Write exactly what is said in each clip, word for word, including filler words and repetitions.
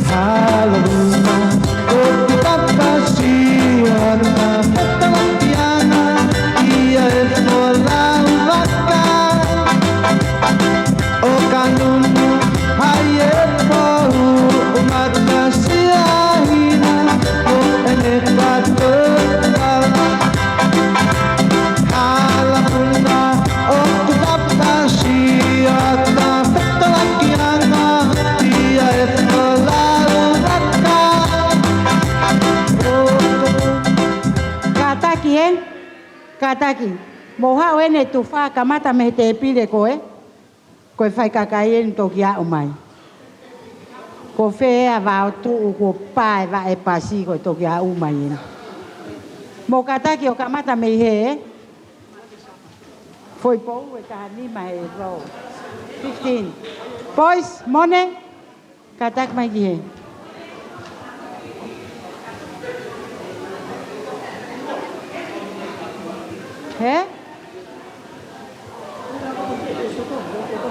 Haleluia, ʻoku ta pasi ʻo ta fetalakiʻanga ʻia e folau vaka. ʻO ka nunu ai e pou ʻo matasia hina ʻo ʻene katoa. Hala puna ʻoku ta pasi ʻo ta fetalakiʻanga ʻia e folau vaka. Kātaki, ē? Kātaki. Mou haʻu ʻeni tufa kamata mei he tēpile ko ē. Ko e faikakai ʻeni toki aʻu mai. Ko fē ʻa e vao tuʻu kuo pā e vaʻe pasi ko e toki aʻu mai ʻeni. Mou kātaki ʻo kamata mei hē. Foʻi pou ʻe taha nima he row. Fifteen. Boys, mone. Kātaki mai ki hē. Hē?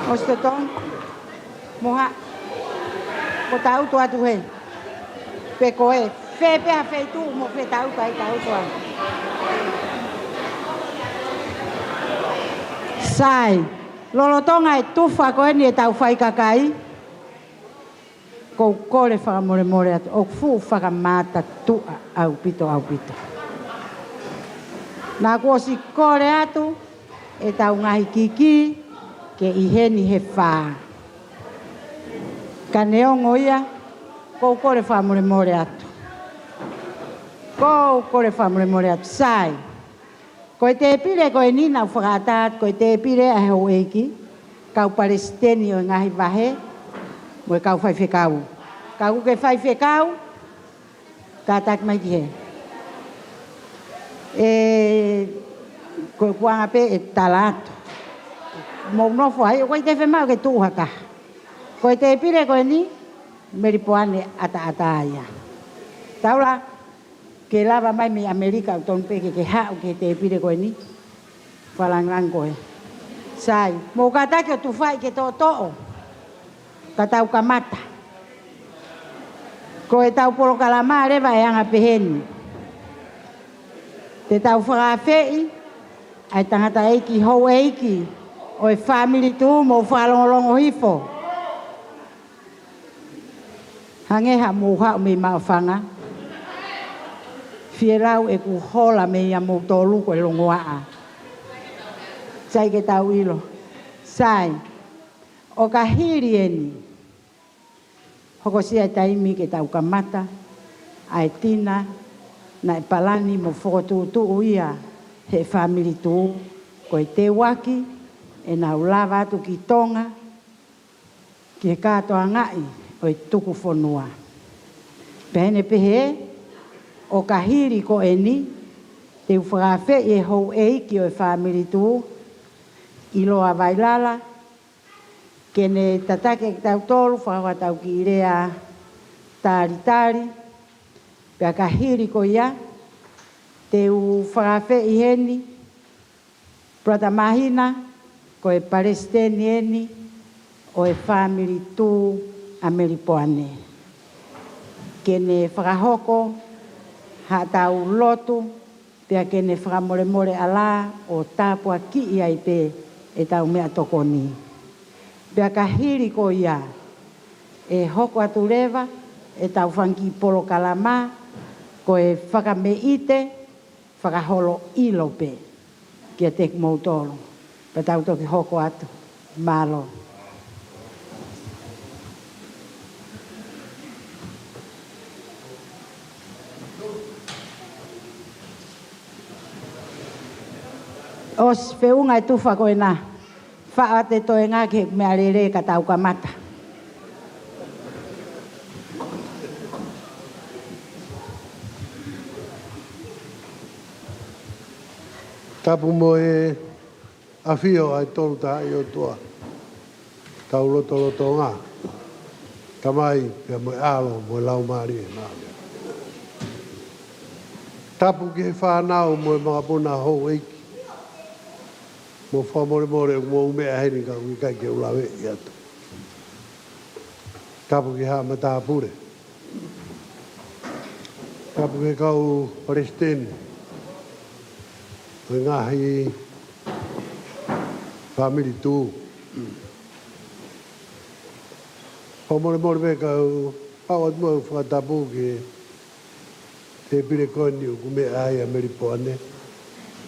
ʻOsi totonu. Mou haʻu. Mou tangutu atu hē. Pe ko e fē pē ha feituʻu mou fie tangutu ai, tangutu ai. Sai. Lolotonga e tufa ko eni ʻetau faikakai. ʻOku ou kole fakamolemole atu, ʻoku fuʻu fakamātā tuʻa ʻaupito, ʻaupito. Naʻá ku ʻosi kole atu ʻetau ngaahi kiki ke ʻi heni he fā. Ka neongo ia, ʻoku ou kole fakamolemole atu. ʻOku ou kole fakamolemole atu, sai. Ko e tēpile ko eni naʻá ku fakaʻatā atu, ko e tēpile ʻa e houʻeiki, kau palesiteni ʻo e ngaahi vahe, mo e kau faifekau. Ka ʻoku ke faifekau, kātaki mai ki hē. ʻE, ko e kuanga pē ʻe tala atu. Mou nofo ai, ʻoku ʻikai te u fiemaʻu ke tuʻu ha taha. Ko e tēpile ko eni, Melipoane ʻataʻatā ia. Taula, ke lava mai mei ʻAmelika ʻoku tonu pē ke ke haʻu ki he tēpile ko eni. Fakalāngilangi koe. Sai, mou kātaki ʻo tufaʻi ke toʻotoʻo. Ka tau kamata. Ko ʻetau polokalama leva ʻe anga pehē ni. Te tau fakaafeʻi ʻa e tangataʻeiki houʻeiki ʻo e fāmili tuʻu, mou fakalongolongo hifo. Hangē haʻamou haʻu mei Maʻufanga. Fielau ʻeku hola meia moutolu ko e longoaʻa. Sai ke tau ʻilo. Sai. ʻO ka hili eni. Hokosia e taimi ke tau kamata. ʻA e tina. Naʻe palani mo fokotuʻutuʻu ia he fāmili tuʻu. Ko e teuaki. ʻEnau lava atu ki Tonga. Ki he kātoangaʻi ʻo e tuku fonua. Pea ʻi heʻene pehē, ʻo ka hili ko eni, te u fakaafeʻi e houʻeiki ʻo e fāmili tuʻu, ʻIloa Vailala, ke ne tataki kitautolu, fakahoa ʻetau kiʻi lea talitali, pea ka hili ko ia, te u fakaafeʻi heni, Brother Mahina, ko e palesiteni eni ʻo e fāmili tuʻu ʻa Melipoane. Ke ne fakahoko haʻatau lotu, pea ke ne fakamolemole ʻalā ʻo tāpuakiʻi ai pē ʻetau meʻatokoni. Pea ka hili ko ia, ʻe hoko atu leva ʻetau fanga kiʻi polokalama, ko e fakameʻite, fakaholo ʻilo pē kiate kimoutolu. Pea tau toki hoko atu. Mālō. ʻOsi feʻunga e tufa ko ena. Faʻa te toe ngā ke meʻalele ka tau kamata. Tapu mo e ʻAfio ʻa e Tolu Tahaʻi ʻOtua, tau lotolotonga, Tamai pea mo e ʻAlo mo e Laumālie Māʻoniʻoni. Tapu ki he fānau mo e makapuna houʻeiki, mo fakamolemole ʻoku mou meʻa heni ka ʻoku ʻikai ke u laveʻi atu. Tapu ki he haʻa matāpule. Tapu ki he kau palesiteni ʻo e ngaahi fāmili tū. Fakamolemole pē ka u ʻoatu mo e fakatapu ki he tēpile ko eni ʻoku meʻa ai ʻa Melipoane.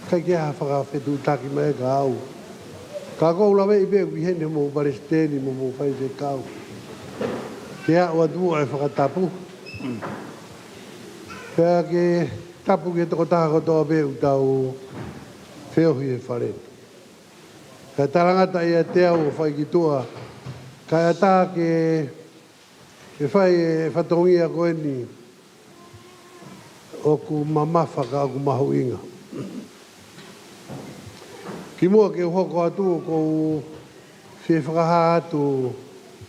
ʻIkai ke ʻi ai ha fakafetuʻutaki mai ka au. Ka ʻoku ou laveʻi pē ʻoku ʻi heni homou palesiteni mo homou faifekau ke aʻu atu ʻa e fakatapu. Pea ke tapu ki he tokotaha kotoa pē ʻoku tau feohi he fale ni. Kae talangata ʻiate au ʻo fai ki tuʻa, kae ʻatā ke, ke fai e fatongia ko eni ʻoku mamafa ka ʻoku mahuʻinga. Kimuʻa ke u hoko atu ʻoku ou fie fakahā atu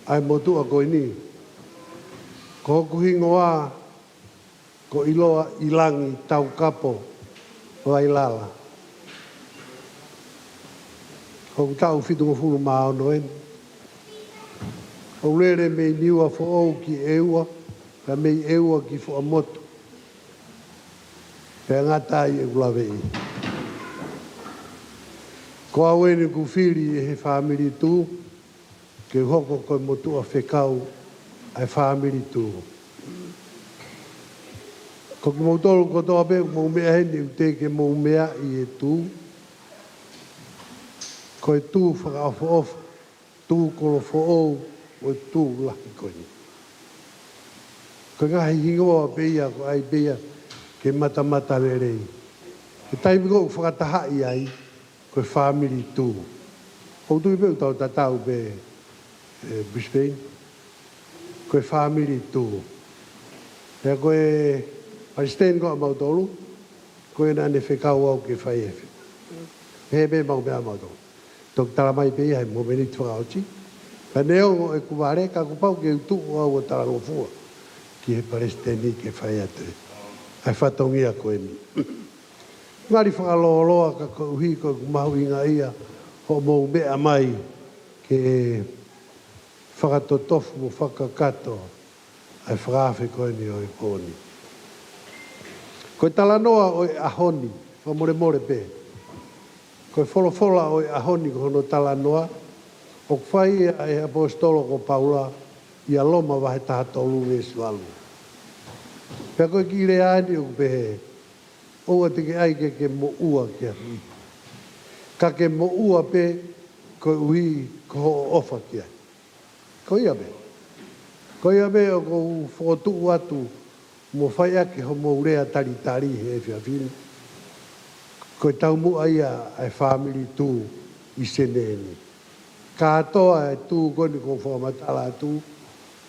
ʻa e motuʻa ko eni. Ko hoku hingoa ko ʻIloa ʻIlangi Taukapo Vailala. Ko hoku taʻu fitungofulu mā ono eni. ʻOku ou lele mei Niuafoʻou ki ʻEua, pea mei ʻEua ki Fuaʻamotu. Pea ngata ai ʻeku laveʻi. Ko au eni ʻoku fili ʻe he fāmili tū ke u hoko ko e motuʻa fekau ʻa e fāmili tū. Ko kimoutolu kotoa pē ʻoku mou meʻa heni ʻoku teʻeki ke mou meaʻi e tū. Ko e tū fakaʻofoʻofa, tū kolofoʻou, ko e tū lahi ko eni. Ko e ngaahi hingoa pē ia, ko e ʻai pē ia ke matamata lelei. He taimi ko ē ʻoku fakatahaʻi ai, ko e fāmili tū. ʻOku ou tui pē ʻoku tau tatau pē, ē, Brisbane. Ko e fāmili tū. Pea ko e palesiteni ko ē ʻamautolu, ko ē naʻa ne fekau au ke fai e fe-, he pē mau meʻa ʻamautolu. Toki tala mai pē ia he momeniti fakaʻosi. Pea neongo ʻeku vale, ka kuo pau ke u tuʻu au ʻo talangofua ki he palesiteni ke fai atu ʻa e fatongia ko eni. Ngali fakalōloa ka koeʻuhi ko ʻeku mahuʻingaʻia hoʻomou meʻa mai ke fakatotofu mo fakakakato ʻa e fakaafe ko eni ʻo e pō ni. Ko e talanoa ʻo e ʻaho ni, fakamolemole pē. Ko e folofola ʻo e ʻaho ni ko hono talanoa, ʻoku fai ia ʻe he ʻaposetolo ko Paula ʻia Loma vahe taha tolu veesi valu. Pea ko e kiʻi lea eni ʻoku pehē, ʻoua te ke ʻai ke ke moʻua ki ha niʻihi. Ka ke moʻua pē koeʻuhi ko hoʻo ʻofa ki ai. Ko ia pē. Ko ia pē ʻoku ou fokotuʻu atu mo fai ʻaki homou lea talitali he efiafi ni. Ko e taumuʻa ia ʻa e fāmili tū ʻi Senē ni. Kātoa e tū ko eni ʻoku ou fakamatala atu,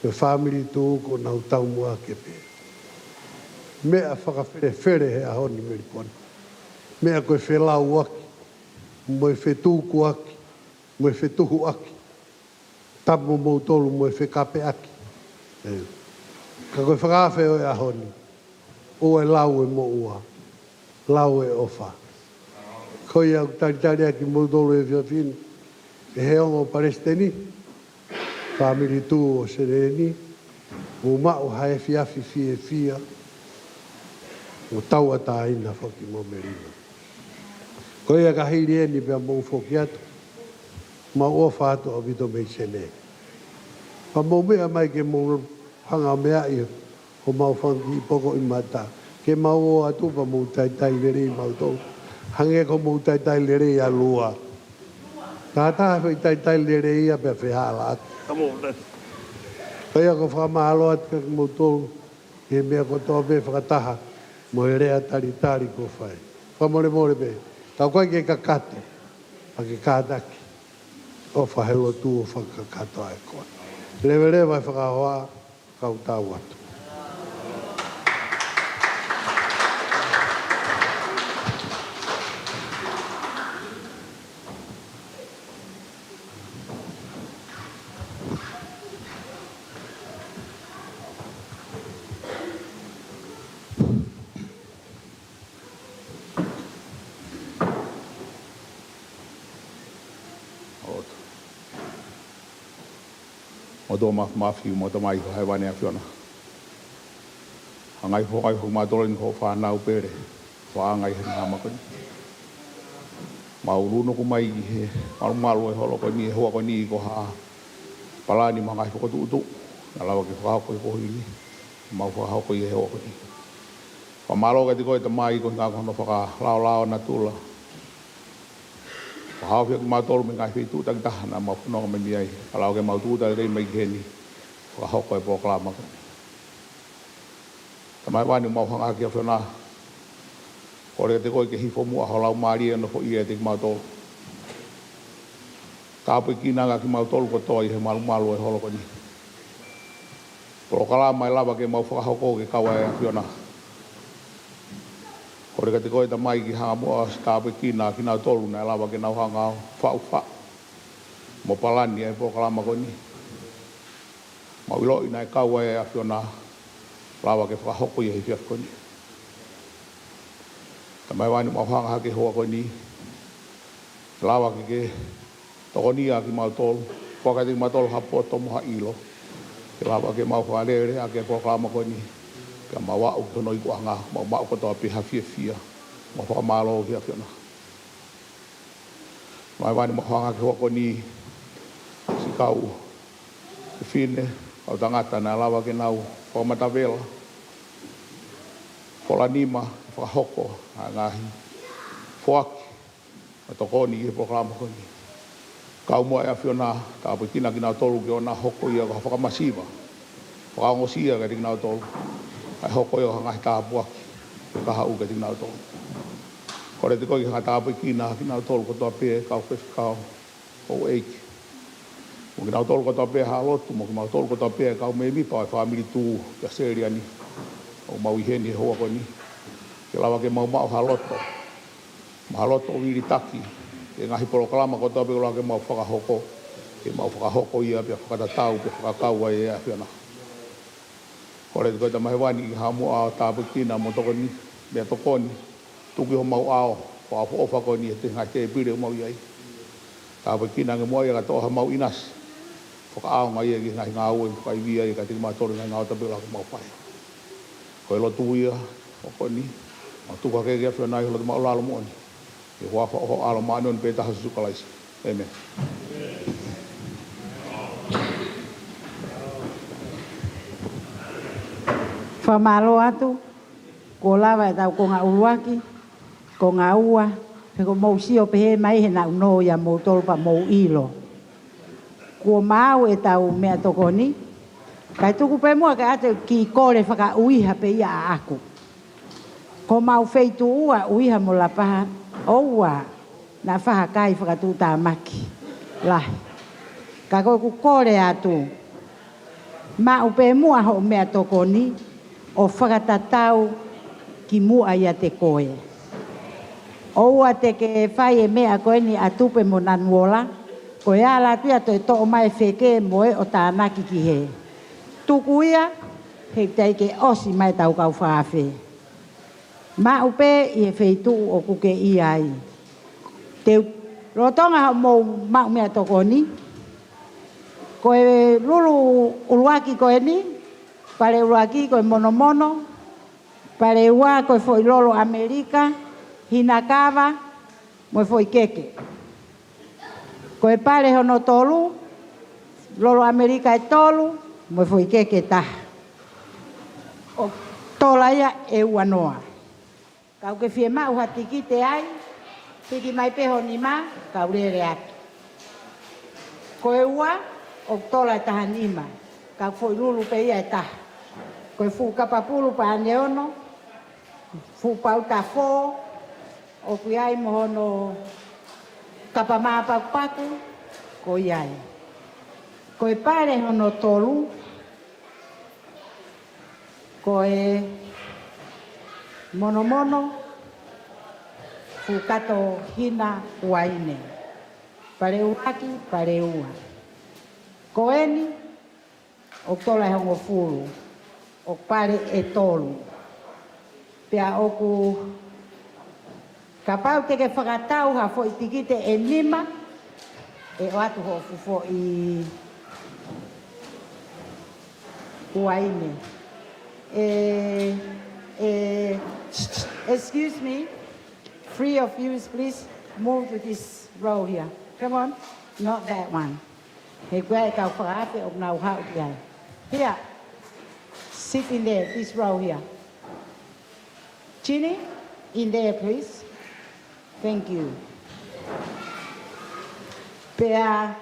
ko e fāmili tū ʻoku nau taumuʻa ake pē. Meʻa fakafelefele he ʻaho ni Melipoane. Meʻa ko e felauʻaki, mo e fetukuaki, mo e fetuhuʻaki. Tapu mo moutolu mo e fekapeʻaki. Ē. Ka ko e fakaafe ʻo e ʻaho ni, ʻoua ʻe lau e moʻua, lau e ʻofa. Ko ia ʻoku talitali ʻaki moutolu he efiafi ni ʻe he ongo palesiteni, fāmili tū ʻo Senē ni, mou maʻu ha efiafi fiefia, mo tauʻatāina foki mo melino. Ko ia ka hili eni pea mou foki atu, mau ʻofa atu ʻaupito mei Senē. Pea mou meʻa mai ke mou hanga ʻo meaʻi homau fanga kiʻi poko ʻi mata. Ke mau ō atu pea mou taitai lelei mautolu. Hangē ko hoʻomou taitai lelei ʻa Lua. Taha taha foʻi taitai lelei ia pea fehālaaki. Ka mou nani. Ko ia ʻoku ou fakamālō atu kiate kimoutolu, he meʻa kotoa pē fakataha mo e lea talitali kuo fai. Fakamolemole pē, ka ʻoku ʻikai ke kakato, ka ke kātaki. ʻOfa he lotu ʻo fakakakato ai koe. Leveleva e fakahoa, kau tau atu. ʻOtua Māfimafi, mo e Tamai ʻi hēvani ʻAfiona. Hanga ʻo foaki kiate kimautolu ni ko e fānau pele, fānau ʻi he ngaahi māhina ko eni. Mau ʻulunuku mai ki he malumalu ʻo e holo ko eni, ʻi he houa ko eni, ko ha palani mo e ngaahi fokotuʻutuʻu naʻe lava ke fakahoko ʻi he kuohili, mau fakahoko ʻi he houa ko eni. Fakamālō kiate koe Tamai koeʻuhi ko hono fakalaolao ʻa natula. Fakahaofi kimautolu mei he ngaahi feituʻu takitaha naʻa mau fononga mai mei ai, kae lava ke mau tuʻuta lelei mai ki heni, fakahoko e polokalama ko eni. Tamai ʻoku mau hanga hake ʻAfiona, kole kiate koe ke hifo muʻa ho Laumālie ʻo nofoʻia ʻiate kimautolu. Tāpuekina kimautolu kotoa ʻi he malumalu ʻo e holo ko eni. Polokalama ʻe lava ke mau fakahoko ke kau ai ʻAfiona. Kole kiate koe Tamai ke hanga muʻa ʻo tāpuekina kinautolu naʻe lava ke nau hanga ʻo faʻufaʻu mo palani ʻa e polokalama ko eni. Mau ʻiloʻi naʻe kau ai ʻAfiona, lava ke fakahoko ia he efiafi ko eni. Tamai ʻoku mau hanga hake he houa ko eni, lava ke ke tokonia kimautolu, foaki kiate kimautolu ha poto mo ha ʻilo, ke lava ke mau fakalele ʻaki e polokalama ko eni, pea mau aʻu ki hono ikuʻanga, mau maʻu kotoa pē ha fiefia mo e fakamālō ki he ʻAfiona. Tamai ʻoku mau hanga hake he houa ko eni, siʻi kau fefine, kau tangata naʻe lava ke nau fakamatavela, fola nima, fakahoko ʻa e ngaahi foaki mo e tokoni ki he polokalama ko eni. Kau muʻa ʻAfiona, tāpuekina kinautolu ke ʻoua naʻa hoko ia ko ha fakamasiva, fakaongosia kiate kinautolu, kae hoko ia ko ha ngaahi tāpuaki ke kahaʻu kiate kinautolu. Kole kiate koe ke hanga ʻo tāpuekina kinautolu kotoa pē, kau faifekau, houʻeiki, mo kinautolu kotoa pē ha lotu, mo kimautolu kotoa pē kau mēmipa ʻo e fāmili Tuʻi Uēsiliana ʻoku mau ʻi heni he houa ko eni, ke lava ke mau maʻu ha loto, mo ha loto vilitaki ki he ngaahi polokalama kotoa pē ʻoku lava ke mau fakahoko, ke mau fakahoko ia pea fakatatau pea fakakau ai ʻAfiona. Kole kiate koe Tamai ʻi hēvani ke hanga muʻa ʻo tāpuekina mo tokoni, meʻatokoni, tuku ʻi homau ʻao fakaʻofoʻofa ko eni he ngaahi tēpile ʻoku mau ʻi ai. Tāpuekina ange muʻa ia kātoa ʻa homau ʻinasi, fakaʻaongaʻi ia ki he ngaahi ngāue, fakaivia ia kiate kimautolu he ngaahi ngāue kotoa pē ʻoku mau fai. Ko e lotu ia ʻo ko eni, mau tuku hake ki he ʻAfiona ʻi he loto māʻulalo moʻoni, ʻi he huafa ʻo ho ʻAlo māʻoniʻoni pē taha, Sīsū Kalaisi. ʻĒmeni. Fakamālō atu, kuo lava ʻetau konga ʻuluaki, konga ua, pea kuo mou sio pehē mai he naʻa nau ʻia moutolu pea mou ʻilo. Kuo maau ʻetau meʻatokoni, kae tuku pē muʻa ke ʻoatu e kiʻi kole fakaʻuiha pē ia ʻaʻaku. Ko homau feituʻu ʻa ʻUiha mo Lapaha, ʻoua naʻa faʻa kai fakatuʻutāmaki lahi. Ka ko ʻeku kole atu, maʻu pē muʻa hoʻo meʻatokoni ʻo fakatatau ki muʻa ʻiate koe. ʻOua te ke fai e meʻa ko eni ʻa Tupe mo Nanuola, ko e ala atu ia ʻo toe toʻo mai e feke mo e ʻo tānaki ki hē. Tuku ia, he ʻikai ke ʻosi mai ʻetau kau fakaafe. Maʻu pē ʻi he feituʻu ʻoku ke ʻi ai. Te u lolotonga hoʻomou maʻu meʻatokoni. Ko e lulu ʻuluaki ko eni, pale ʻuluaki ko e monomono, pale ua ko e foʻi lolo ʻAmelika, hina kava, mo e foʻi keke. Ko e pale hono tolu, lolo ʻAmelika ʻe tolu, mo e foʻi keke ʻe taha. ʻOku tola ia ʻe ua noa. Kapau ʻoku ke fiemaʻu ha tikite ai, piki mai pē ho nima, kau lele atu. Ko e ua, ʻoku tola ʻe taha nima, ka ko e foʻi lulu pē ia ʻe taha. Ko e fuʻu kapa pulu paʻane ono, fuʻu pauta fō, ʻoku ʻi ai mo hono kapa māpakupaku, ʻoku ʻi ai. Ko e pale hono tolu, ko e monomono, fuʻu kato hina uaine. Pale ʻuluaki, pale ua. Ko eni, ʻoku tola ʻe hongofulu, ʻoku pale ʻe tolu. Pea ʻoku, kapau te ke fakatau ha foʻi tikite ʻe nima, ʻe ʻoatu hoʻo fuʻu foʻi Kuaine. Eh, eh, excuse me, three of you, please move to this row here. Come on, not that one. He kuo ʻi ai e kau fakaafe ʻoku nau haʻu ki ai. Here, sit in there, this row here. Chini, in there, please. Thank you. Pea,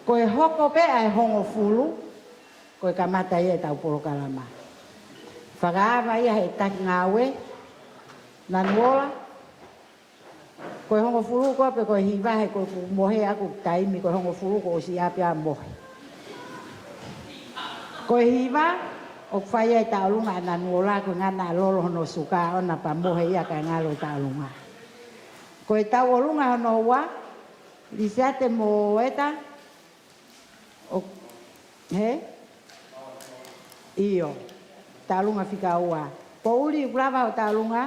ko e hoko pē ʻa e hongofulu, ko e kamata ia ʻetau polokalama. Fakaava ia he taki ngāue, Nanuola, ko e hongofulu ko ē pe ko e hiva he ko e kuo mohe ʻaku taimi, ko e hongofulu kuo ʻosi ʻapē ʻa mohe. Ko e hiva, ʻoku fai ai e tauʻolunga ʻa Nanuola, ko e ngana ʻa Lolo hono suka ʻona pea mohe ia kae ngalo e tauʻolunga. Ko e tauʻolunga hono ua, Lisiate mo Eta, ʻo, he? ʻIo. Tauʻolunga fika ua. Poʻuli, ʻoku lava hoʻo tauʻolunga?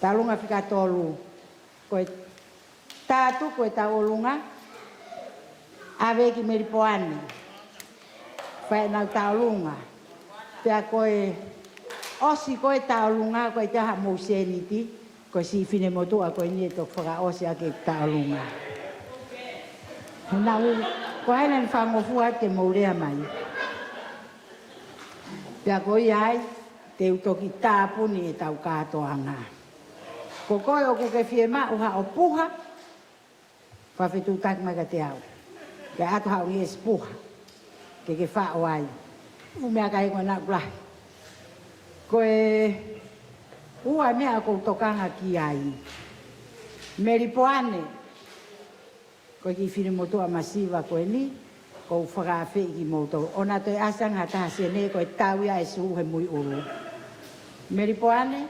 Tauʻolunga fika tolu. Ko e tā tuku e tauʻolunga, ʻave ki Melipoane. Fai ʻenau tauʻolunga. Pea ko e ʻosi ko ē tauʻolunga, ko e taha mou sēniti, ko e siʻi finemotuʻa ko eni ʻe toki fakaʻosi ʻaki e tauʻolunga. He naʻa ku, ko hai naʻa ne fakangofua atu ke mou lea mai? Pea ko ia ai, te u toki tāpuni ʻetau kātoanga. Ko koe ʻoku ke fiemaʻu haʻo puha, fakafetuʻutaki mai kiate au. Ke ʻatu haʻo ngeʻesi puha ke ke faʻo ai. Fuʻu meʻakai ko ena ʻoku lahi. Ko e ua meʻa ʻoku ou tokanga ki ai. Melipoane, ko e kiʻi finemotuʻa masiva ko eni, ʻoku ou fakaafeʻi kimoutolu. ʻOua toe ʻasi ange ha taha sēniti, ko e tau ia e sū he muiʻulu. Melipoane,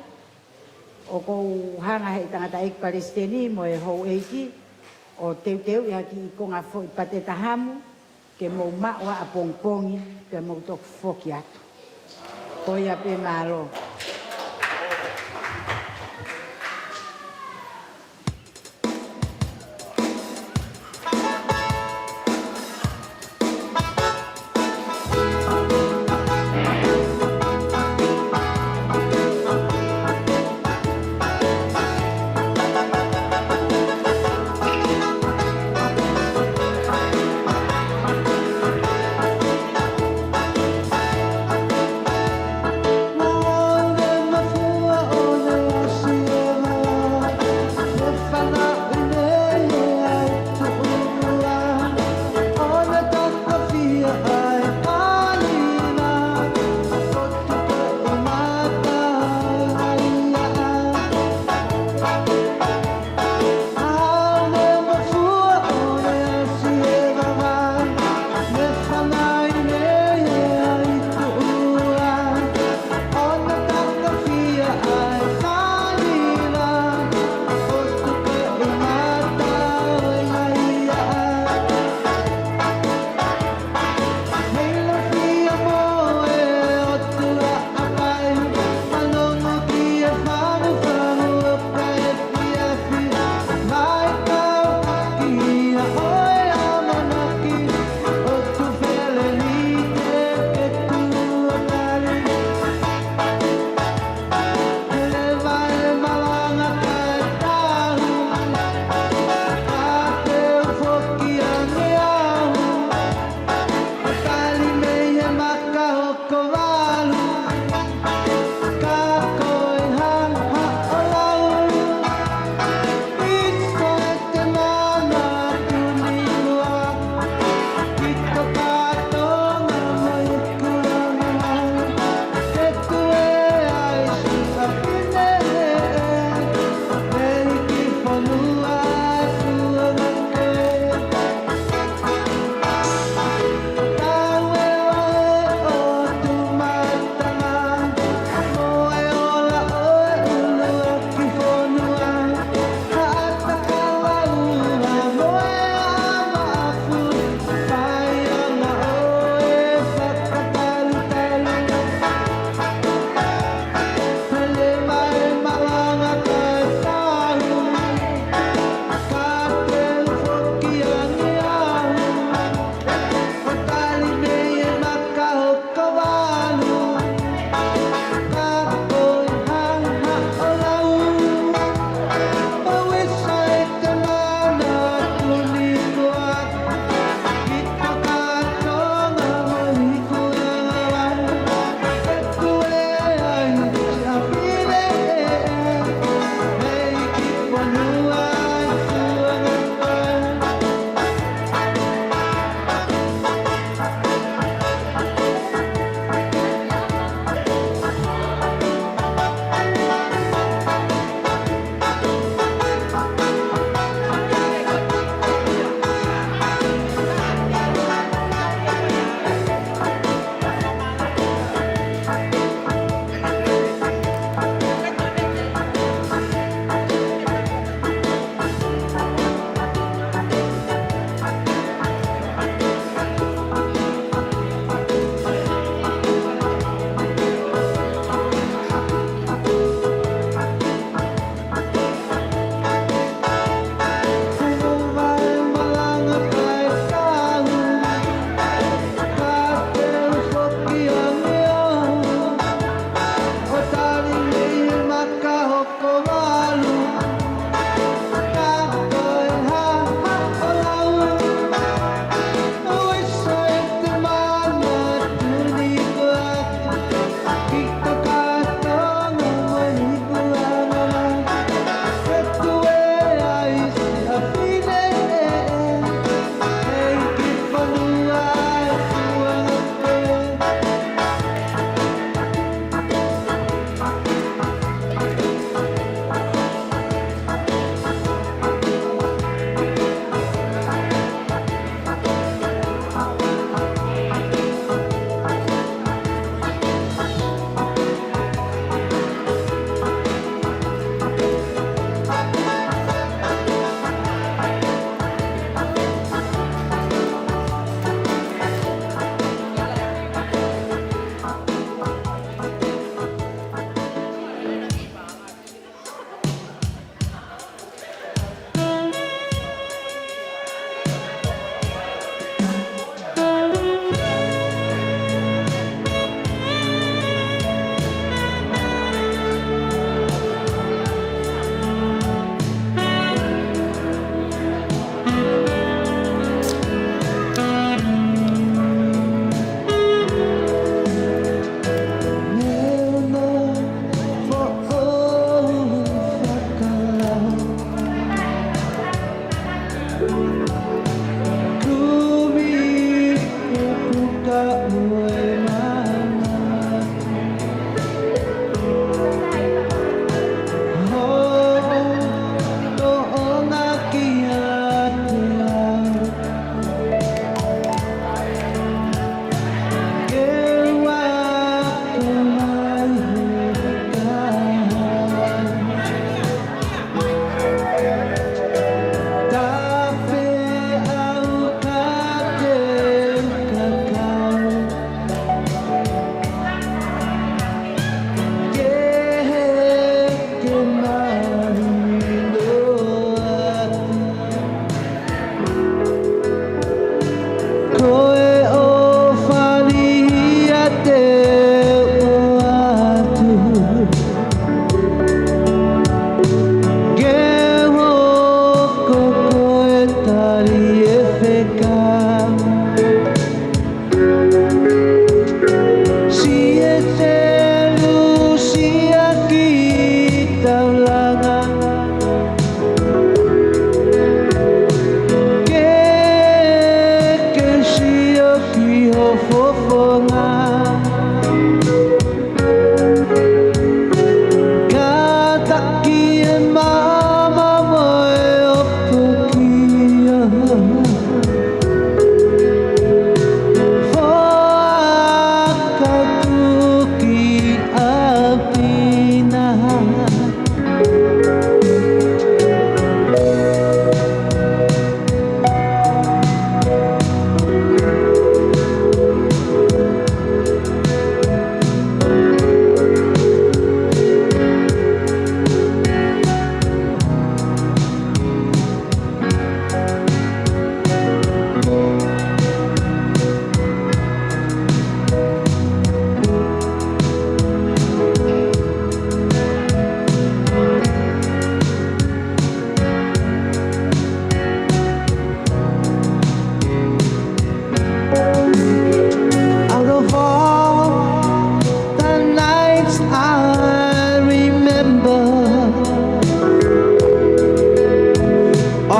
ʻoku ou hanga he tangataʻeiki palesiteni mo e houʻeiki ʻo teuteuʻi ha kiʻi konga foʻi pateta hamu, ke mou maʻu ʻapongipongi, pea mou toki foki atu. Ko ia pē, mālō.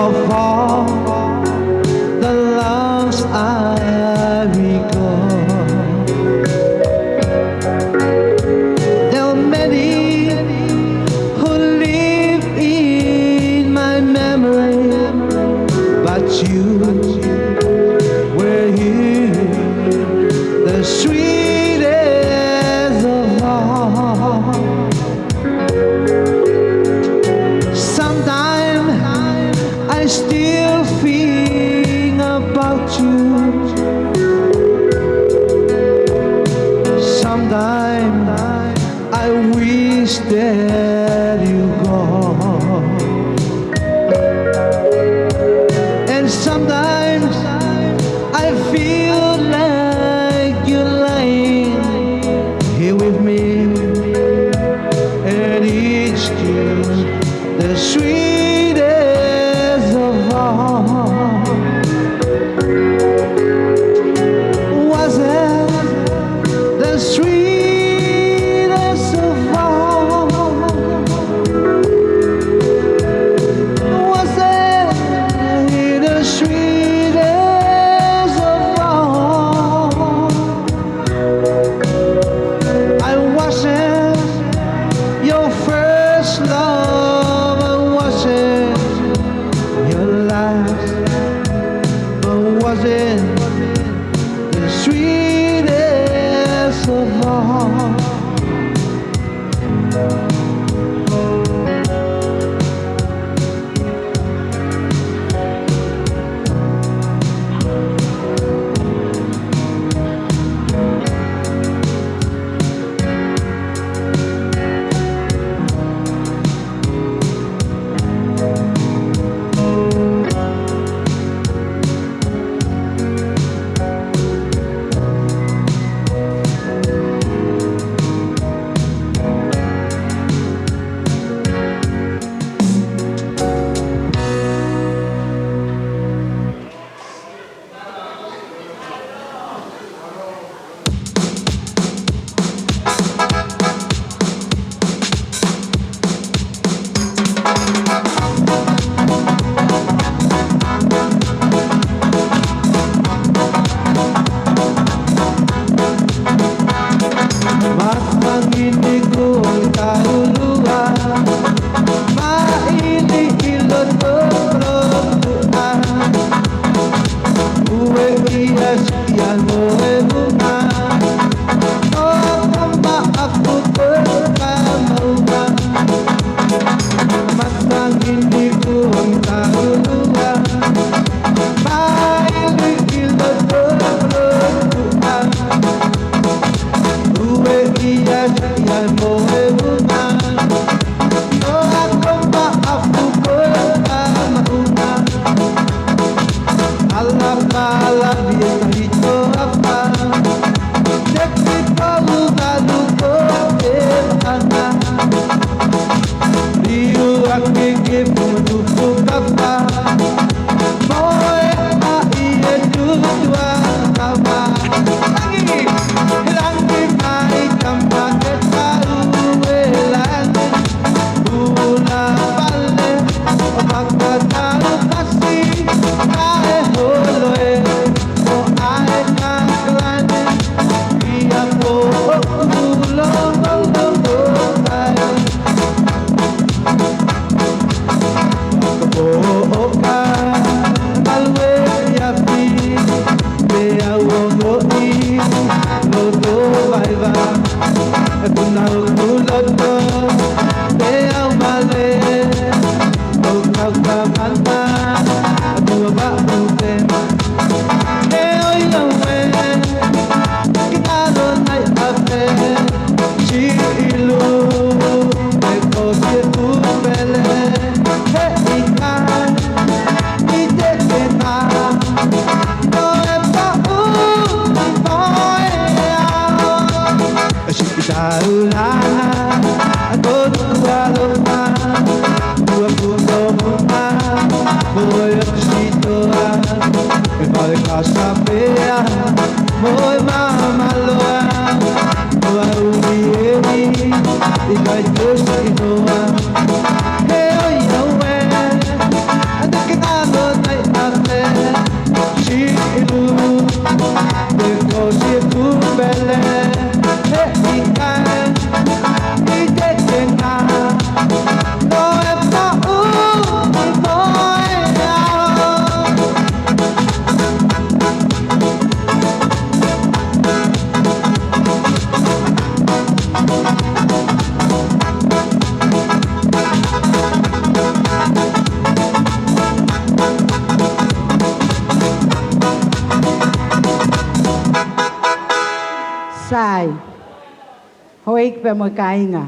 Of all the loves I recall, there are many who live in my memory, but you were here, the sweetest of all. Sometimes I still think about you. Sometimes I wish that you gone. And sometimes I feel like you're lying here with me. And it's true, the sweetest of all. Was it the sweetest of all? Was it the sweetest of all? I wasn't your first love, I wasn't your last, but wasn't the sweetest of all? Matangi ni kuonga taulua, maʻili ʻi loto lotu a. Ue ia siʻi ango e vunga, ʻo kama aku ko ka maunga. Matangi ni kuonga taulua, maʻili ʻi loto lotu a. Ue ia siʻi ango e vunga, ʻo kama aku ko ka maunga. Ala pala via tahito apa, te ki pau galu ko e ana. Liu ake ke pumutupu kapa, moe mai e tutua kapa. Langi, langi mai kama ke tau e langi. Ula pale, o makatau kasi, kae holo e, o ae kakalane, ia po o kulo mo lo mo kai. Ka po o ka, kalue ia pi, Pea u ongoʻi loto vaivai, e puna ʻoku loto, pea u male, ʻo kaukamata, ʻa tua vaʻu pē. He ʻoi ʻoue, ke talo nai ʻape, siʻi lu, e ko ke pupele, he ʻikai, ʻi te ke tā, ko e paʻu, ko e ao. Siʻi taulanga, ko tuku alofa, ua puto muna, ko e atu sitoa, e pale kasapea, mo e mamaloa, mo a umi emi, ʻikai te u siʻi noa. He ʻoi ʻoue, ʻa te ke tā Ai, houʻeiki pea mo e kāinga,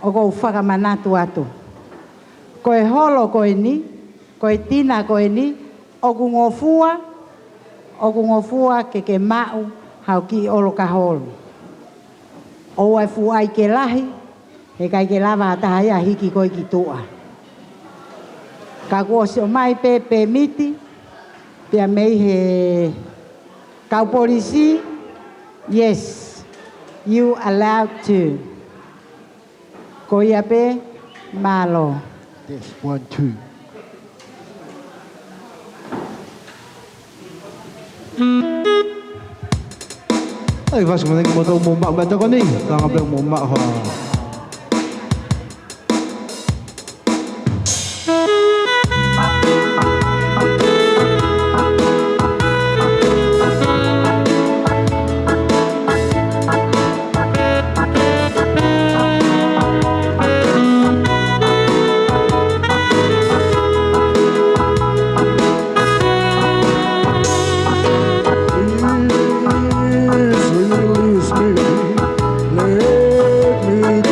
ʻoku ou fakamanatu atu. Ko e holo ko eni, ko e tina ko eni, ʻoku ngofua, ʻoku ngofua ke ke maʻu hao kiʻi ʻolo ka holo. ʻOua ʻe fuʻu ʻai ke lahi, he ʻikai ke lava ha taha ia ʻo hiki koe ki tuʻa. Ka kuo ʻosi ʻomai pē pēmiti, pea mei he kau polisi, yes, you allowed to. Ko ia pē, mālō. Test, one, two. ʻAi, fasi mo nei ki moutolu mou maʻu mai tokoni. Tanga pē mou maʻu ha. Please release me. Let me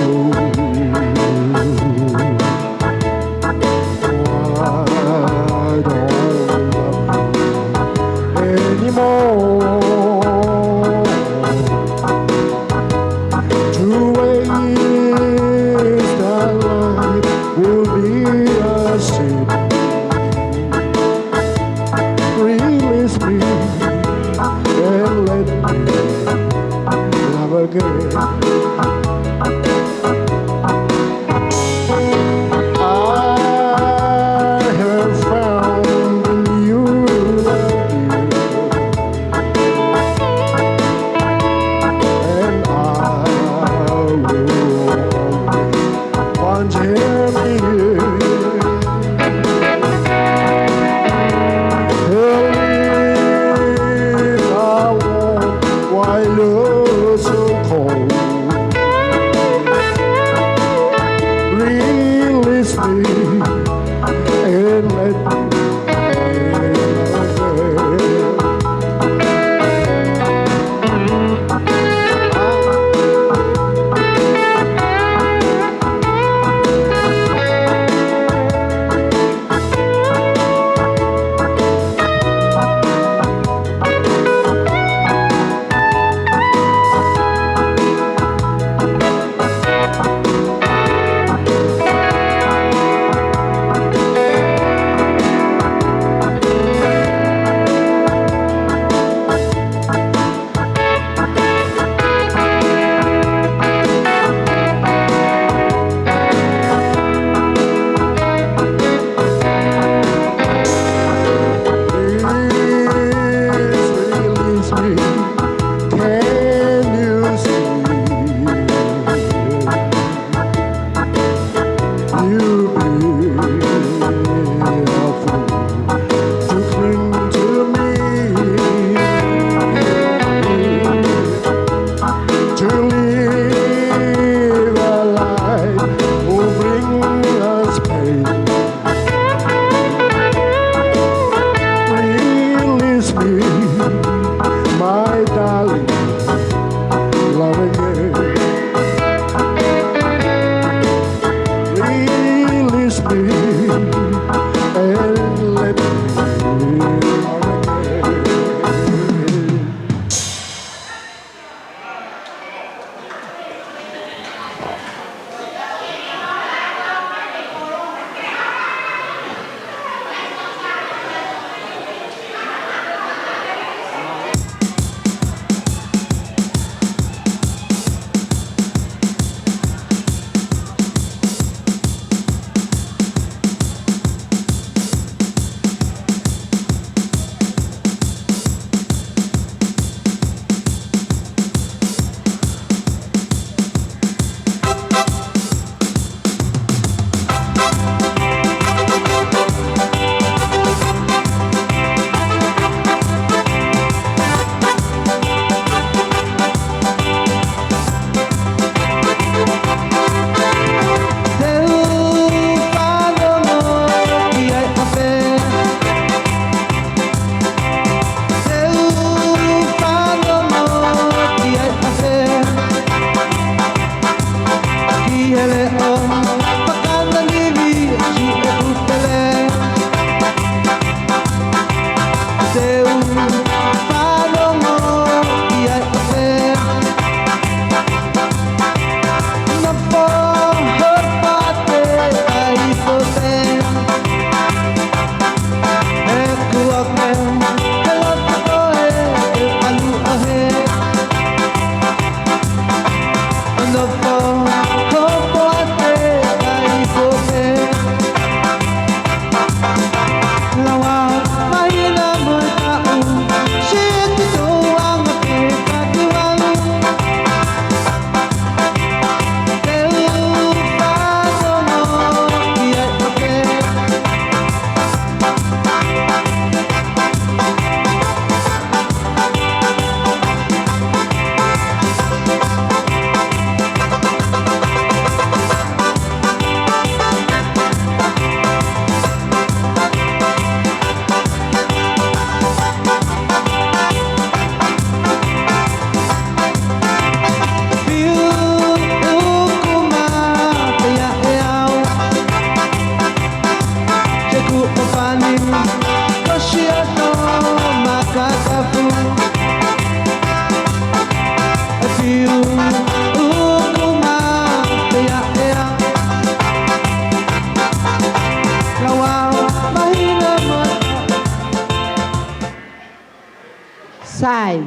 Sai.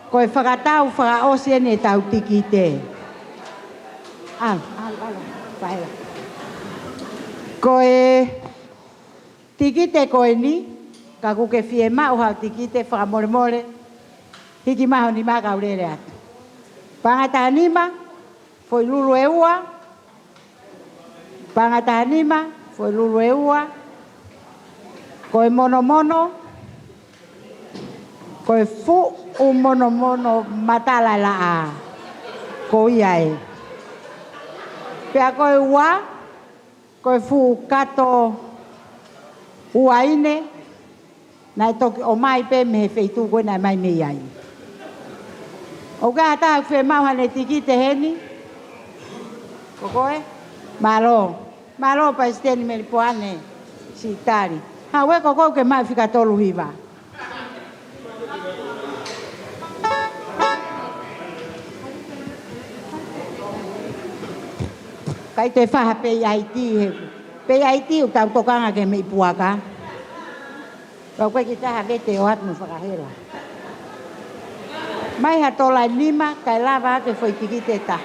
Ko e fakatau fakaʻosi eni ʻetau tikite. ʻAlu, ʻalu, ʻalu. Fai la. Ko e tikite ko eni, ka ʻoku ke fiemaʻu haʻo tikite, fakamolemole, hiki mai ho nima kau lele atu. Paʻanga taha nima, foʻi lulu ʻe ua. Paʻanga taha nima, foʻi lulu ʻe ua. Ko e monomono, ko e fuʻu monomono matala ʻe laʻā. Ko ia ē. Pea ko e ua, ko e fuʻu kato uaine, naʻe toki ʻomai pē mei he feituʻu ko ē naʻe ʻomai mei ai. ʻOku ʻi ai ha taha ʻoku fiemaʻu haʻane tikite heni? Ko koe? Mālō. Mālō Palesiteni Melipoane Sitali. Haʻu ē ko koe ke maʻu fika tolu hiva. ʻIkai toe fai ha pay I D he. Pay I D ʻoku tau tokanga ki he meʻi puaka. Kau ke kita ha vete ʻo atu mo fakahela. Mai ha tola ʻe nima, kae lava atu e foʻi tikite ʻe taha.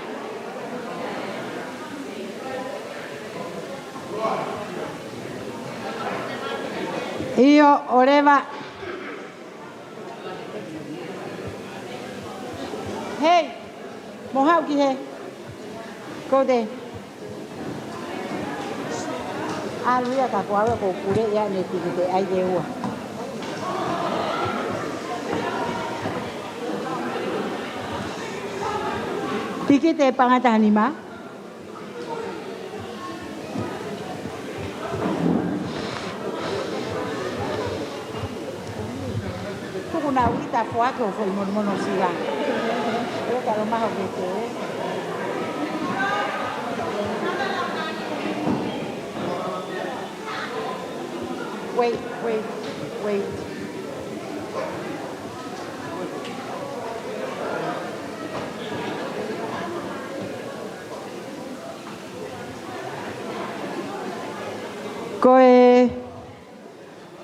ʻIo, ʻoleva. Hei, mou haʻu ki hē. Ko te. ʻAlu ia ka ko au ē ʻoku ou pule ia ʻene tikite ʻai ke ua. Tikite paʻanga taha nima. Tuku na uita foaki ʻo foʻi monomono siva. ʻE ka lo maho ke te. Wait, wait, wait. Ko e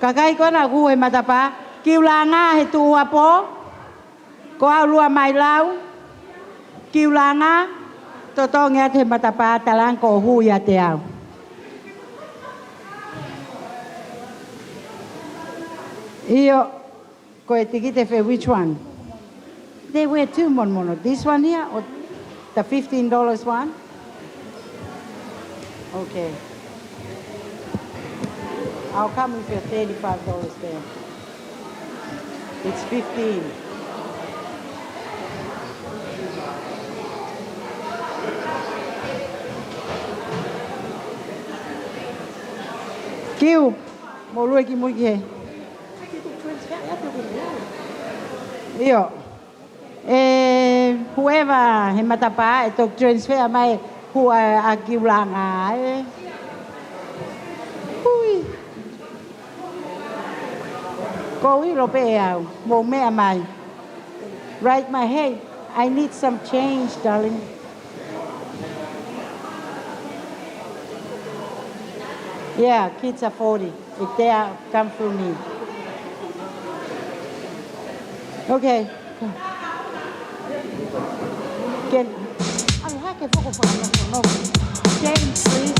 kakai ko ena ʻoku hū he matapā, kiulanga he tuʻuapō, ko au lua mai lau, kiulanga, totongi atu he matapā, talaange ko hū ia te au. ʻIo, ko e tikite fē, which one? There were two monomono. This one here or the fifteen dollars one? Okay. I'll come with your thirty-five dollars there. It's fifteen. Kiu, mou lue ki mui ki hē. ʻIo. ʻE, whoever he matapā, ʻe toki transfer mai hū ʻa, ʻa kiulanga, ē. Hui. Ko ʻilo pē ʻe au, mou meʻa mai. Right, my, hey, I need some change, darling. Yeah, kids are forty. If they are, come through me. Okay. Can, I'll have to focus on the, no. Change, please.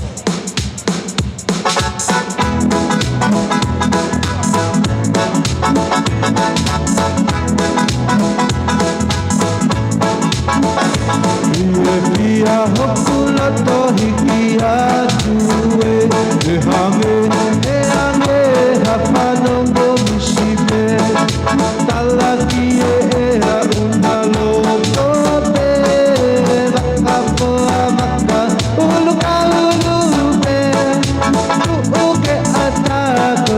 ʻI he pia hoku loto hiki atu ē, ʻe hangē, ʻe hangē ha fanongo misi pē. Talaki ē ʻe aʻu na loto te vakapoa vaka ulu ka ulu pē. Tuʻu ke ʻatā ko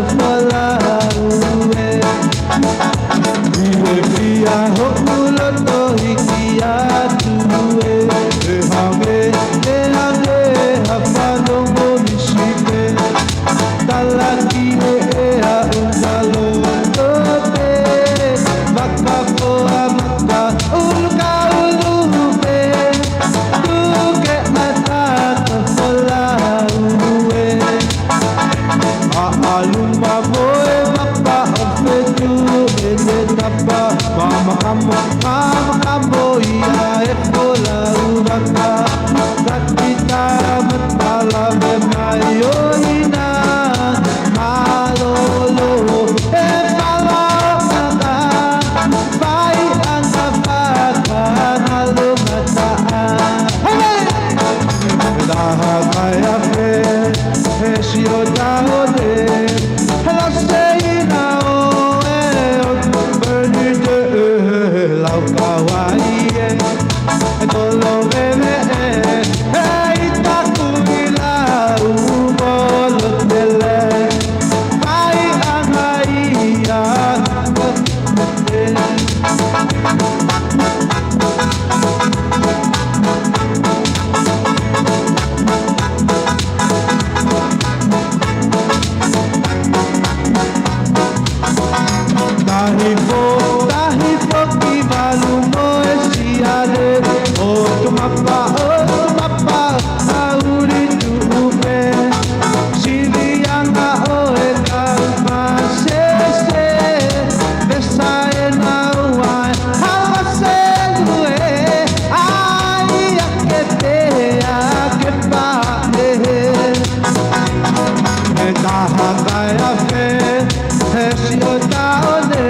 Siʻo taʻone,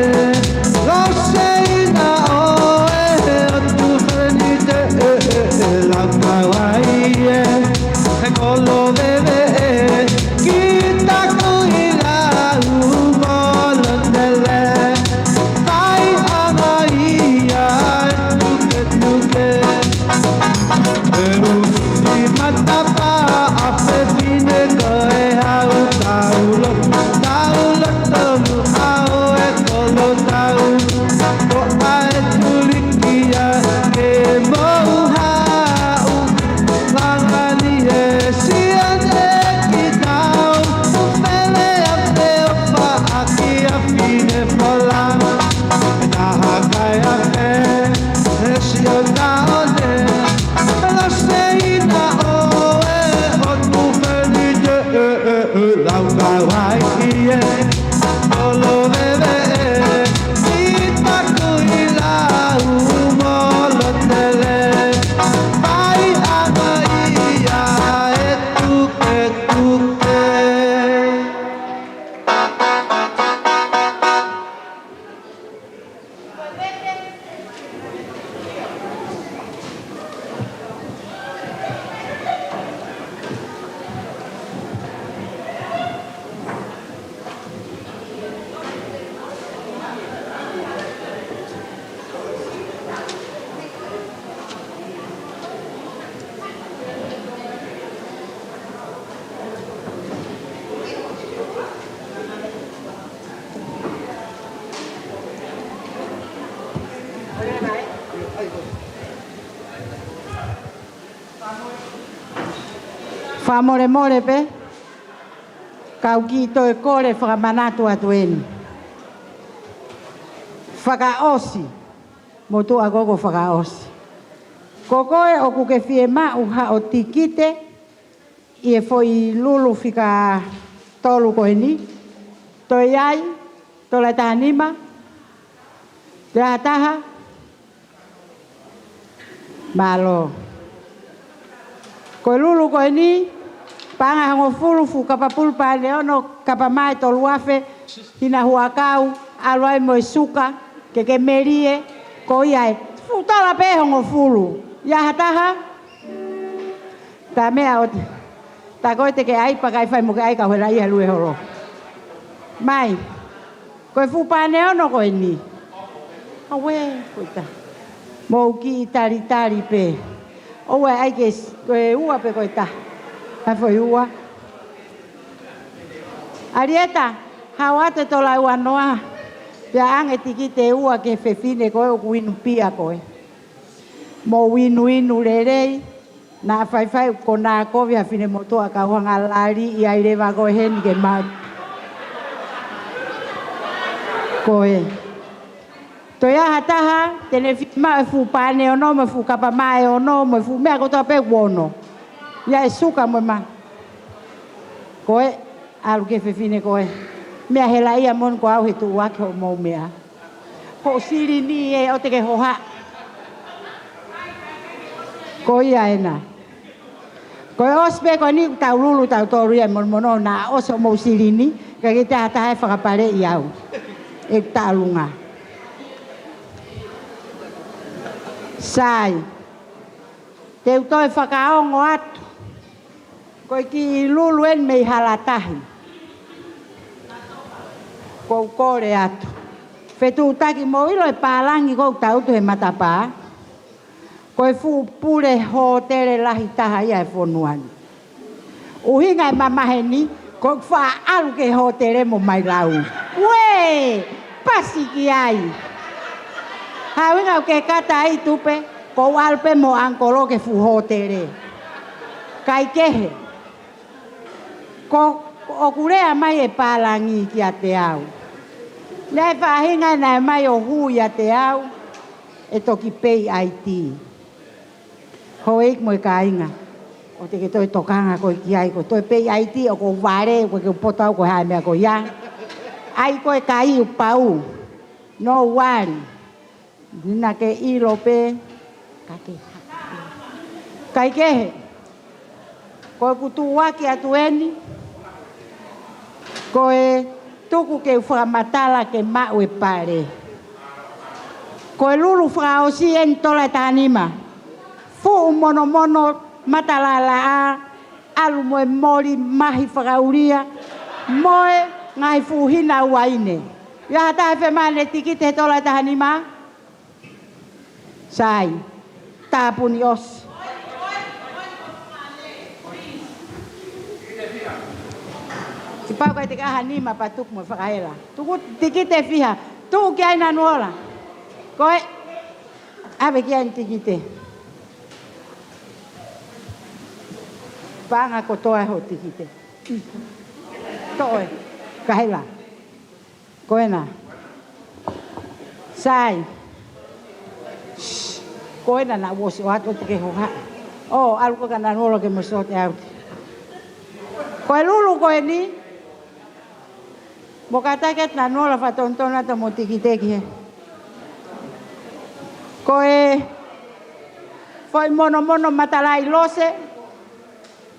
lau seina ʻo e ʻotu fenite, e, e, e, lau kawai e, he kolo veve e, ki taku ʻi lau molo tele, fai anga ia e tuketuke. Pelu ki matapā ʻa fefine ko e hau taulo, taulo tonu ʻa e kolo tau. Ko ʻa e tuliki ia ke mou haʻu. Langani e siane ki tau. Fele a feo pa a ki a fine fola. Taha kai a fe, he siʻo taʻone. Lau seina ʻo e ʻotu fenite, e, e, e, lau kawai e, kolo veve e, ki taku ʻi lau molo tele, fai anga ia e tuketuke. Fakamolemole pē, kau kiʻi toe kole fakamanatu atu eni. Fakaʻosi, motuʻa koko fakaʻosi. Ko koe ʻoku ke fiemaʻu haʻo tikite, ʻi he foʻi lulu fika tolu ko eni, toe ʻi ai, tola taha nima, te ataha, mālō. Ko e lulu ko eni, paʻanga ʻe hongofulu, fuʻu kapa pulu paʻane ono, kapa mae tolu afe, hina huʻakau, ʻalu ai mo e suka, ke ke melie, ko ia ē, fuʻu tola pē ʻe hongofulu, ʻi ai ha taha? Tā meʻa ʻo te, tā ko ē te ke ʻai pea ʻikai fai mo ke ʻai ka hela ia lue holo. Mai. Ko e fuʻu paʻane ono ko eni. Auē, ko ita. Mou kiʻi talitali pē. ʻOua ʻai ke s-, ko e ua pē ko ita. Hafo i ua. ʻAlieta, haʻu atu e tola ua noa. Pea ʻange tikite ʻe ua ki he fefine ko ē ʻoku inu pia ko ē. Mou inuinu lelei. Naʻa faifai ko naʻa kovi ha fine motuʻa ka u hanga lali ʻi ai leva ko ē heni ke ma-. Ko ē. Toe ʻi ai ha taha, te ne fiemaʻu e fuʻu paʻane ono, mo e fuʻu kapa mae ono, mo e fuʻu meʻa kotoa pē ʻoku ono. ʻI ai e suka mo e ma-. Ko ē, ʻalu ki he fefine ko ē. Meʻa hela ia moni ko au he tuʻu ake hoʻomou meʻa. Hoʻo silini ē ʻoua te ke hohaʻa. Ko ia ena. Ko e ʻosi pē ko eni ʻoku tau lulu tautolu ia monomono naʻa ʻosi hoʻomou silini, ka ke te ata he fakapale ʻi au. ʻE taʻalunga. Sai. Te u toe fakaongo atu. Ko e kiʻi lulu eni mei Halatahi. Ko u kole atu. Fetuʻutaki mou ʻilo e pālangi ko ē ʻoku tau ʻutu he matapā. Ko e fuʻu pule hōtele lahi taha ia he fonua ni. ʻUhinga e mamahi ni, ko u faʻa ʻalu ki he hōtele mo mai lau. Uē! Pasi ki ai. Haʻu ʻi he ʻuhinga ʻoku ke kata ai tupe, ko u ʻalu pē mo ʻangikolo ki he fuʻu hōtele. Kaikehe. Ko, ʻoku lea mai e pālangi kiate au. Naʻe faʻahinga naʻe mai ʻo hū ʻiate au, ʻe toki pay I D. Houʻeiki mo e kāinga. ʻOua te ke toe tokanga koe ki ai, ko e toe pay I D ʻoku ou vale, ʻoku ke poto au ko e hā e meʻa ko ia. ʻAi ko e kai ʻo pau. No worry. Naʻa ke ʻilo pē, ka ke. Kaikehe, ko ʻeku tuʻuaki atu eni, ko e Tuku ke u fakamatala ke maʻu e pale. Ko e lulu fakaʻosi eni, tola ʻe taha nima. Fuʻu monomono matalalaʻā, ʻalu mo e moli mahi fakaʻulia, mo e ngaahi fuʻu hina uaine. ʻI ai ha taha ʻe fiemaʻu ʻene tikite he tola ʻe taha nima? Sai. Tāpuni ʻosi. Kapau ʻoku ʻikai te ke ʻai ha nima pea tuku mo e fakahela. Tuku tikite ʻe fiha. Tuku ki ai Nanuola. Ko e, ʻave ki ai e tikite. Paʻanga kotoa hoʻo tikite. Toʻo e fakahela. Ko ena. Sai. Shh. Ko ena naʻa ku ʻosi ʻoatu atu ke hohaʻa. ʻO, ʻalu ko ē kia Nanuola ke mo sort out. Ko e lulu ko eni. Mo kātaki atu Nanuola fakatonutonu atu mo e tikite ki hē. Ko e foʻi monomono matalaʻi lose.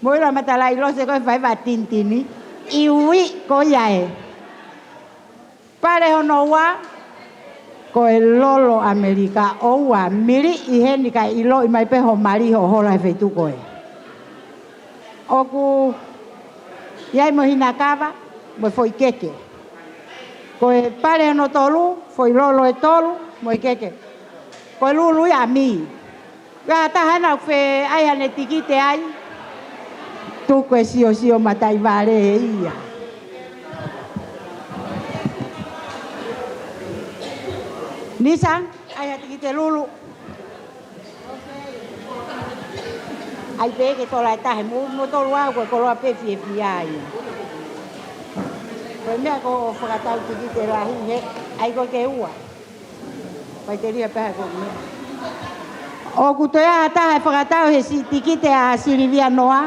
Mo e ʻilo matalaʻi lose ko e fai fakatinitini. ʻIuʻi ko ia ē. Pale hono ua, ko e lolo ʻAmelika, ʻoua mili ʻi heni kae ʻiloʻi mai pē hoʻo mali hoʻo hola he feituʻu ko ē. ʻOku ʻi ai mo e hina kava, mo e foʻi keke. Ko e pale hono tolu, foʻi lolo ʻe tolu, mo e keke. Ko e lulu ia ʻa mi. Ka taha naʻa ku fie ʻai haʻane tikite ai. Tuku e siosio mataʻi vale ia. Nisa, ʻai ha tikite lulu. ʻAi pē ke tola ʻe taha, mo, mo tolu au ko e koloa pē fiefia ia. Ko e meʻa ko e fakatau tikite lahi he, ʻai ko ē ke ua. Pai te lia pē ko e meʻa. ʻOku toe ʻi ai ha taha ʻe fakatau he siʻi tikite ʻa Silivia Noa.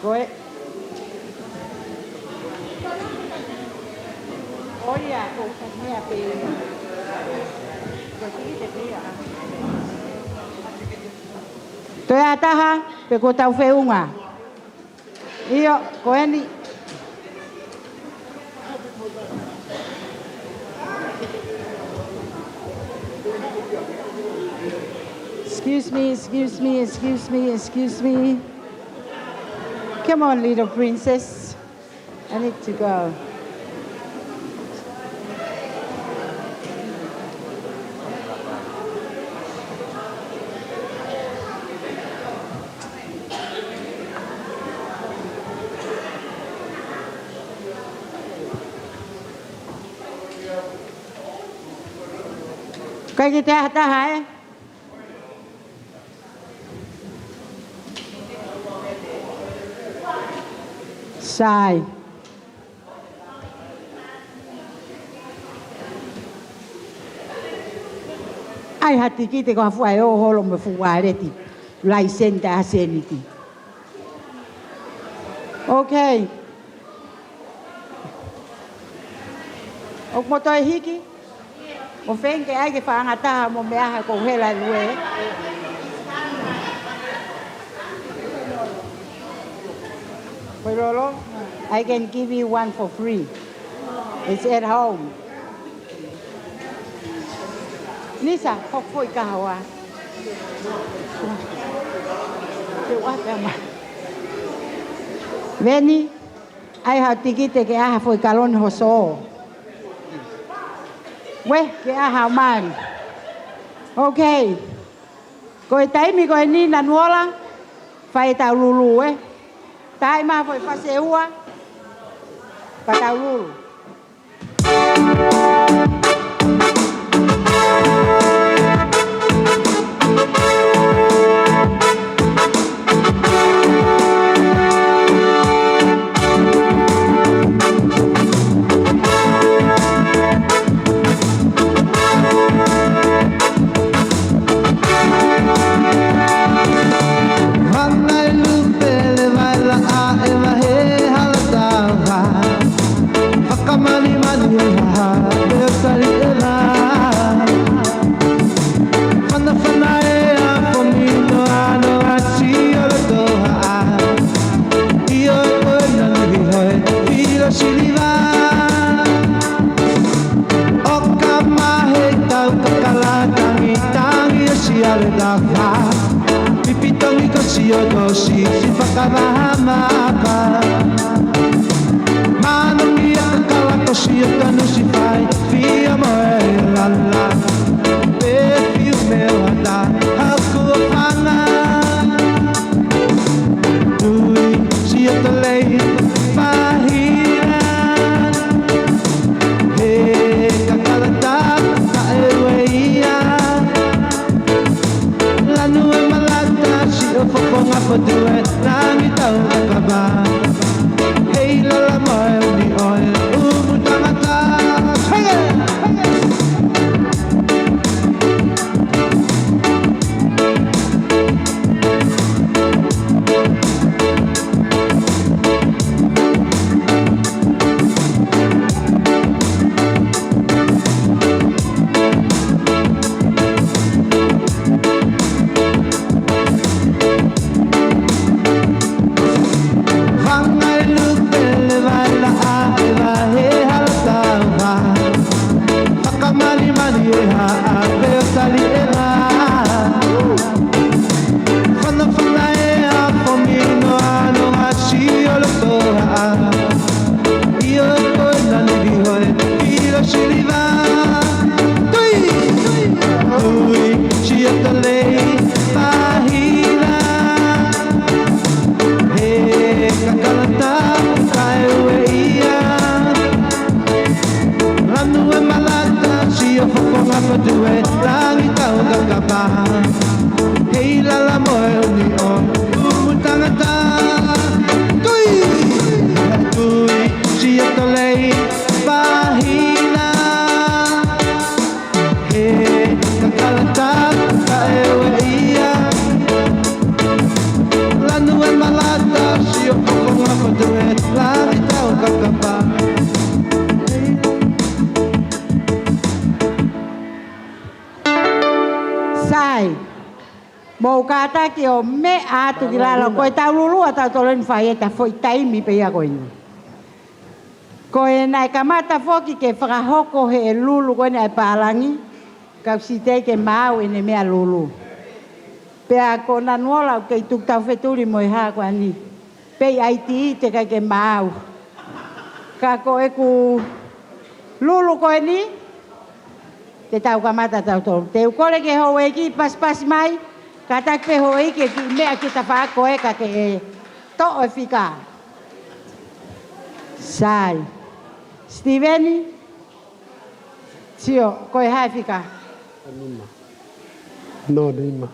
Ko e. ʻO ia, ko e meʻa pē. Ko e tikite pē ia. Toe ʻi ai ha taha, pe kuo tau feʻunga. ʻIo, ko eni. Excuse me, excuse me, excuse me, excuse me. Come on, little princess. I need to go. ʻIkai ke toe ʻi ai ha taha, ē? Sai. ʻAi ha tikite ko ha fua ʻe ō holo mo e fuʻu uāleti. Laiseni taʻe ha sēniti. Okay. ʻOku mo toe hiki? Mo feinga ke ʻai ke fakaangataha mo meʻa ha ko hela lue. Ko e lolo, I can give you one for free. It's at home. Nisa, hoko foʻi kahawa. Te ua te ama. Veni, ʻai ha tikite ke ʻai ha foʻi kaloni hoso. Uē, ke ʻai ha mali. Okay. Ko e taimi ko eni Nanuola, fai ʻetau lulu, ē. Taimi ha foʻi fase ua, ka tau lulu. Kava hama apa. Mano mi a kakala ko si o tanu si fai. Fia mo e lala. Pefiu me o hata. Haku o fanga. Tui si o talei. Fahina. He kakala tapu ka e ueia. Lanu e malata, si o fofonga fotu e langi tau kakapa. Hei lala mo e uni ʻo e umu tangata. Hei! Fanga e lupe le vaila a e vahe hala tauha. Fakamalimali e haʻape ʻo tali e la. Fanafana e afo mino ano a si o le toha. ʻIo ko e nani vihoe pilo siliva. Tui, tui, si o talei, pahila. He kakala tapu ka e ueia. Lanu e malata, si o fofonga fotu e langi tau kakapa. Hei lala mo e uni ʻo e umu tangata. Tui, tui, si o talei, pahila. He kakala tapu ka e ueia. Lanu e malata, si o fofonga fotu e langi tau kakapa. Sai. Mou kātaki ʻo meʻa atu ki lalo, ko e tau lulu ʻa tautolu eni fai e ta foʻi taimi pē ia ko eni. Ko e naʻe kamata foki ke fakahoko he lulu ko eni ʻa e pālangi, ka ʻoku siʻi teʻeki ke maau ʻene meʻa lulu. Pea ko Nanuola ʻoku kei tuku tau fetuli mo e hā ko eni. Pei ʻai tī teʻeki ke maau. Ka ko ʻeku lulu ko eni, te tau kamata tautolu. Te u kole ki he houʻeiki pasipasi mai, kātaki pē houʻeiki e kiʻi meʻa ki he tafaʻaki ko ē ka ke toʻo e fika. Sai. Sitiveni. Sio, ko e hā e fika? Nima. No, nima.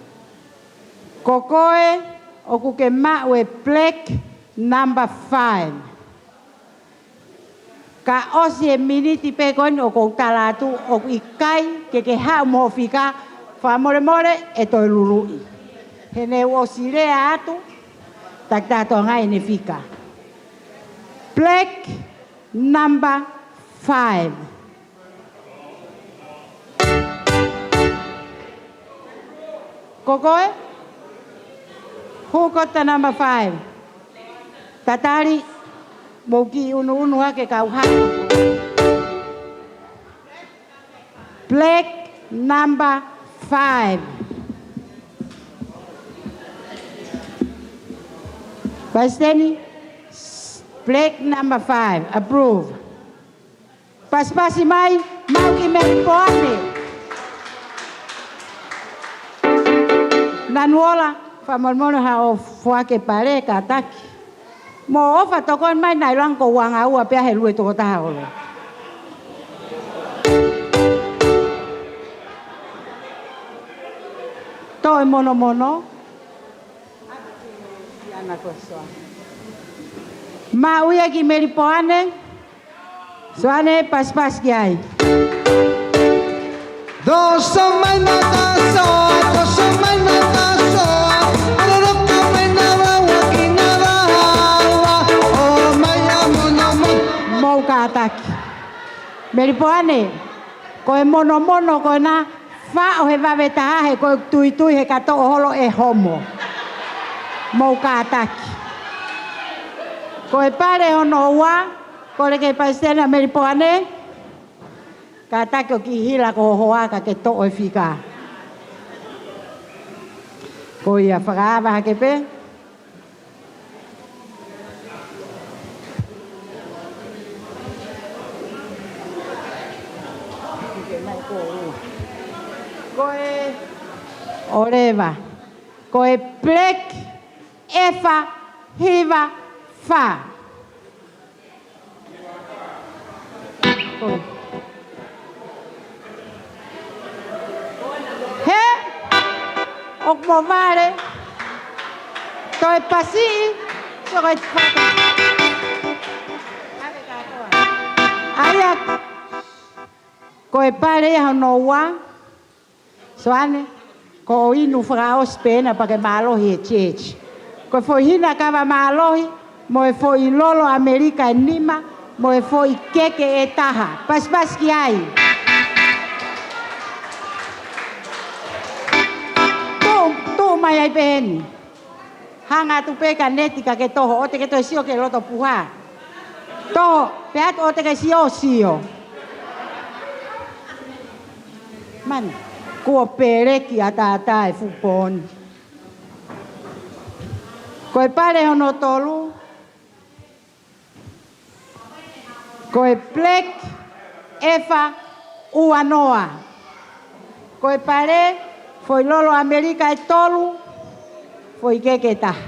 Ko koe, ʻoku ke maʻu e black number five. Ka ʻosi e miniti pē ko eni ʻoku ou tala atu, ʻoku ʻikai ke ke haʻu mo e fika, fakamolemole ʻe toe luluʻi. He ne u ʻosi lea atu, takitaha toʻo ange ʻene fika. Black number five. Ko koe? Who got the number five? Tatali, mou kiʻi unuunu hake kau hake. Black number five. Palesiteni, black number five. Approve. Pasipasi mai, maʻu ki Melipoane. Nanuola, fakamolemole haʻo foaki e pale, kātaki. Mou ʻofa tokoni mai naʻe ʻiloange ko uanga ua pea he lue tokotaha holo. Toʻo e monomono. Maʻu ia ki Melipoane. Soane, pasipasi ki ai. Toso mai na taso, toso mai na taso, aloloka mai na wawa ki na wawa, ʻo mai a monomono. Mou kātaki. Melipoane, ko e monomono ko ena, faʻo he vave taha he ko e tuitui he ka toʻo holo e homo. Mou kātaki. Ko e pale hono ua, kole ki he palesiteni ʻa Melipoane. Kātaki ʻo kiʻi hila ko ho hoa ka ke toʻo e fika. Ko ia fakaava hake pē. Ko e ʻOleva. Ko e Black F hiva fā. He? ʻOku mo vale. Toe pasiʻi. Sio ko e faka. ʻAia. Ko e pale ia hono ua. Soane, ko hoʻo inu fakaʻosi pē ena pea ke mālohi he church. Ko e foʻi hina kava mālohi, mo e foʻi lolo ʻAmelika ʻe nima, mo e foʻi keke ʻe taha. Pasipasi ki ai. Tuʻu, tuʻu mai ai pē heni. Hanga atu pē ka neti ka ke toho, ʻoua te ke toe sio ki he loto puha. Toho, pea ʻoua te ke sio, sio. Mani, kuo peleki ʻataʻatā e fuʻu pō ni. Ko e pale hono tolu. Ko e Black F ua noa. Ko e pale, foʻi lolo ʻAmelika ʻe tolu, foʻi keke ʻe taha.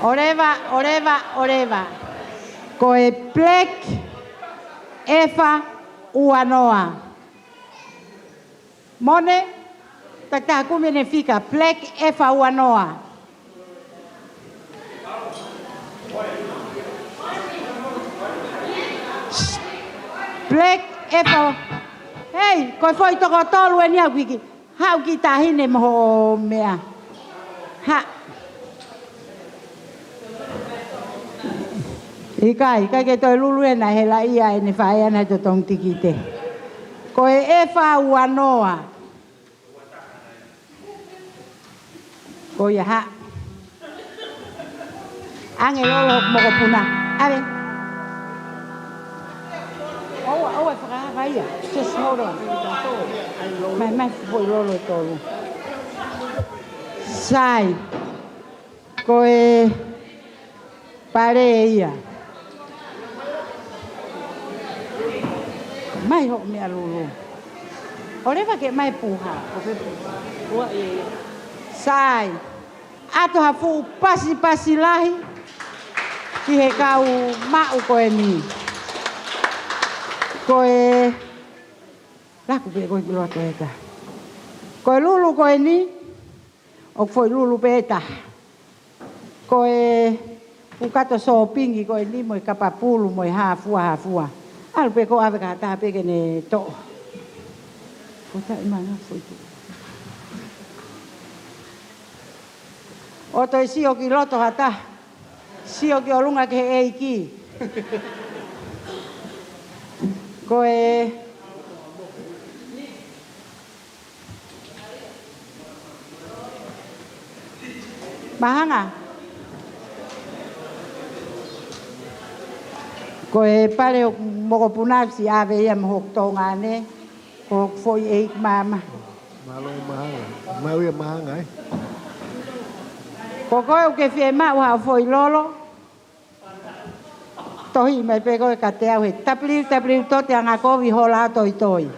ʻOleva, ʻoleva, ʻoleva. Ko e Black F ua noa. Mone, takitaha kumi ʻene fika, Black F ua noa. Black F. Hei, ko e foʻi toko tolu eni ʻa Kuiki. Haʻu ki tahi ne mo hoʻo meʻa. Ha. ʻIkai, ʻikai ke toe lulu ena he laʻia ʻene faʻē ʻana he totongi tikite. Ko e F ua noa. Ko ia ha. Ange lolo mokopuna. ʻAve. ʻOua, ʻoua fakahā ia. Just hold on. Mai, mai, foʻi lolo ʻe tolu. Sai. Ko e pale ia. Mai hoʻo meʻa lulu. ʻOleva ke mai puha. Sai. ʻAtu ha fuʻu pasipasi lahi ki he kau maʻu ko eni. Ko e laku pē ko e kiloa ko e ka. Ko e lulu ko eni. ʻOku foʻi lulu pē ʻe taha. Ko e fuʻu kato sōpingi ko eni mo e kapa pulu mo e hāfua, hāfua. ʻAlu pē ko ʻave ki ha taha pē ke ne toʻo. Ko taʻi manga foʻi tu. ʻOua toe sio ki loto ha taha. Sio ki ʻolunga ki he ʻEiki. Ko e Mahanga. Ko e pale ʻo mokopuna siʻi ʻave ia mo hoku tōngane. Ko hoku foʻi ʻeiki māmā. Mālō Mahanga. Maʻu ia Mahanga, ē? Ko koe ʻoku ke fiemaʻu haʻo foʻi lolo. Tohi mai pē koe kiate au he www dot angakovi hola toitoi.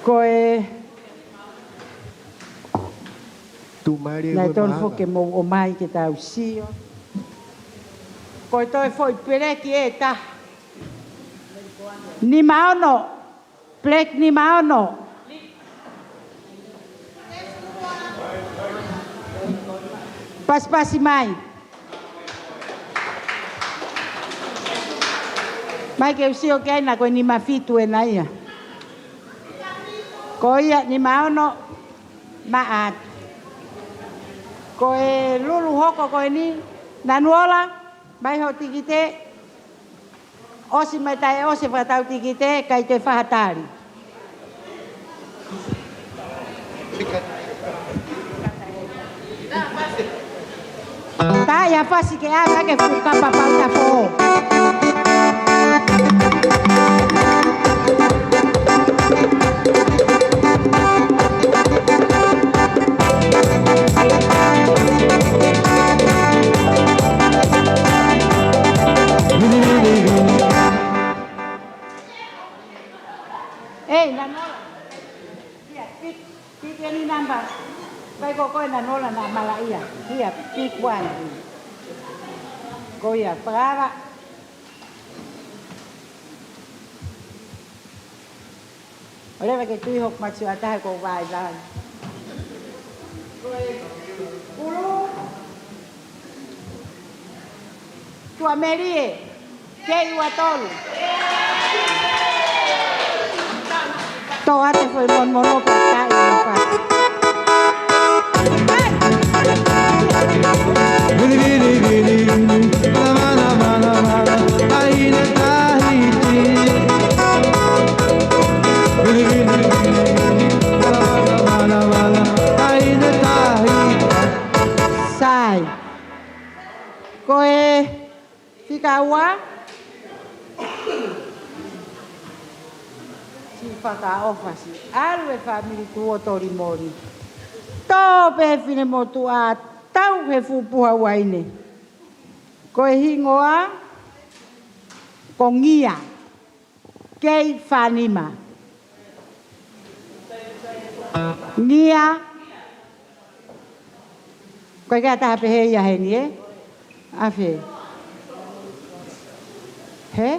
Ko e Tuʻu mai lia naʻe tonu foki ke mou ʻomai ke tau sio. Ko e toe foʻi peleki ʻe taha. Nima ono. Black nima ono. Pasipasi mai. Mai ke u sio ki ai naʻa ko e nima fitu ena ia. Ko ia nima ono maʻa atu. Ko e lulu hoko ko eni, Nanuola, mai hoʻo tikite. ʻOsi mai taʻe ʻosi e fakatau tikite, ʻikai toe fai ha tali. Taʻe ʻi ai ha fasi ke ʻave ake fuʻu kapa pauta fō. Kai ko koe naʻa nau ō naʻa malaʻia. Ia, pick one. Ko ia, fakaava. ʻOleva ke tui hoku masiʻi ʻataha ko vai vai. Kulu. Tuʻamelie. Kei ua tolu. Toʻa te foʻi monomono pea kai ua fā. Vili, vili, vili, vili. Mana, mana, mana, mana. ʻAi ne Tahiti. Vili, vili, vili, vili. Mana, mana, mana, mana. ʻAi ne Tahiti. Sai. Ko e fika ua. Siʻi fakaʻofa siʻi. ʻAlu e fāmili tuʻo toli moli. Tō pē finemotuʻa tau he fuʻu puha uaine. Ko e hingoa ko Ngia. Kei fā nima. Ngia. Ko e kei ʻataha pē he ia heni, ē? Afe. He?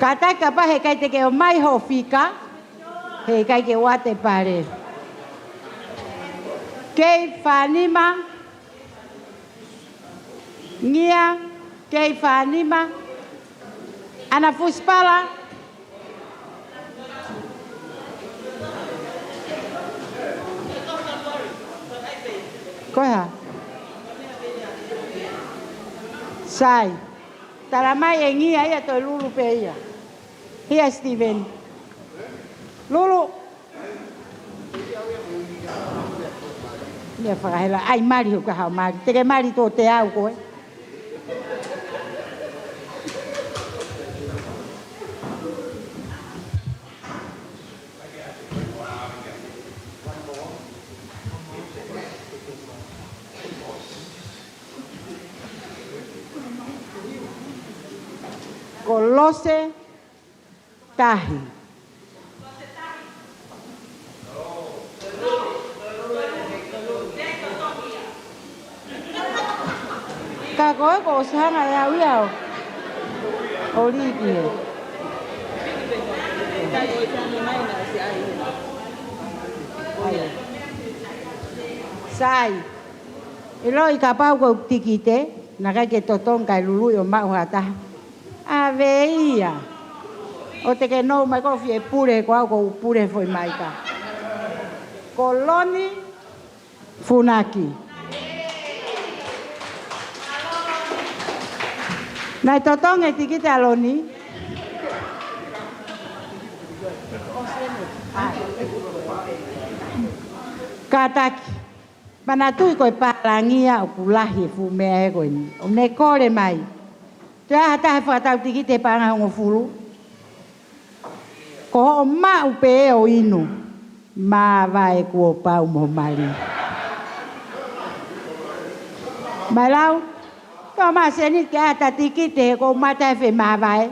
Kātaki kapau heʻikai te ke ʻomai hoʻo fika, heʻikai ke ʻoua te pale. Kei fā nima. Ngia, kei fā nima. ʻAna Fusipala. Ko e hā? Sai. Tala mai ʻe Ngia ia toe Lulu pē ia. Hia Steven. Lulu. Ia fakahela, ʻai mali hoʻo kaha mali. Te ke mali tō te au koe. Kolose tahi. Ka ko e ko sanga e au ia o. ʻO liki he. Sai. ʻIloʻi kapau ko e tikite, naʻe ʻikai ke totongi kae lului ʻo maʻu ha taha. ʻAve ia. ʻOua te ke nou mai ko fie pule ko au ko u pule foʻi maika. Ko Loni Funaki. Naʻe totongi e tikite ʻa Loni. Kātaki. Manatuʻi ko e pālangi ia ʻoku lahi e fuʻu meʻa ē ko eni. ʻO ne kole mai. Te aha tahe fakatau tikite he paʻanga hongofulu. Ko hoʻo maʻu pē ʻo inu. Māvae kuo pau mo mali. Mai lau. Tō ma seni ke ʻata tikite he ko mata e fe māvae.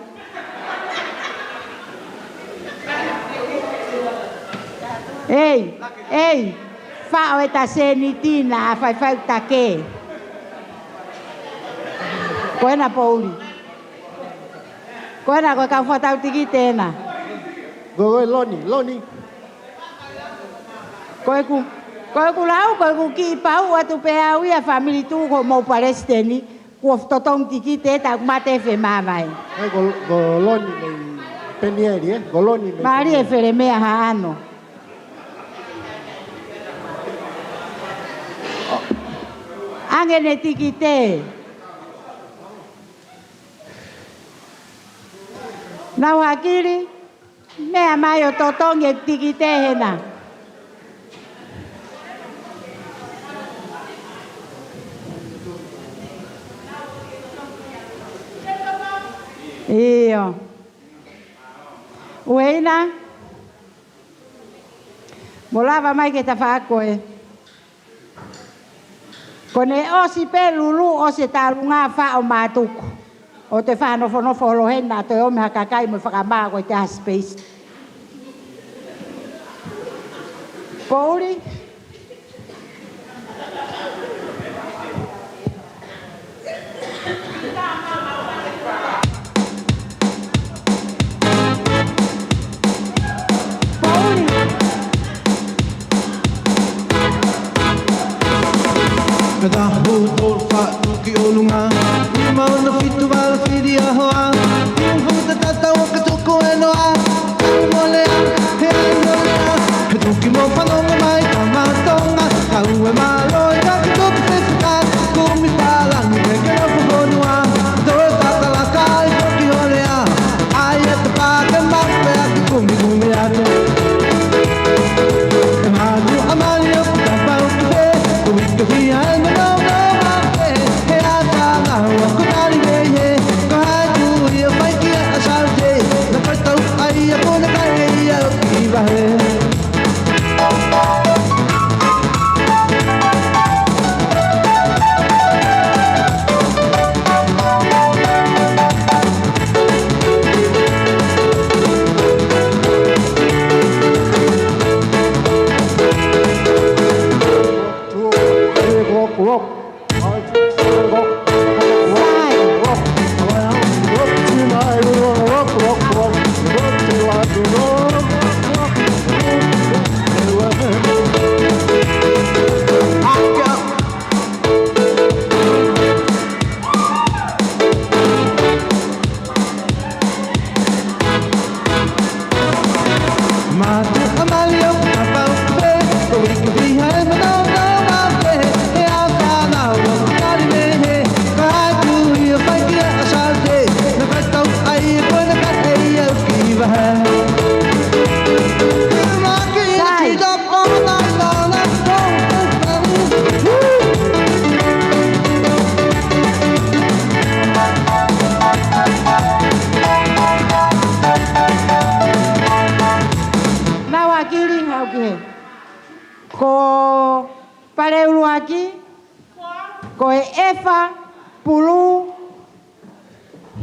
Ei, ei, faʻo e ta seni tina ʻa faifai ta ke. Ko ena pouli. Ko ena ko e kau fakatau tikite ena. Ko e Loni, Loni. Ko ʻeku, ko ʻeku lau, ko ʻeku kiʻi pau atu pē au ia fāmili tuʻu ko mou palesiteni, kuo totongi tikite ta mate fe māvae. Ai, ko, ko Loni mei Penieli, ē? Ko Loni mei Mali e Penieli. Fele mea ha ano. ʻAnge ne tikite. Nau hakili. Meʻa mai ʻo totongi e tikite hena. ʻIo. Ueina. Mo lava mai ke ta faʻa koe. Ko ʻene ʻosi pē Lulu ʻosi e talunga faʻo mātuku. ʻO te faʻa nofonofo holo hena ʻo te ʻomi ha kakai mo fakamā ko e te ha space. Poʻuli. Poʻuli. Ka tahu tolu faʻu ki ʻolunga. Nima ono fitu valu fili ʻa hoa. Kiu hau tatata ua ka tuku e noa. Kau molea, he ai molea. He tuki mo fanongo mai ka matonga. Kau e mālō e ka ki tuku te fika. Kumi pālangi e ke nofo fonua. Tō tatalaka i toki holea. Ai e te pāke mape a ki kumi kumi atu. E mātu a mali o puta pau ki te. Ko wika fia e no no no mape. He a tāna ua ko tali mei he. Ko hatu ia fai kia a saute. Na kai tau ai a kona kai e ia o ki vahe. Sai. Nau akili hau ki he. Ko Pale ʻUluaki, ko e ʻEfa pulu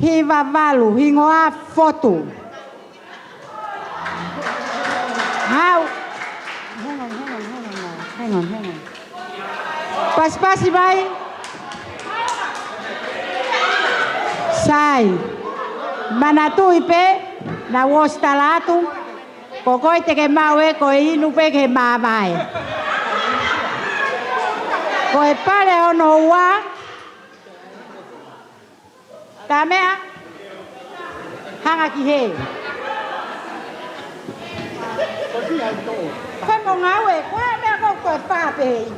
hiva valu, hingoa Fotu. Hau. Hang on, hang on, hang on, hang on, hang on. Pasipasi mai. Sai. Manatuʻi pē, naʻa ku ʻosi tala atu. Ko koe te ke maʻu ē, ko e inu pē ke māvae. Ko e pale hono ua. Ka meʻa, hanga ki he. Ko e mo ngāue, ko e meʻa ko, ko e pā pē he inu.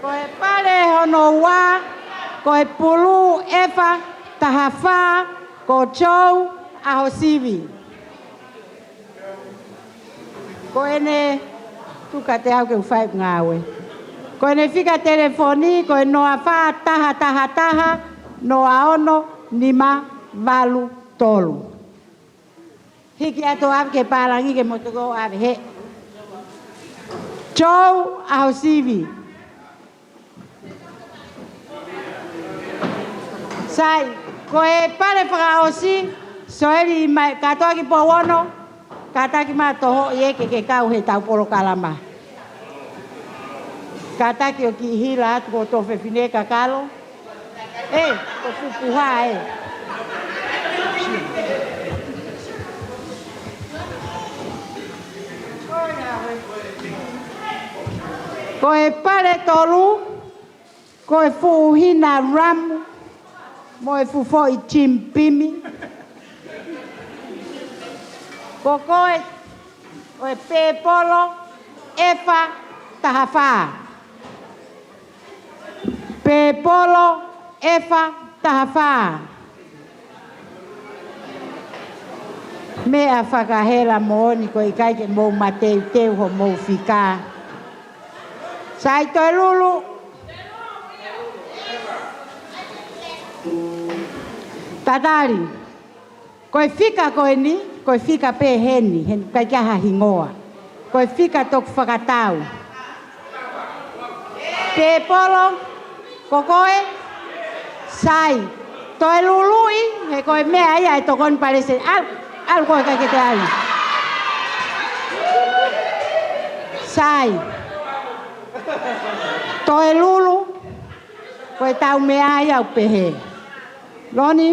Ko e pale hono ua, ko e pulu ʻEfa taha fā, ko Joe ʻAhosivi. Ko ʻene tuka te au ke u fai ngāue. Ko ʻene fika telefoni, ko e noa fā taha taha taha, noa ono nima valu tolu. Hiki atu ʻave ki he pālangi ke motuko ʻave he. Joe ʻAhosivi. Sai, ko e pale fakaʻosi, Soeli mai, kātoa ki Pouono, kātaki mā toho i eke ke kau he tau polokalama. Kātaki ʻo ki hila atu ko tō fefine kakalo. Ē, ko fupuha ē. Ko e pale tolu, ko e fuʻu hina Ramu, mo e fuʻu foʻi Jim Pimi. Ko koe, ko e pēpolo, ʻEfa taha fā. Pēpolo, ʻEfa taha fā. Meʻa fakahela moʻoni ko e ʻikai ke mou mateuteu hoʻomou fika. Sai Toelulu. Tatali. Ko e fika ko eni, ko e fika pē heni, heni ʻikai ke ʻi ai ha hingoa. Ko e fika toku fakatau. Pēpolo, ko koe, sai. Toe luluʻi, he ko e meʻa ia ʻe tokoni palesiteni. ʻAlu, ʻalu koe kae ke te ʻalu. Sai. Toe lulu, ko e tau meʻa ia ʻoku pehē. Loni.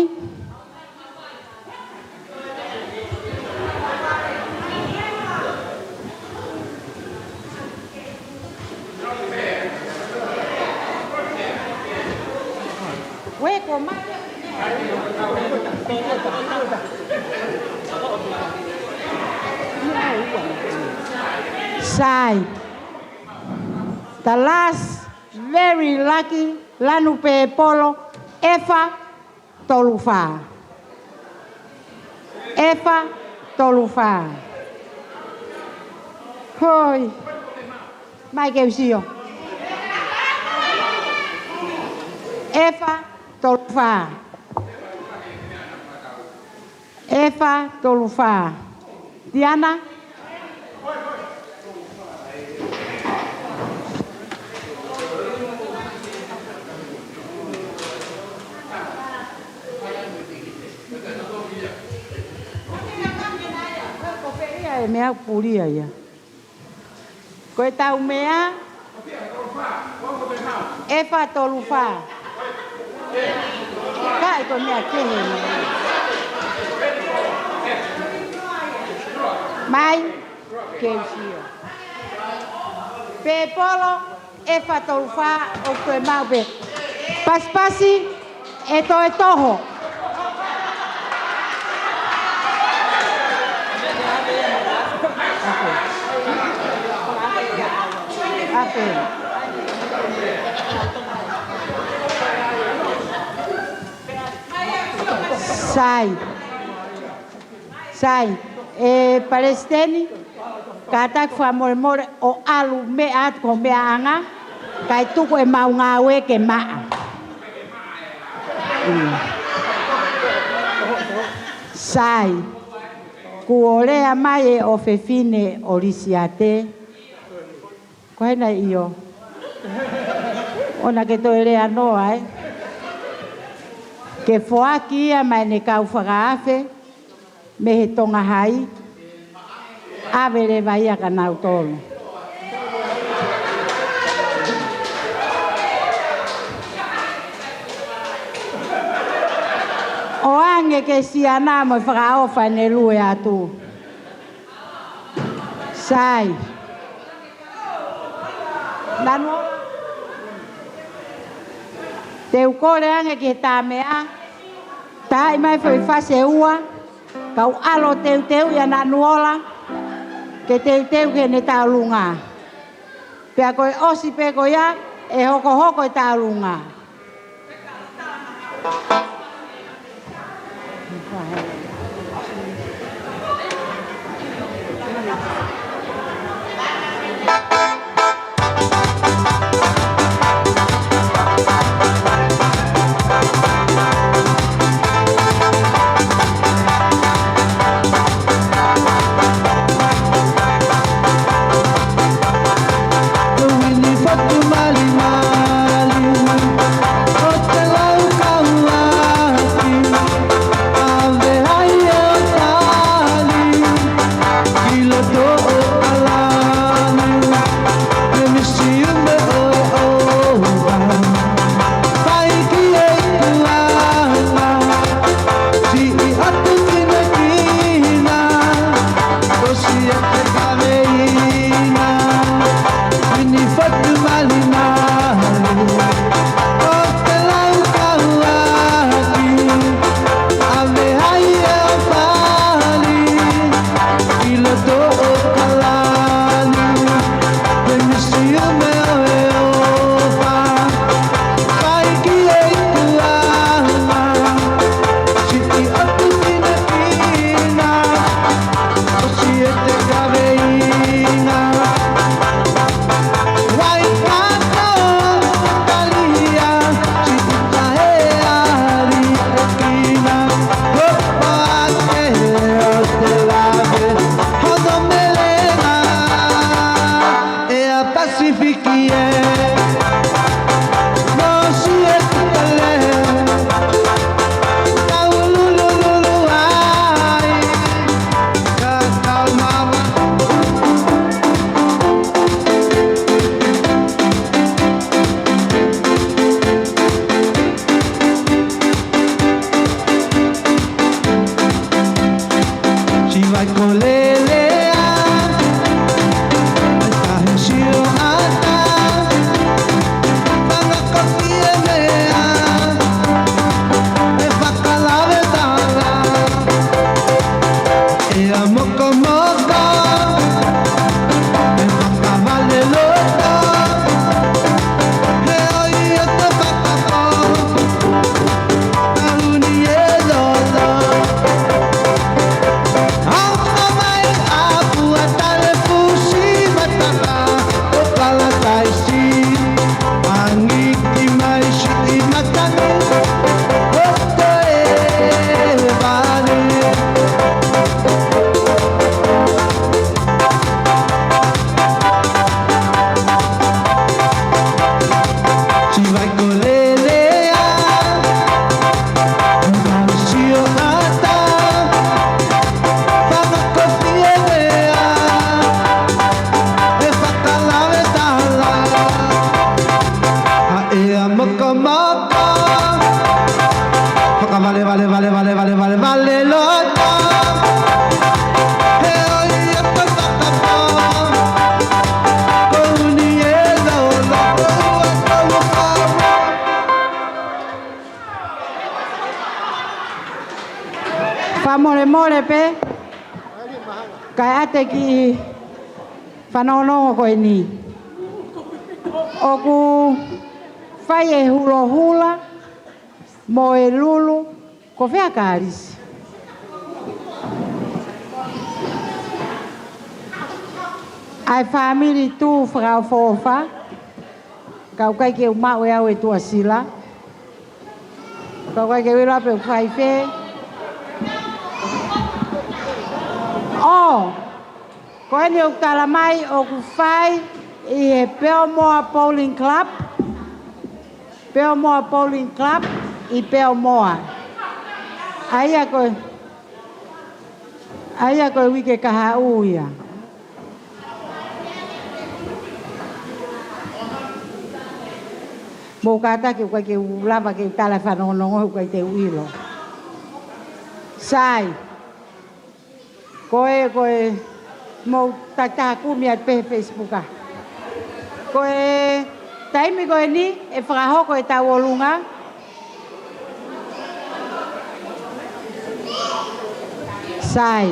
Uē, ko mai. Sai. The last very lucky, lanu pēpolo, Efa tolu fā. Efa tolu fā. Hoi. Mai ke u sio. Efa tolu fā. Efa tolu fā. Tiana. Ko e meʻa ʻoku pulia ia. Ko e tau meʻa, Efa tolu fā. Ka ʻi ko e meʻa kehe. Mai, ke u sio. Pēpolo, Efa tolu fā, ʻoku toe maʻu pē. Pasipasi, ʻe toe toho. Ape. Sai. Sai, ʻe Palesiteni, kātaki fakamolemole ʻo ʻalu meʻa atu ko meʻaʻanga, kae tuku ʻemau ngāue ke maʻa. Mm. Sai, kuo lea mai ʻe ʻofefine ʻo Lisiate, ko hai nai ʻio. ʻOua ke toe lea noa, ē. Ke foaki ia maʻa ʻene kau fakaafe, mei he Tonga Hai, ʻave leva ia kia nautolu. ʻOange ke siana mo e fakaʻofa ʻene lue atu. Sai. Nanu. Te u kole ange ki he tameʻa. Taaʻi mai foʻi fasi ʻe ua. Kau ʻalu ʻo teuteu ʻia Nanuola. Ke teuteu ki heʻene tauʻolunga. Pea ko e ʻosi pē ko ia, ʻe hokohoko e tauʻolunga. Vale, vale, vale, vale, vale, vale, vale, loto. He ʻoi atu fakapō. Ko uni e loto, ua, ua, ua, ua. Fakamolemole pē, kae ʻatā e kiʻi fanongonongo ko eni. ʻOku fai e hulohula mo e lulu, ko fē ʻa Kalisi? ʻA e fāmili Tuʻi fakaʻofoʻofa, ka ʻoku ʻikai ke u maʻu ʻe au e tuʻasila. Ka ʻoku ʻikai ke u ʻilo pe ʻoku fai fē. ʻŌ, ko eni ʻoku tala mai ʻoku fai ʻi he Peomoa Bowling Club. Peomoa Bowling Club ʻi Peomoa. ʻA ia ko e, ʻa ia ko e uike kahaʻu ia. Mou kātaki, ʻoku ʻikai ke u lava ke u tala e fanongonongo, ʻoku ʻikai te u ʻilo. Sai. Ko e, ko e, mou tataki mai pē he Facebook ā. Ko e taimi ko eni ʻe fakahoko ʻetau ʻolunga. Sai.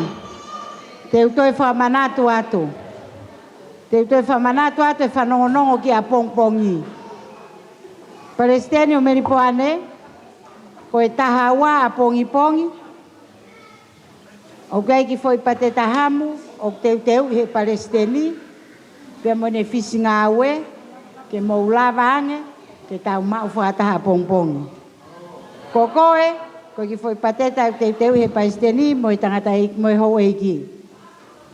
Te u toe fakamanatu atu. Te u toe fakamanatu atu e fanongonongo ki ʻapongipongi. Palesiteni ʻo Melipoane, ko e taha ua ʻapongipongi. ʻOku ʻi ai e kiʻi foʻi pateta hamu ʻoku teuteuʻi ʻe he palesiteni, pea mo ʻene fisi ngāue, ke mou lava ange ke tau maʻu fakataha ʻapongipongi. Ko koe, ko e kiʻi foʻi pateta ʻoku teuteuʻi ʻe he palesiteni mo e tangataʻeiki mo e houʻeiki.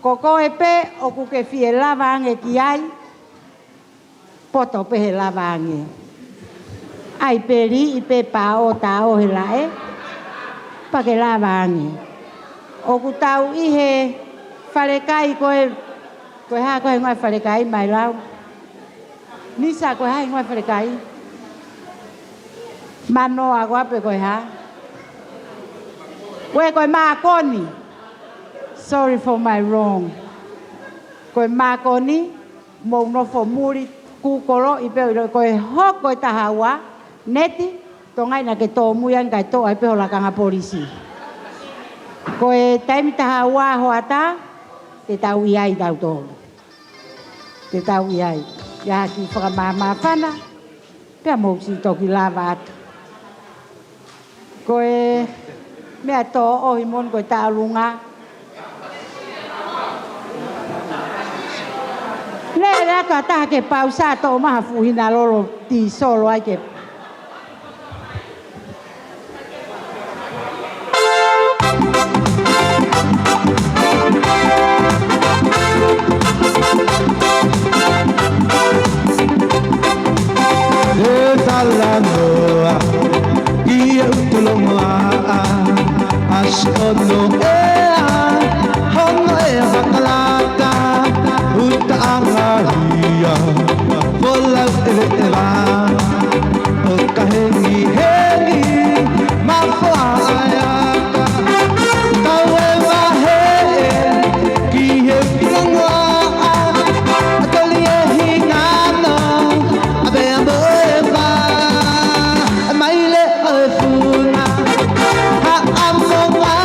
Ko koe pē ʻoku ke fie lava ange ki ai, poto pē he lava ange. ʻAi pē liʻi pē paʻo taʻo he laʻe, pea ke lava ange. ʻOku tau ʻi he falekai ko e, ko e hā ko e hingoa e falekai mai lau? Nisa, ko e hā e hingoa e falekai? Manoa ko ā pe ko e hā? Uē, ko e Mākoni. Sorry for my wrong. Ko e Mākoni, mou nofo muli kūkoloʻi pē ʻo ʻilo ko e hoko e taha ua, neti, tongai naʻa ke tōmui ange kae toʻo ai pē ho lakanga polisi. Ko e taimi taha ua hoʻatā, te tau ʻi ai tautolu. Te tau ʻi ai. ʻI ai ha kiʻi fakamāmāfana, pea mou siʻi toki lava atu. Ko e meʻa tō ʻohi moʻoni ko e taʻolunga. Lele atu ha taha ke pausa toʻo mai ha fuʻu hina lolo tīsolo ai ke E talanoa ʻi he ʻutulongoaʻa, ʻasi ʻo noʻea, hono ʻea fakalata, ʻutaʻanga hia, folau ʻeveʻeva, ʻo ka hengihengi, mafoa ʻaeaka, kau e vaheʻe ki he pilangoaʻa, ʻa toli e hingano, ʻa pea mo e vā, ʻa mai le ʻo e funa, ha ʻamonga,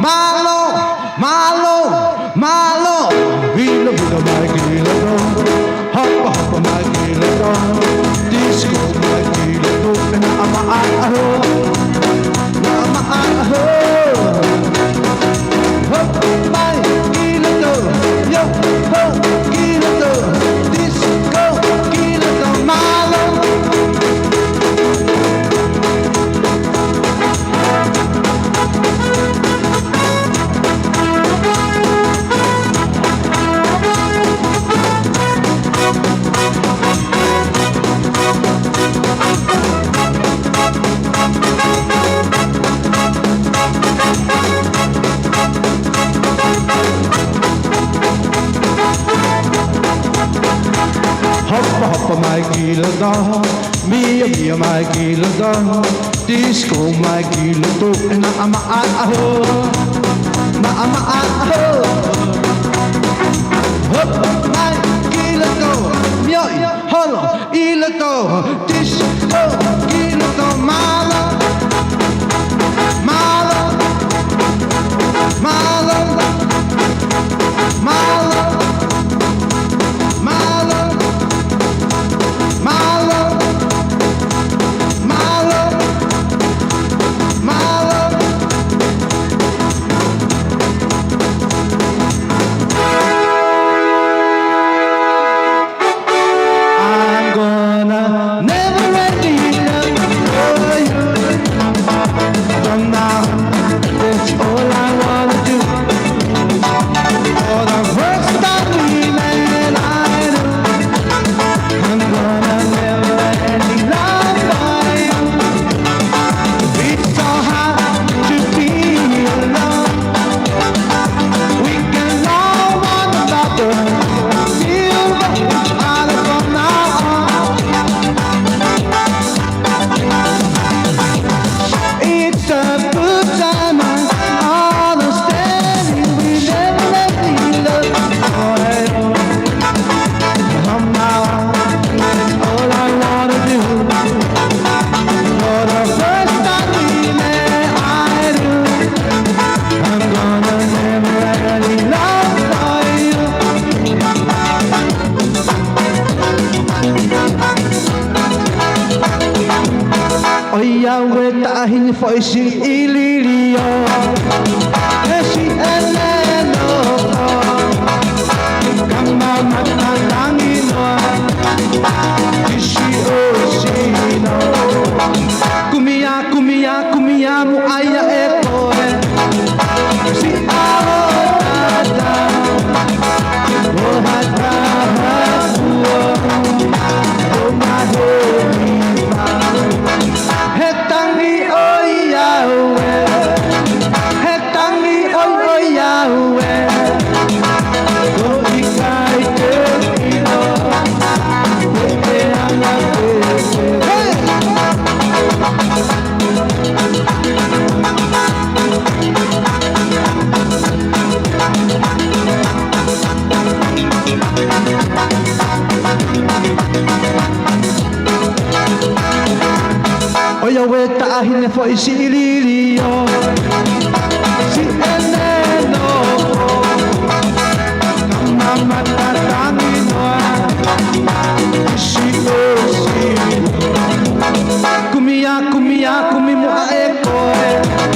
Mālō, mālō, mālō. Vila, vila mai ki loto. Hopo, hopo mai ki loto. Disco mai ki loto. Pena ama a ho. Ama a ho. Hopo mai ki loto. Yo, ho, ki loto. Disco ki loto. Mālō. Hopo, hopo mai ki loto. Mia, mia mai ki loto. Disco mai ki loto. Ena ama a ho. Ma ama a ho. Hopo mai ki loto. Mia, holo ʻi loto. Disco ki loto. Mālō. Mālō. Mālō. Mālō. Mālō. Mālō. Mālō. Mālō. I'm gonna never end in love for you. From now on, that's all I wanna do. For the first time in my life, I'm gonna never end in love for you. It's so hard to be alone. We can love one another. Feel the other from now on. It's a good time, I understand. We never let me love. From now on, that's all I wanna do. For the first time in my life, I'm gonna never let me love for you. ʻOiauē taʻahine foʻi siʻi lilio. He siʻene noʻo. Kamata langi noa. Kisi ʻo sino. Kumi ā, kumi ā, kumi ā muʻa ia ʻe koe. Siʻa ʻo tata. ʻO hata hapua. ʻO mahe nipa. He tangi ʻoiauē. He tangi ʻoi ʻoiauē. Ko ʻikai te ʻilo. He te anga te te. Hey! ʻOiauē taʻahine foʻi siʻi lilio. Siʻene noʻo. Kamata langi noa. Kisi ʻo sino. Kumi ā, kumi ā, kumi muʻa ʻe koe.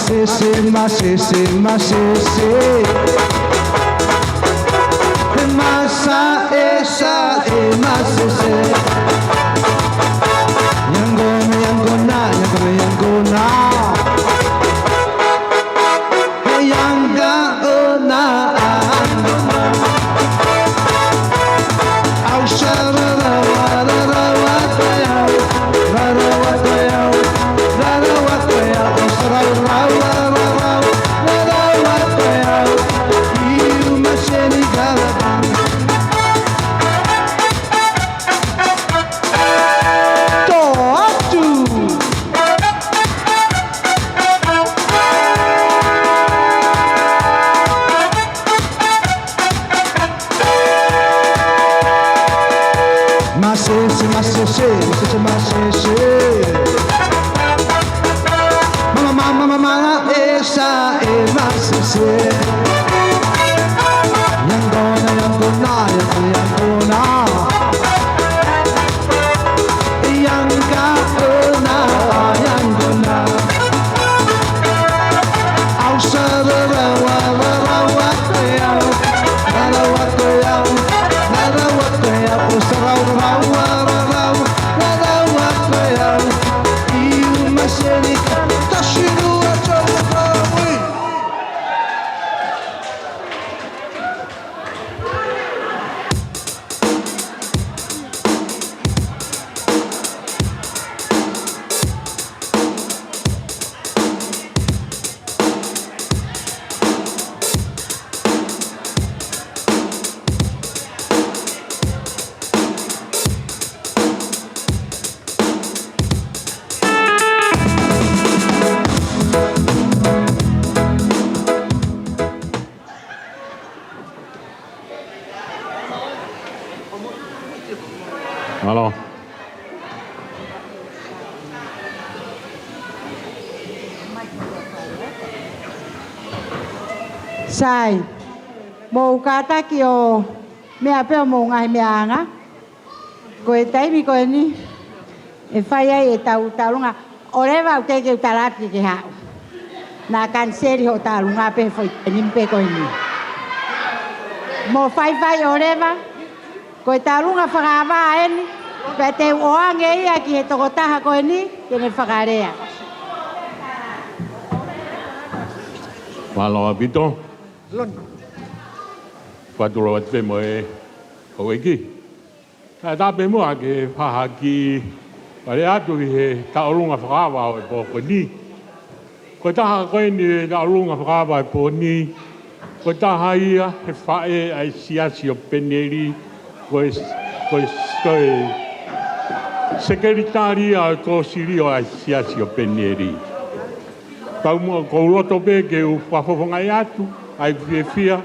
Masese, masese, masese. Masaʻe, saʻe, masese. Yangona, yangona, yangona, yangona. He yanga ona, yangona. Au sa rarawa, rarawa, rarawa. Masese, masese, masese, masese. Mama, mama, mama, esa, e masese. Yangona, yangona, yangona, yangona. Yanga ona, yangona. Mālō. Sai, mou kātaki ʻo meʻa pē ʻo mou ngaahi meʻaʻanga. Ko e taimi ko eni ʻe fai ai ʻetau tauʻolunga. ʻOleva, ʻoku teʻeki ke u tala atu ke ke haʻu. Naʻa kaniseli hoʻo tauʻolunga pē he foʻi taimi pē ko eni. Mou faifai ʻOleva, ko e tauʻolunga fakaava eni, pea te u ʻoange ia ki he tokotaha ko eni ke ne fakalea. Mālō ʻaupito. Fakatulou atu pē mo e houʻeiki. Kae ʻatā pē muʻa ke fakahā ki he pale atu ʻi he tauʻolunga fakaava ʻo e pō ko eni. Ko e taha ko eni ʻi he tauʻolunga fakaava ʻo e pō ni, ko e taha ia he faʻē ʻa e siasi ʻo Peneli, ko e, ko e, ko e sekelitali ia ʻo e kōsilio ʻa e siasi ʻo Peneli. Pau muʻa ʻoku ou loto pē ke u fakafofongaʻi atu ʻa e fiefia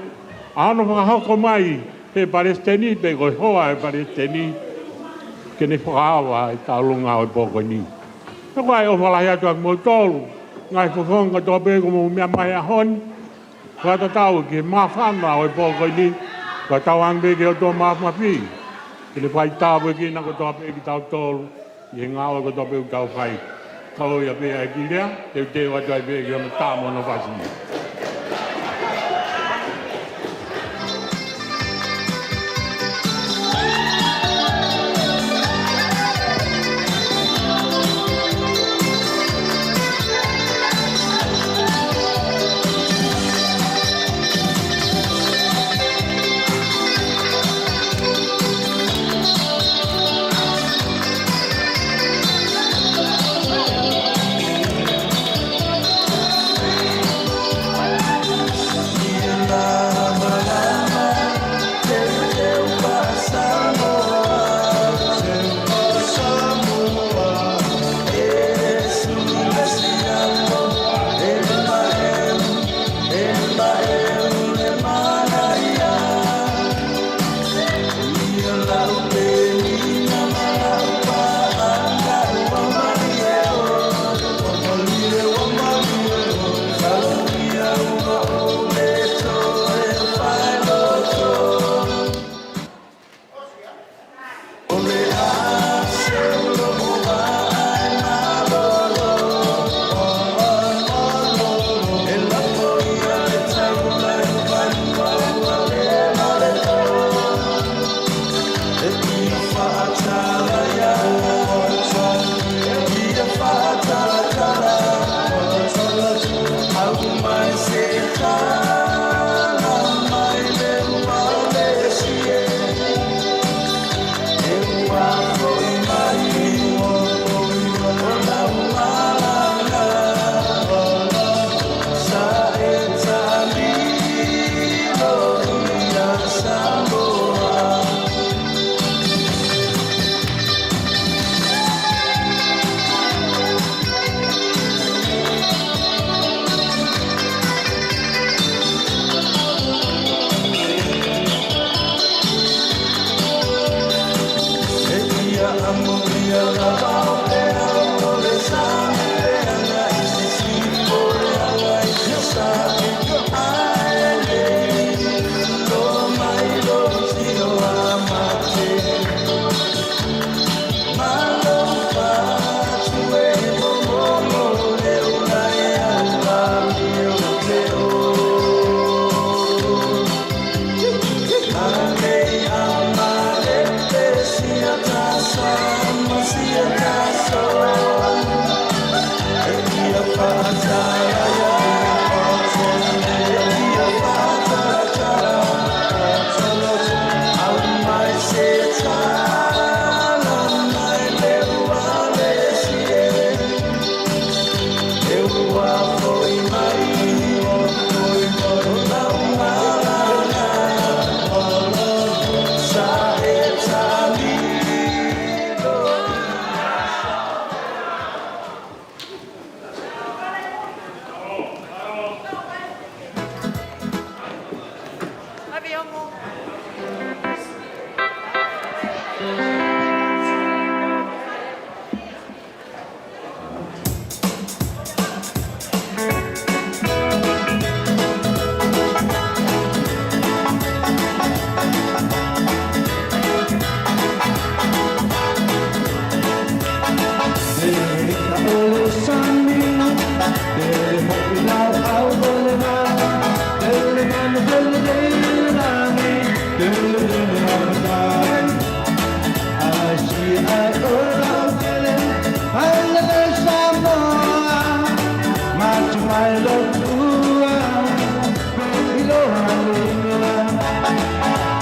ʻa hono fakahoko mai ʻe he palesiteni pe ko e hoa ʻo e palesiteni ke ne fakaava e tauʻolunga ʻo e pō ko eni. Pea ko e ʻofa lahi atu ʻa kimoutolu, ngaahi fofonga kotoa pē kuo mou meʻa mai he ʻaho ni. Fakatatau ki he māfana ʻo e pō ko eni, fakatauange pē ki he ʻOtua Māfimafi ke ne fai tāpuekina kotoa pē kitautolu ʻi he ngāue kotoa pē ʻoku tau fai. Ka ko ia pē ʻa e kiʻi lea, teuteu atu ai pē ki hono tā mo hono fasi.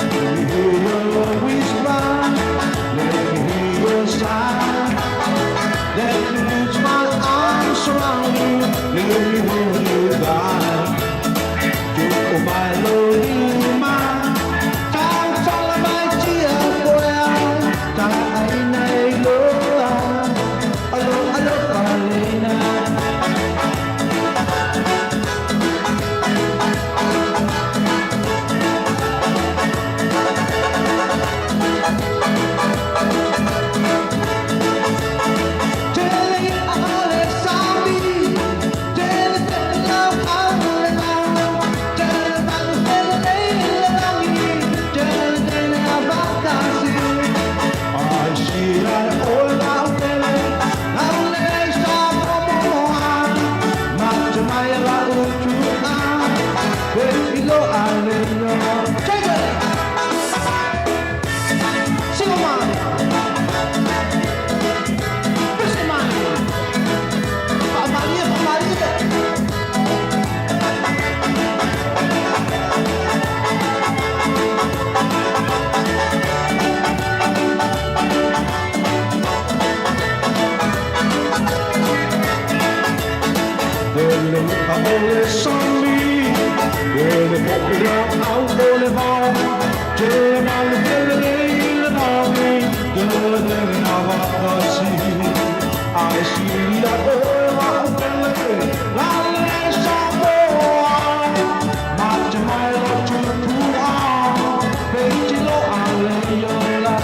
Let me hear your whisper, let me hear your sigh. Let me put my arms around you, let me hold you tight. Tuku mai lō lima, tautala mai kia koe, taʻahine ʻiloa. Alo, alo, Kalena. Take it! Sio mai. Pese mai. Fakamālie, fakamālie. Dele a ole sami, dele poki a au ole vau, dele malu dele dele nami, dele dele na vakasi. Ai si a ole vau dele, lale Samoa, mate mai lo tupu a, peiti lo a le iola.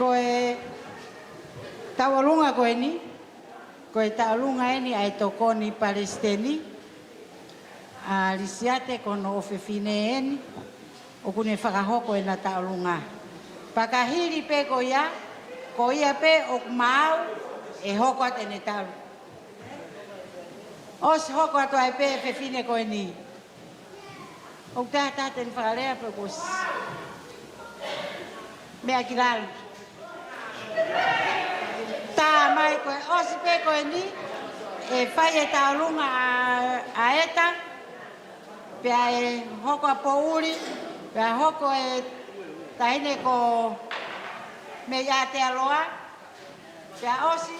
Ko e tauʻolunga ko eni, ko e tauʻolunga eni ʻa e tokoni palesiteni, ʻa Lisiate ko hono ʻofefine eni, ʻoku ne fakahoko ʻena tauʻolunga. Pea ka hili pē ko ia, ko ia pē ʻoku maau ʻe hoko atu ʻene talu. ʻOsi hoko atu ai pē ʻe fefine ko eni. ʻOku taha taha te ne fakalea pe kuo ʻosi. Meʻa ki lalo. Tā mai ko e ʻosi pē ko eni, ʻe fai e tauʻolunga ʻa, ʻa ʻEta, pea ʻe hoko ʻa Poʻuli, pea hoko e taʻahine ko Mei Aotearoa, pea ʻosi,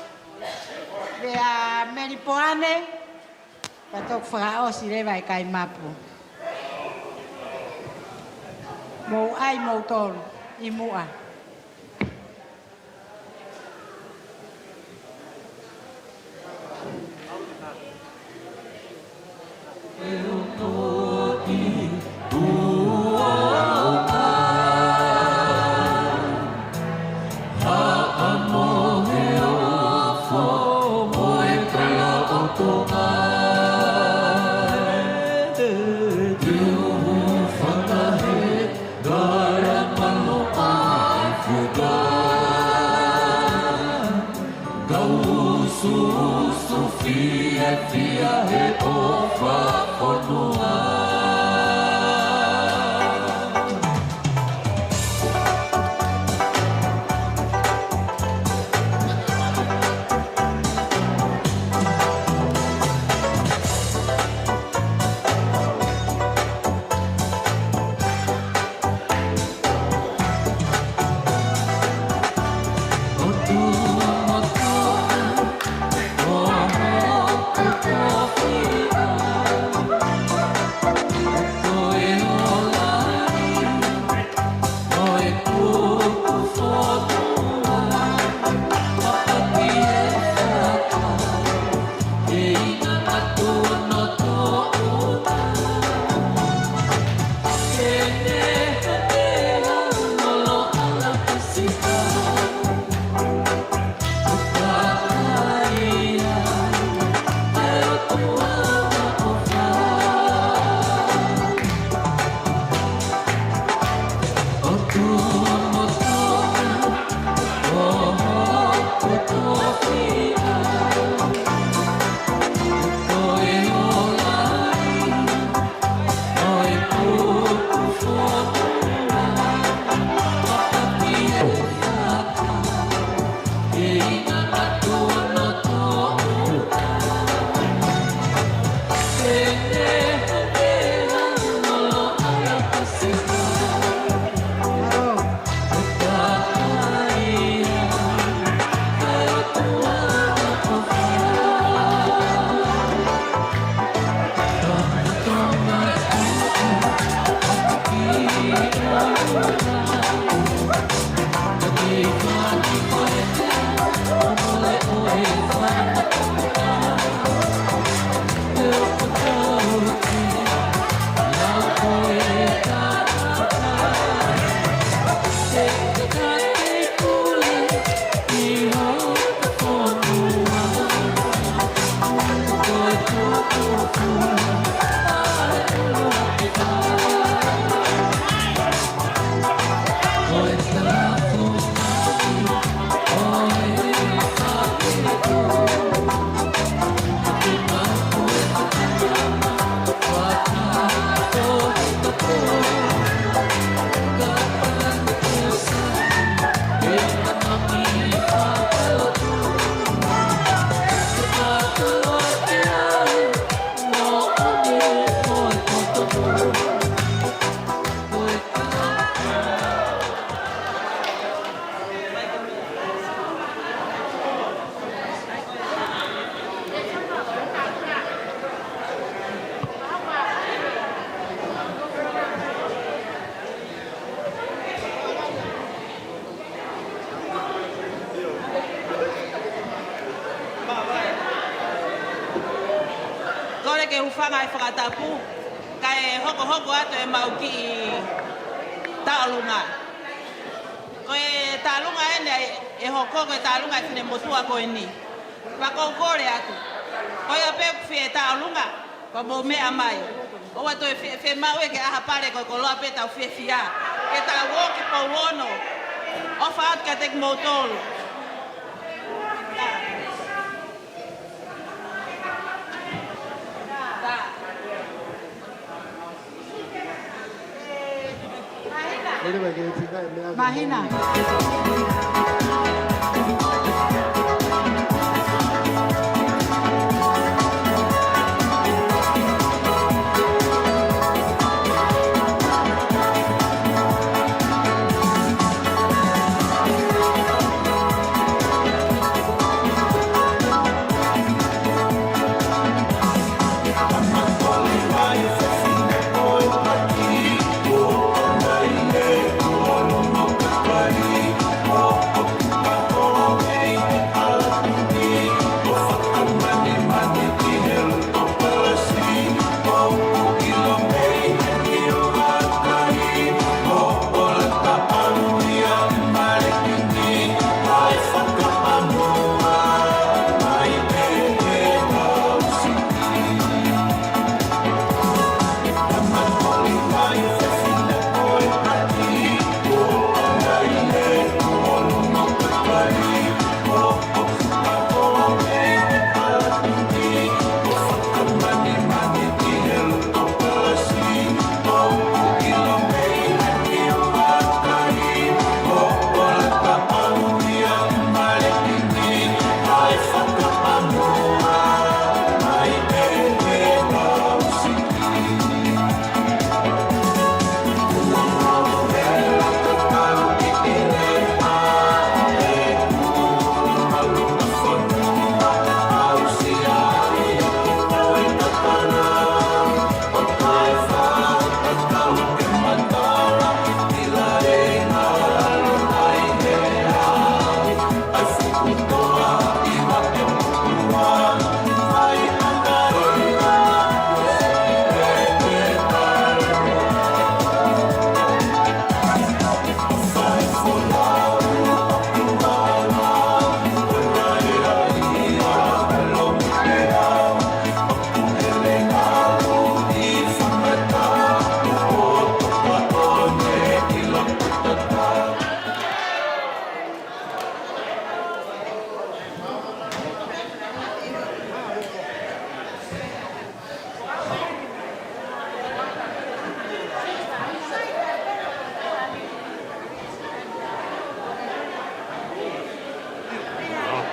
pea Melipoane, pea toki fakaʻosi leva ʻe Kaimapu. Mou ʻai moutolu ʻi muʻa. Kole ke u hūfanga he fakatapu, kae hokohoko atu ʻemau kiʻi tauʻolunga. Ko e tauʻolunga eni ʻa Ko e, ko e tālunga e finemotuʻa ko eni. Pea ʻoku ou kole atu, ko ia pē ʻoku fie tālunga, pea mou meʻa mai. ʻOua toe fie, fie maʻu ia ke ʻaha pale, ko e koloa pē ʻoku tau fiefia. Ke tau ō ki Pouono. ʻOfa atu kiate kimoutolu. Māhina.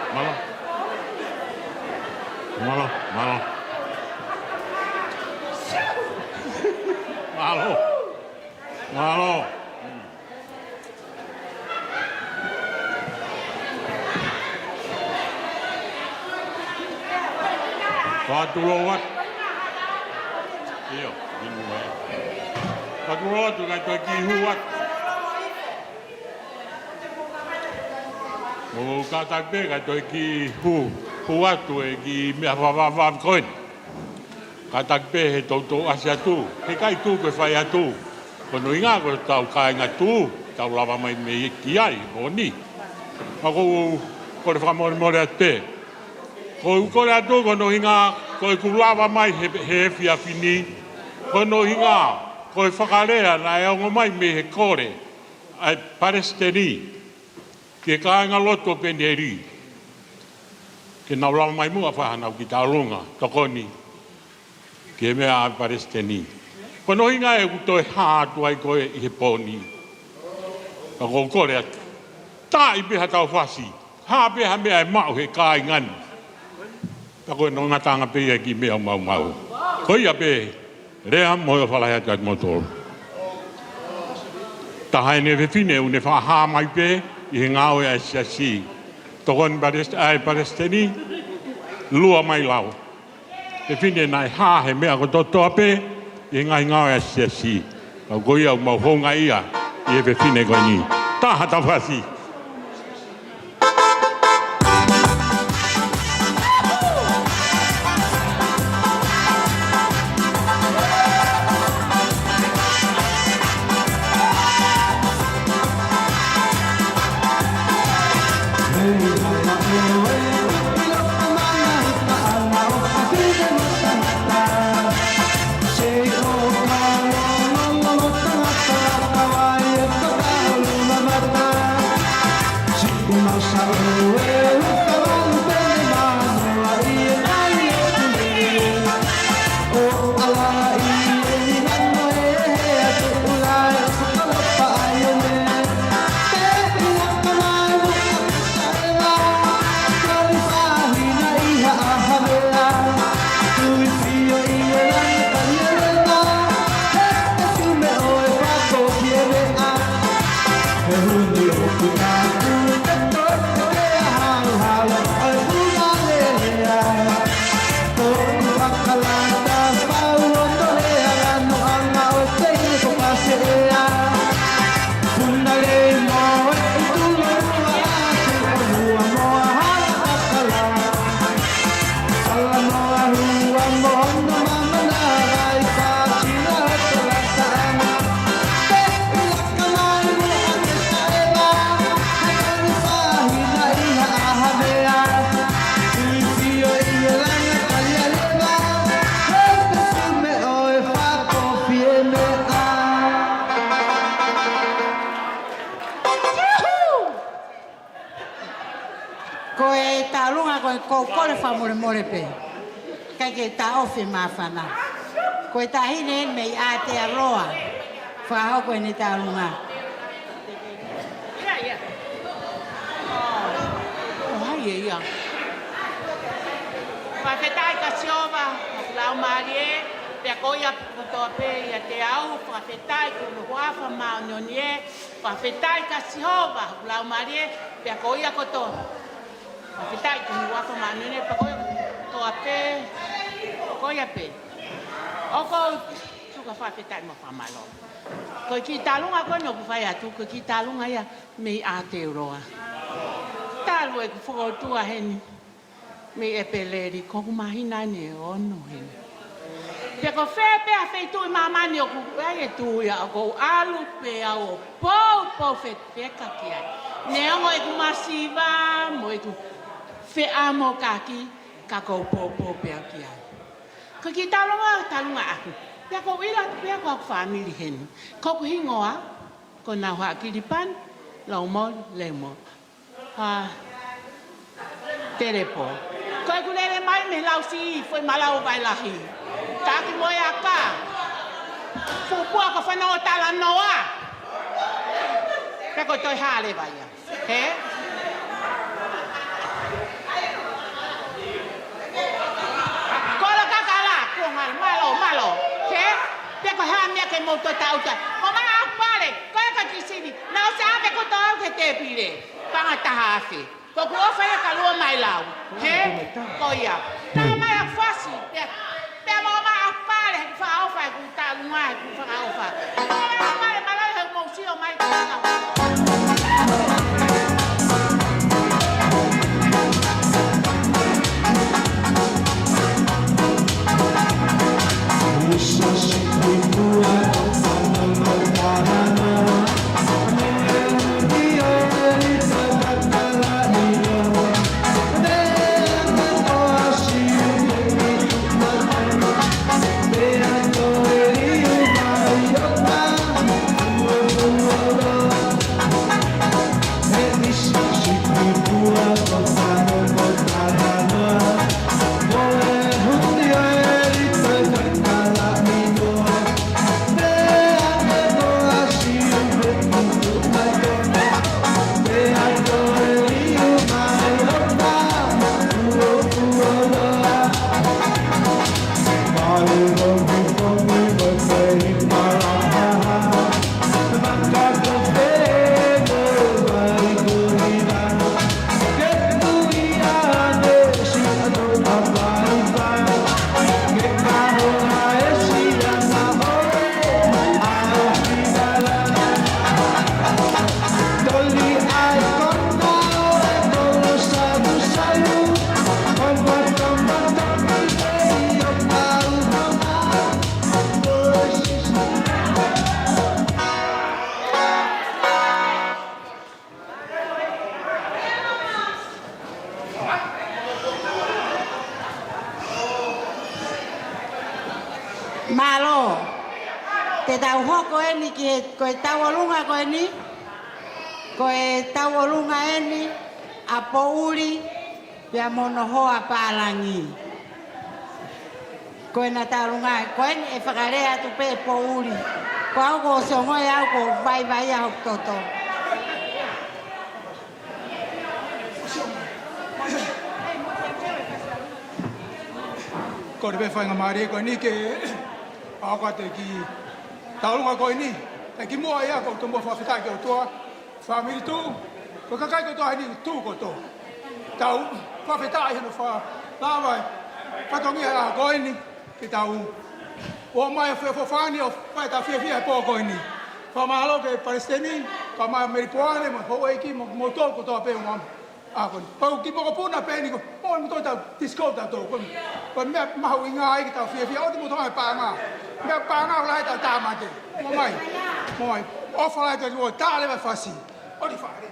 Mālō. Mālō. Mālō. Mālō. Mālō. Fakatulou atu. ʻIo, inu mai. Fakatulou atu, kae toe kiʻi hū atu. Mou kātaki pē, kae toe kiʻi hū, hū atu e kiʻi meʻa fakavavevave ko eni. Kātaki pē he toutou ʻasi atu, he ʻikai tuku e fai atu. Ko hono ʻuhinga ko ʻetau kāinga tuʻu, tau lava mai mei ai ki ai, ʻo ni. Ka ʻoku ou kole fakamolemole atu pē. ʻOku ou kole atu ko hono ʻuhinga ko ʻeku lava mai he, he efiafi ni. Ko hono ʻuhinga ko e fakalea naʻe ongo mai mei he kole ʻa e Palesiteni ki he kāingalotu ʻo Penieli, ke nau lava mai muʻa ʻo fai haʻanau kiʻi tālunga tokoni ki he meʻa ʻa e Palesiteni. Ko hono ʻuhinga ʻeku toe hā atu ai ko ē ʻi he pō ni. Ka ʻoku ou kole atu, taaʻi pē ha taufasi, hā pē ha meʻa ʻe maʻu he kāinga ni. Ka ko hono ngataʻanga pē ia e kiʻi meʻa ʻoku maumau. Ko ia pē, lea mo e ʻofa lahi atu kiate kimoutolu. Taha eni e fefine ʻoku ne fakahā mai pē ʻi he ngāue ʻa e siasi. Tokoni Palesiteni, ʻa e Palesiteni, lua mai lau. Fefine naʻe hā he meʻa kotoa pē ʻi he ngaahi ngāue ʻa e siasi. Pea ko ia ʻoku mau houngaʻia ʻi he fefine ko eni. Taha taufasi. Ko e tauʻolunga ko e, ʻoku ou kole fakamolemole pē. ʻIkai ke taʻofi e māfana. Ko e taʻahine mei Aotearoa. Fakahoko ʻene tauʻolunga. Ia, ia. ʻOku ʻi ai e ia. Fakafetaʻi kia Sihova, Laumālie, pea ko ia kotoa pē ʻiate au, fakafetaʻi ki hono huafa māʻoniʻoni ē, fakafetaʻi kia Sihova, Laumālie, pea ko ia kotoa. Fakafetaʻi ki hono huafa māʻoniʻoni ē, pea ko ia kotoa pē, ko ia pē. ʻOku ou tuku ha fakafetaʻi mo e fakamālō. Ko e kiʻi tauʻolunga ko eni ʻoku fai atu, ko e kiʻi tauʻolunga ia mei Aotearoa. Talu ʻeku fokoutua heni mei ʻEpeleli, ko hoku māhina eni ʻe ono heni. Pea ko fē pē ha feituʻu ʻi māmani ʻoku ʻi ai e tuʻu ia ʻoku ou ʻalu pē au ʻo poupou fefeka ki ai. Neongo ʻeku masiva mo ʻeku feʻamokaki, ka ʻoku ou poupou pē au ki ai. Ko e kiʻi tauʻolunga, tauʻolunga ʻaku. Pea ʻoku ou ʻilo atu pē ko hoku fāmili heni. Ko hoku hingoa, ko Nauhaʻa Kilipani Laumoli Lemo. Ha, Telepo. Ko ʻeku lele mai mei Lausiʻi, foʻi malau vai lahi. Taki mo e aka. Fuʻu pua ko fanongo talanoa. Pea ko e toe hale vai ia. He? Kolo kakala, kuo ngalo, mālō, mālō. He? Pea ko e hā e meʻa ke mou toe taʻuta. Mo maʻa pale, ko e ka kisini. Naʻa ku ʻosi ʻave kotoa au ki he tēpile. Paʻanga ʻe taha afe. Ko ʻeku ʻofa ia ka lua mai lau. He? Ko ia. Taha mai ʻa fasi. Pea, pea mo maʻa pale, he ʻoku fakaʻofa, he ʻoku tauʻolunga, he ʻoku fakaʻofa. Maʻa pale, mālō, he ʻoku mou sio mai. Mālō. Te tau hoko eni ki he, ko e tauʻolunga ko eni. Ko e tauʻolunga eni. ʻa Poʻuli pea mo hono hoa pālangi. Ko ena tau ngāue, ko eni ʻe fakalea atu pē ʻe Poʻuli. Ko au ko Songo ē au ko vaivai ʻa hoku toto. Ko e pē faingamālie ko eni ke ʻoatu atu e kiʻi tauʻolunga ko eni. Kae kimuʻa ia ʻoku ou tomuʻa fakafetaʻi ki he ʻOtua. Fāmili tuʻu, ko e kakai kotoa heni tuʻu kotoa. Tau fakafetaʻi hono fakalava e fatongia ʻa e ʻaho ko eni, ke tau ō mai ʻo feʻofoʻofani ʻo fai ʻetau fiefia he pō ko eni. Fakamālō ki he palesiteni, kae ʻumaʻā Melipoane, mo e houʻeiki, mo, mo kimoutolu kotoa pē ʻoku mou ʻaho ko eni. Pau ki mokopuna pē eni ko, mo, mo tau disco tau tō, ko, ko e meʻa mahuʻinga ai ke tau fiefia, ʻoua te mou tō mai paʻanga. Meʻa paʻanga ʻoku lahi ʻetau tāmate. Mou ō mai, mou ō mai. ʻOfa lahi ʻetau ō, tā leva e fasi. ʻOua te fale.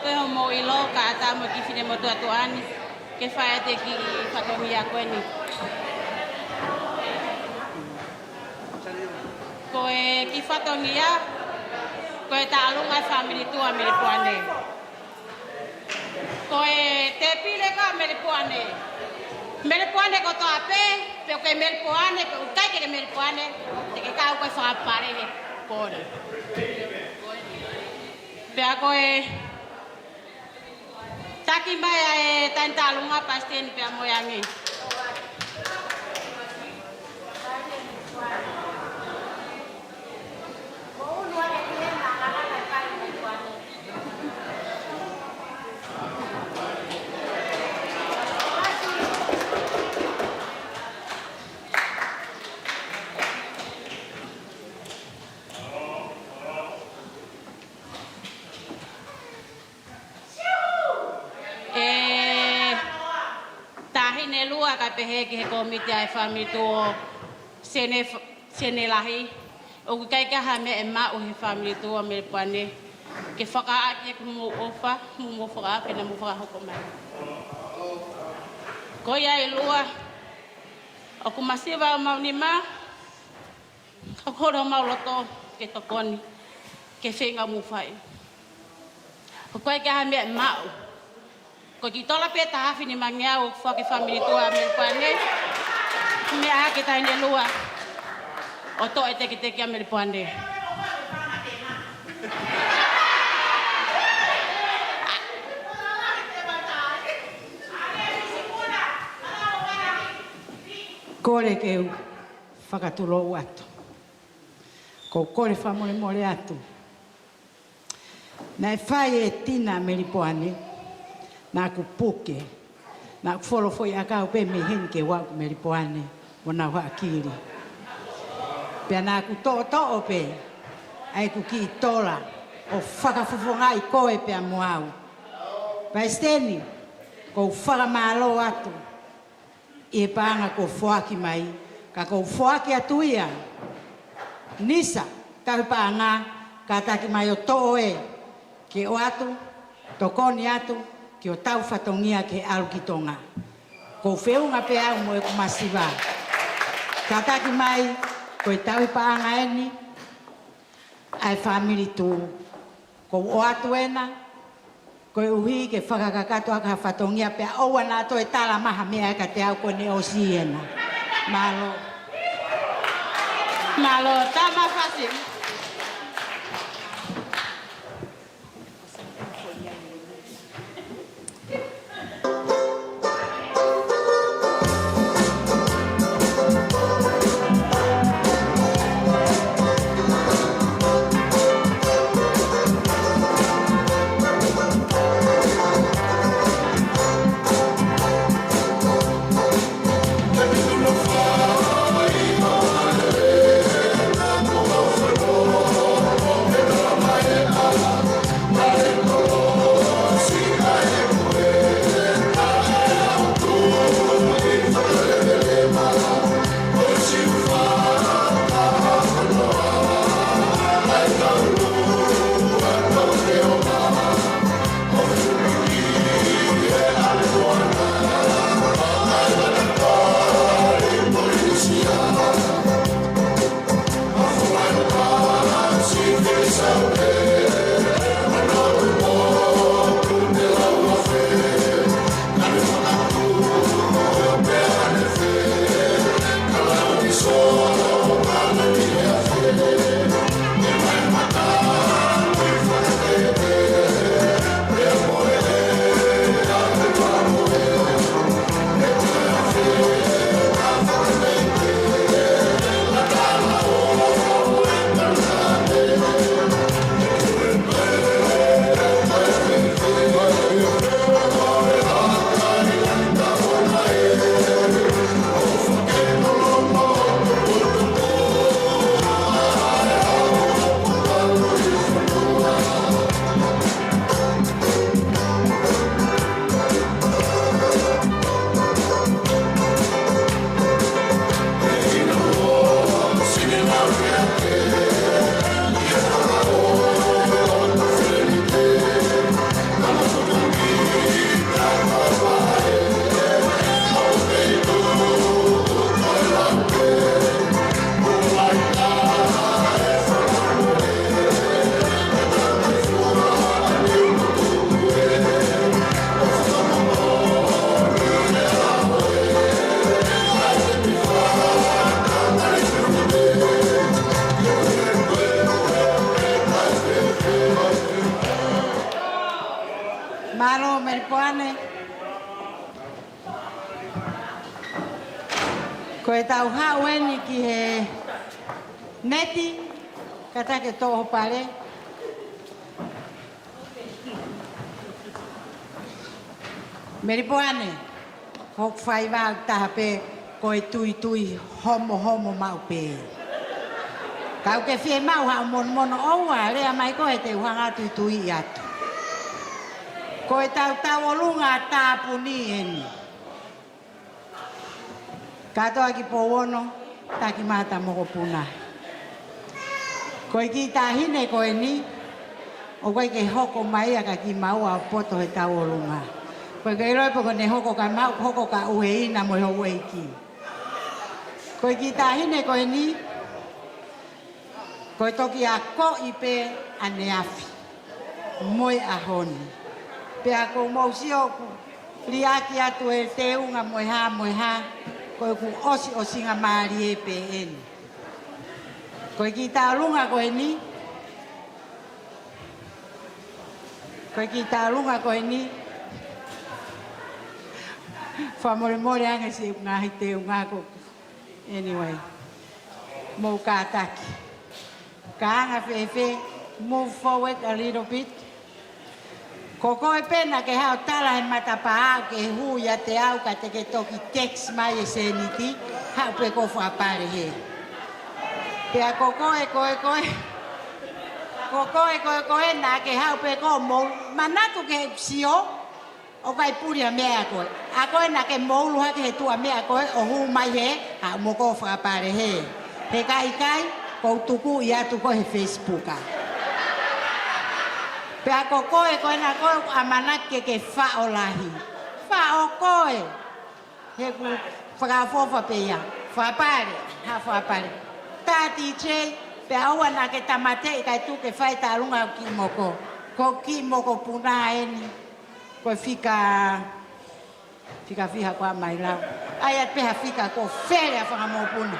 Ko e hoʻomou ʻilo, kātaki mo e kiʻi finemotuʻa tuʻa ni ke fai ʻa e kiʻi fatongia ko eni. Ko e kiʻi fatongia, ko e taʻalunga e fāmili tuʻa Melipoane. Ko e tēpile ko ē Melipoane. Melipoane kotoa pē, pe ko e Melipoane, pe ʻoku ʻikai ke ke Melipoane, te ke kau ko e fakapale he pole. Pea ko e taki mai ʻa e taʻahine taʻalunga, Palesiteni pea mo e angi. ʻE taʻahine ʻe lua ka pehē ki he kōmiti ʻa e fāmili tuʻa ʻo Sene, Sene Lahi. ʻOku ʻikai ke ʻi ai ha meʻa ʻe maʻu he fāmili tuʻa Melipoane ke fakaʻaʻake ʻeku mou ʻofa, mou, mou fakaʻaʻake naʻa mou fakahoko mai. Ko ia ʻe lua, ʻoku masiva homau nima, ka kole homau loto ke tokoni ki he feinga ʻoku mou fai. ʻOku ʻikai ke ʻi ai ha meʻa ʻe maʻu. Ko e kiʻi tola pē ʻe taha afe nimangeau ʻoku foaki ʻe he fāmili tuʻa Melipoane. Meʻa ki he taʻahine ʻe lua ʻo toʻo e tekiteki ʻa Melipoane. Kole ke u fakatulou atu. Ko u kole fakamolemole atu. Naʻe fai ʻe Tina Melipoane, naʻa ku puke, naʻa ku folo foʻi ʻakau pē mei heni ke u aʻu ki Melipoane, mo nau haʻakili. Pea naʻa ku toʻotoʻo pē ʻa ʻeku kiʻi tola ʻo fakafofongaʻi koe pea mo au. Palesiteni, ko u fakamālō atu ʻi he paʻanga kuo foaki mai, ka ko u foaki atu ia. Nisa, tauhi paʻanga, kātaki mai ʻo toʻo ē, ke ʻoatu, tokoni atu ki hotau fatongia ki he ʻalu ki Tonga. Ko u feʻunga pē au mo ʻeku masiva. Kātaki mai, ko e tauhi paʻanga eni ʻa e fāmili tuʻa. Ko u ʻoatu ena, koeʻuhi ke fakakakato ʻaki ha fatongia pea ʻoua naʻa toe tala mai ha meʻa kiate au, ko ʻene ʻosi ena. Mālō. Mālō, Tama Fasi. Ane. Ko e tau haʻu eni ki he neti, kātaki ke toʻo ho pale. Melipoane, hoku faiva ʻoku taha pē ko e tuitui homohomo maʻu pē. Ka ʻoku ke fiemaʻu haʻo monomono ʻoua, lea mai koe te u hanga ʻo tuituiʻi atu. Ko e tau tauʻolunga tāpuni eni. Kātoa ki Pouono, taki mata mokopuna. Ko e kiʻi taʻahine ko eni, ʻoku ʻikai ke hoko mai ia ka kimaua ʻo poto he tauʻolunga. Ko e ke ʻilo pe ko ʻene hoko ka maʻu, hoko ka ʻuheina mo e houʻeiki. Ko e kiʻi taʻahine ko eni, ko e toki akoʻi pē ʻaneafi mo e ʻaho ni. Pea ʻoku ou mou sio ʻoku liʻaki atu e teunga mo e hā mo e hā, ko ʻeku ʻosiʻosingamālie pē eni. Ko e kiʻi tauʻolunga ko eni, ko e kiʻi tauʻolunga ko eni, fakamolemole ange siʻi ngaahi teunga ko Anyway, mou kātaki. Kāinga fēfē, move forward a little bit. Ko koe pē naʻa ke haʻu tala he matapā ʻoku ke hū ʻiate au ka te ke toki text mai e sēniti, haʻu pē ko fakapale hē. Pea ko koe, koe, koe. Ko koe, koe, koe, naʻa ke haʻu pē ko mou. Manatu ke sio, ʻoku ʻikai puli ha meʻa ʻa koe. ʻA koe naʻa ke moulu hake he tuʻa meʻa ʻa koe, ʻo hū mai hē, haʻu mo ko fakapale hē. He ka ʻikai, ʻoku ou tukuʻi atu koe he Facebook ā. Pea ko koe, koe naʻa koe ʻoku ʻamanaki ke ke faʻo lahi. Faʻo koe. He ʻoku fakaʻofoʻofa pē ia. Fakapale, haʻu fakapale. Tā DJ, pea ʻoua naʻa ke tāmateʻi kae tuku ke fai tauʻolunga ʻo kiʻi moko. Ko kiʻi mokopuna eni. Ko e fika, fika fiha kuo ʻomai lau. ʻAi atu pē ha fika kuo fele ʻa e fanga mokopuna.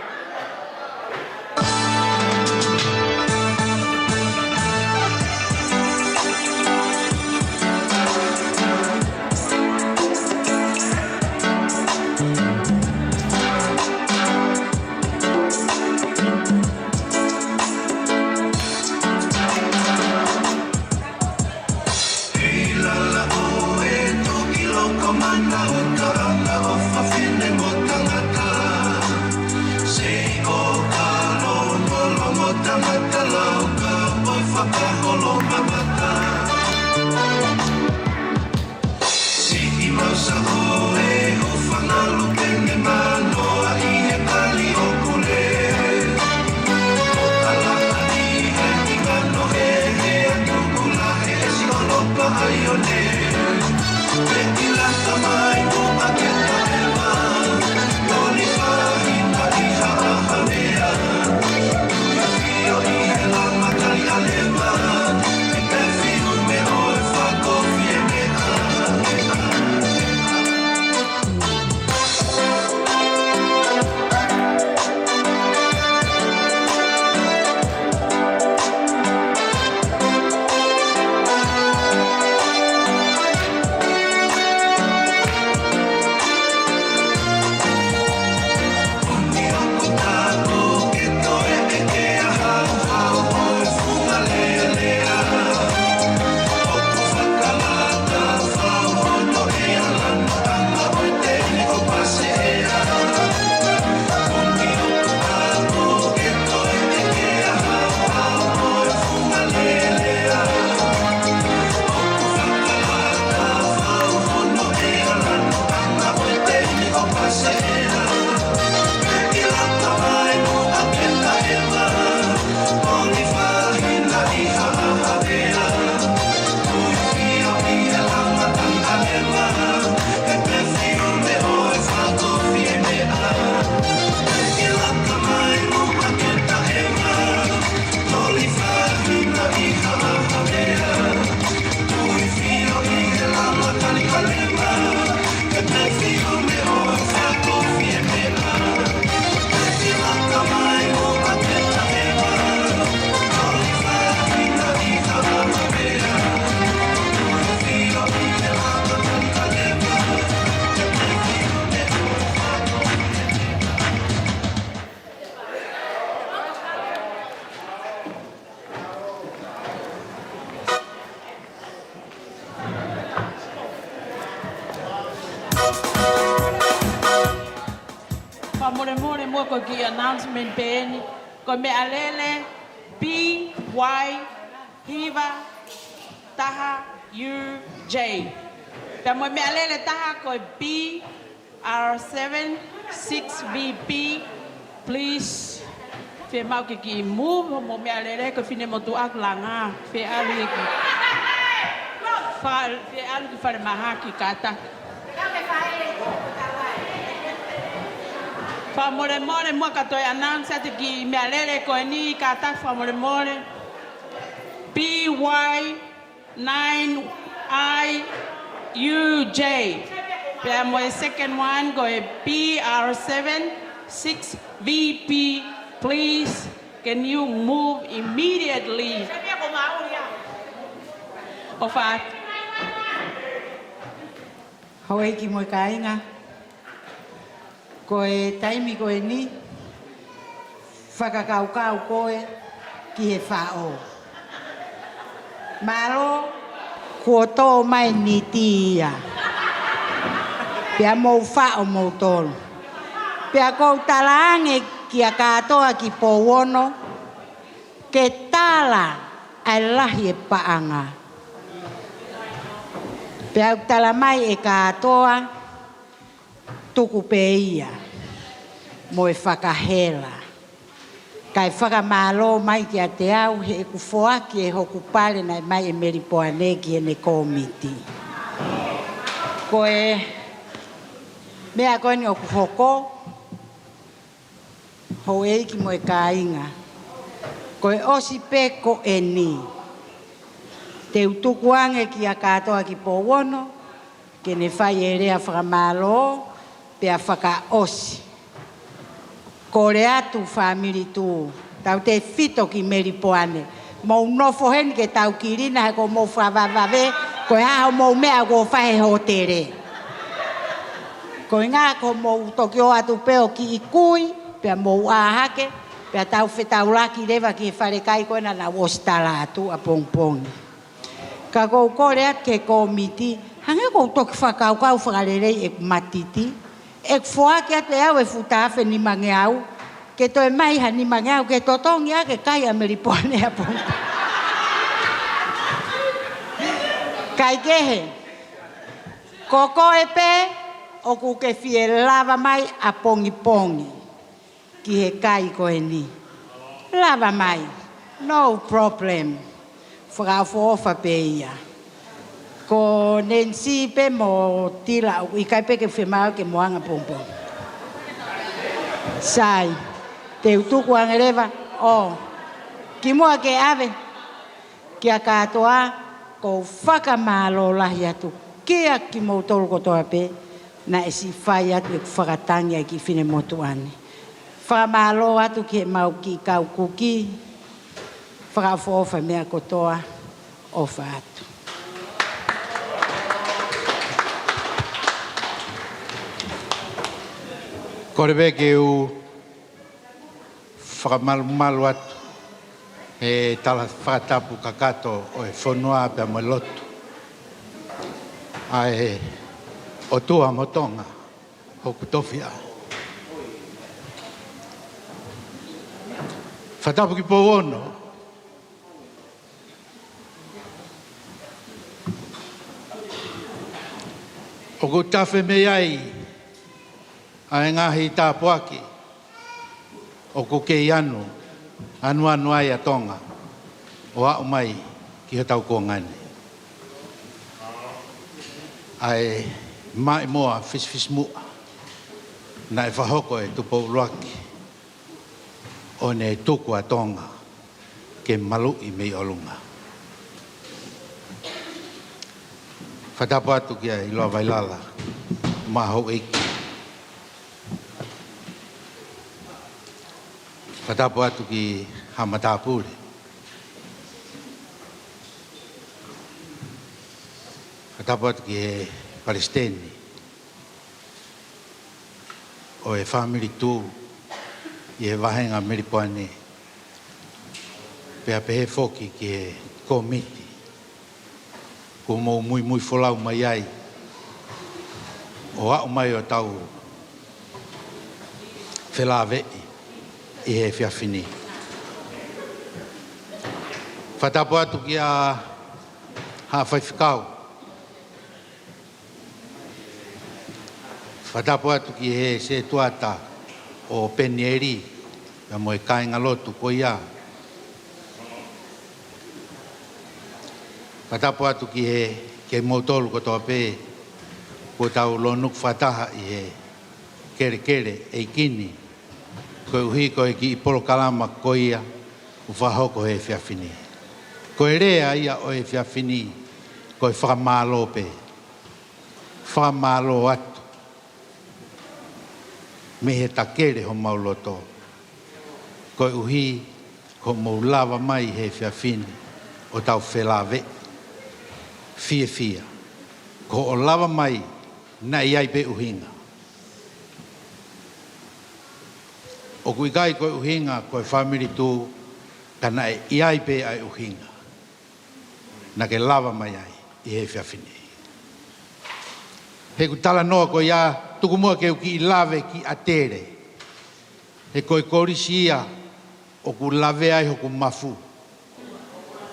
Mole mole, muʻa ko e kiʻi announcement pē eni. Ko e meʻalele B Y hiva taha U J. Pea mo e meʻalele taha ko e B R seven six V P, please. Fiemaʻu ke kiʻi move hoʻomou meʻalele, ko e finemotuʻa ʻoku langa. Fie ʻalu ia ki, fa-, fie ʻalu ki falemahaki kātaki. Fakamolemole, muʻa ka toe announce atu e kiʻi meʻalele ko eni kātaki, fakamolemole. B Y nine I U J. Pea mo e second one ko e B R seven six V P, please, can you move immediately? ʻOfa atu. Houʻeiki mo e kāinga, ko e taimi ko eni, fakakaukau koe ki he faʻo. Mālō, kuo tō mai niti ia. Pea mou faʻo moutolu. Pea ʻoku ou talaange kia Kātoa ki Pouono, ke tala ʻa e lahi e paʻanga. Pea ʻoku tala mai ʻe Kātoa, tuku pē ia mo e fakahela. Kae fakamālō mai kiate au heʻeku foaki ʻe hoku pale naʻe ʻomai ʻe Melipoane ki heʻene kōmiti. Ko e meʻa ko eni ʻoku hoko, houʻeiki mo e kāinga, ko e ʻosi pē ko eni. Te u tukuange kia Kātoa ki Pouono, ke ne fai e lea fakamālō, pea fakaʻosi. Kole atu fāmili Tū, tautefito ki Melipoane. Mou nofo heni ke tau kilina he ʻoku mou fakavavevave, ko e hā hoʻomou meʻa ʻoku fai he hōtele. Ko e ʻuhinga ko hoʻomou toki ō atu pē ʻo kiʻi kui, pea mou ʻā hake, pea tau fetaulaki leva ki he falekai ko ena naʻa ku ʻosi tala atu ʻapongipongi. Ka ʻoku ou kole atu ki he kōmiti, hangē ʻoku ou toki fakakaukau fakalelei ʻeku matiti, ʻeku foaki atu ʻe au e fuʻu taʻu afe nimangeau, ke toe ʻomai ha nimangeau ke totongi ʻaki e kai ʻa Melipoane ʻapongipongi. Kaikehe, ko koe pē ʻoku ke fie lava mai ʻapongipongi ki he kai ko eni. Lava mai. No problem. Fakaʻofoʻofa pē ia. Ko Nancy pē mo Tila, ʻoku ʻikai pē ke fiemaʻu ke mou ʻalu ʻapongipongi. Sai. Te u tukuange leva. ʻO. Kimuʻa ke ʻave kia Kātoa, ʻoku ou fakamālō lahi atu kia kimoutolu kotoa pē naʻe siʻi fai atu ʻeku fakatangi ʻa e kiʻi finemotuʻa ni. Fakamālō atu ki heʻemau kiʻi kau kuki, fakaʻofoʻofa meʻa kotoa, ʻofa atu. Kole pē ke u fakamalumalu atu he tala fakatapu kakato ʻo e fonua pea mo e lotu. ʻA e ʻOtua mo Tonga, hoku tofiʻa. Fakatapu ki Pouono. ʻOku tafe mei ai ʻa e ngaahi tāpuaki ʻoku kei anu, anuanu ai ʻa Tonga ʻo aʻu mai ki hotau kuonga ni. ʻA e maʻimoa fisifisimuʻa naʻe fakahoko ʻe Tupou ʻUluaki, ʻo ne tuku ʻa Tonga ke maluʻi mei ʻolunga. Fakatapu atu kia ʻIloa Vailala, mo e houʻeiki. Fakatapu atu ki he matāpule. Fakatapu atu ki he palesiteni ʻo e fāmili Tū ʻi he vāhenga Melipoane. Pea pehē foki ki he kōmiti kuo mou muimui folau mai ai ʻo aʻu mai ʻo tau felāveʻi ʻi he efiafi ni. Fakatapu atu kia Haʻa Faifekau. Fakatapu atu ki he setuata ʻo Penieli, pea mo e kāingalotu ko ia. Fakatapu atu ki he, kimoutolu kotoa pē, kuo tau lōnuku fakataha ʻi he kelekele ʻeiki ni, koeʻuhi ko e kiʻi polokalama ko ia ʻoku fakahoko he efiafi ni. Ko e lea ia ʻo e efiafi ni, ko e fakamālō pē. Fakamālō atu mei he takele homau loto, koeʻuhi ko hoʻomou lava mai he efiafi ni ʻo tau felāveʻi. Fiefia. Ko hoʻo lava mai naʻe ʻi ai pē ʻuhinga. ʻOku ʻikai ko e ʻuhinga ko e family tuʻu, ka naʻe ʻi ai pē ʻa e ʻuhinga naʻa ke lava mai ai ʻi he efiafi ni. He ʻoku talanoa ko ia, tuku muʻa ke u kiʻi lave kiʻi ʻatele. He ko e kolisi ia ʻoku lavea ai hoku mafu.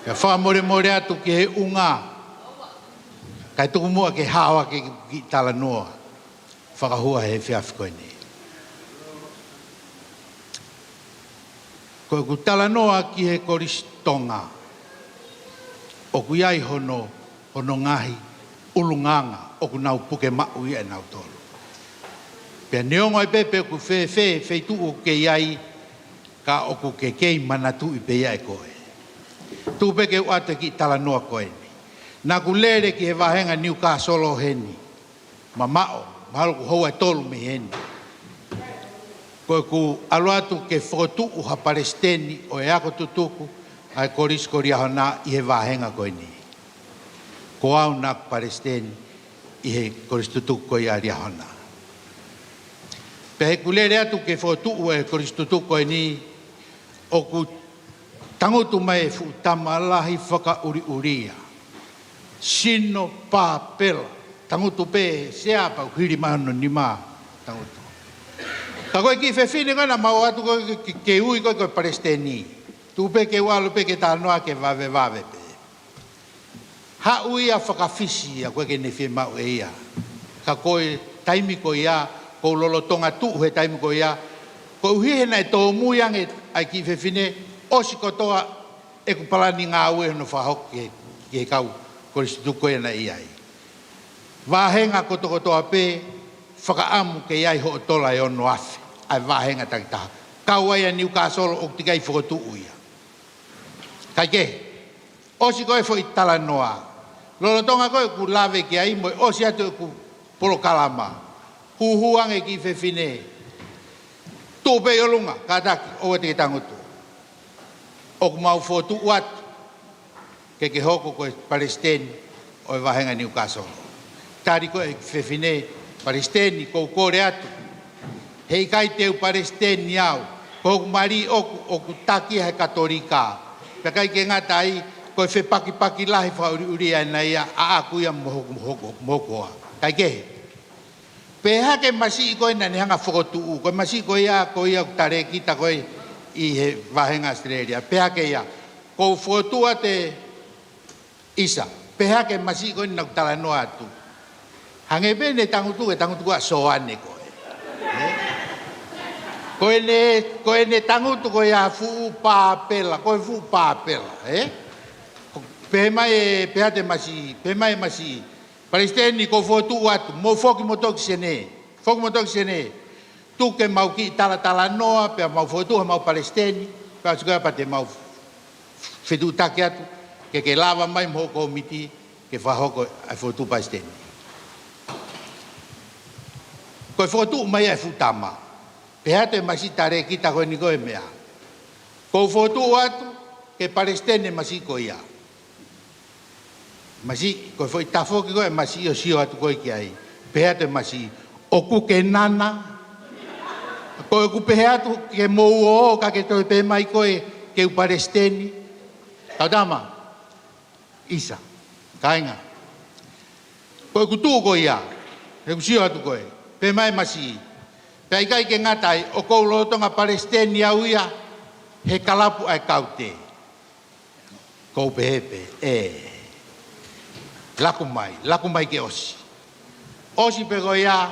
Pea fakamolemole atu ki he ʻunga, kae tuku muʻa ke hao ake kiʻi talanoa fakahua he efiafi ko eni. Ko ʻeku talanoa ki he Kolisi Tonga, ʻoku ʻi ai hono, hono ngaahi ʻulungaanga ʻoku nau puke maʻu ia ʻe nautolu. Pea neongo ai pē pe ʻoku fēfē feituʻu ʻoku ke ʻi ai, ka ʻoku ke kei manatuʻi pē ia ʻe koe. Tuku pē ke u ʻoatu e kiʻi talanoa ko eni. Naʻa ku lele ki he vāhenga Niukasolo heni. Mamaʻo, mahalo ʻoku houa ʻe tolu mei heni. Ko ʻeku ʻalu atu ke fokotuʻu ha palesiteni ʻo e ako tutuku ʻa e Kolisi ko Liahona ʻi he vāhenga ko eni. Ko au naʻa ku palesiteni ʻi he kolisi tutuku ko ia ʻa Liahona. Pea heʻeku lele atu ke fokotuʻu e kolisi tutuku ko eni, ʻoku tangutu mai e fuʻu tama lahi fakaʻuliʻulia. Sino Papela. Tangutu pē he sea pea ʻoku hili mai hono nima, tangutu. Ka ko e kiʻi fefine ko ē naʻa mau ʻoatu ko ē ke, ke, ke ui ko ē ko e palesiteni. Tuku pē ke u ʻalu pē ke talanoa ke vavevave pē. Haʻu ia fakafisi ia, ʻoku ʻikai ke ne fiemaʻu ʻe ia. Ka ko e taimi ko ia, ʻoku ou lolotonga tuʻu he taimi ko ia, koeʻuhi he naʻe tōmui ange ʻa e kiʻi fefine, ʻosi kotoa ʻeku palani ngāue hono fakahoko ki he, ki he kau kolisi tutuku ko ia naʻe ʻi ai. Vāhenga kotokotoa pē, fakaʻamu ke ʻi ai hoʻo tola ʻe ono afe, ʻa e vāhenga takitaha. Kau ai ʻa Niukasolo ʻoku teʻeki ai fokotuʻu ia. Kae kehe, ʻosi ko ē foʻi talanoa. Lolotonga ko ē ʻeku lave ki ai mo e ʻosi atu ʻeku polokalama. Huhū ange kiʻi fefine. Tuʻu pē ʻi ʻolunga, kātaki, ʻoua te ke tangutu. ʻOku mau fokotuʻu atu ke ke hoko ko e palesiteni ʻo e vāhenga Niukasolo. Tali ko ē fefine, palesiteni, ʻoku ou kole atu. Heʻikai te u palesiteni au, ko hoku mali ʻoku, ʻoku taki he Katolika. Pea ʻikai ke ngata ai, ko e fepakipaki lahi fakaʻuliʻulia ʻena ia, ʻaʻaku ia mo hoku, mo hoku, mo hoku hoa. Kae kehe. Pehē hake masiʻi ko ē naʻa ne hanga fokotuʻu, ko e masiʻi ko ia, ko ia ʻoku talēkita ko ē ʻi he vāhenga ʻAositelēlia. Pehē hake ia, ʻoku ou fokotuʻu atu ʻe ʻIsa. Pehē hake masiʻi ko ē naʻa ku talanoa atu. Hangē pē ne tangutu, ke tangutu ko ā Soane ko ē. Ē? Ko ʻene, ko ʻene tangutu ko ia fuʻu Papela, ko e fuʻu Papela, ē? Pehē mai ē, pehē atu e masiʻi, pehē mai e masiʻi. Palesiteni, ʻoku ou fokotuʻu atu, mou foki moutolu ki Senē. Foki moutolu ki Senē. Tuku ke mau kiʻi talatalanoa, pea mau fokotuʻu hamau palesiteni, pea ʻosi ko ia pea te mau fetuʻutaki atu, ke ke lava mai mo hoʻo kōmiti, ke fakahoko ʻa e fokotuʻu palesiteni. Ko e fokotuʻu mai ʻa e fuʻu tama. Pehē atu e masiʻi talēkita ko eni ko e meʻa. ʻOku ou fokotuʻu atu, ke palesiteni e masiʻi ko ia. Masiʻi, ko e foʻi tafoki ko ē masiʻi ʻo sio atu ko ē ki ai. Pehē atu e masiʻi, ʻoku ke nana. Ko ʻeku pehē atu ke mou ō, ka ke toe pehē mai ko ē ke u palesiteni. Kau tama, ʻIsa, kāinga. Ko ʻeku tuʻu ko ia, ʻeku sio atu ko ē. Pehē mai e masiʻi. Pea ʻikai ke ngata ai, ʻoku ou lolotonga palesiteni au ia he kalapu ʻa e Kaute. Kou pehē pē, ē, laku mai, laku mai ke ʻosi. ʻOsi pē ko ia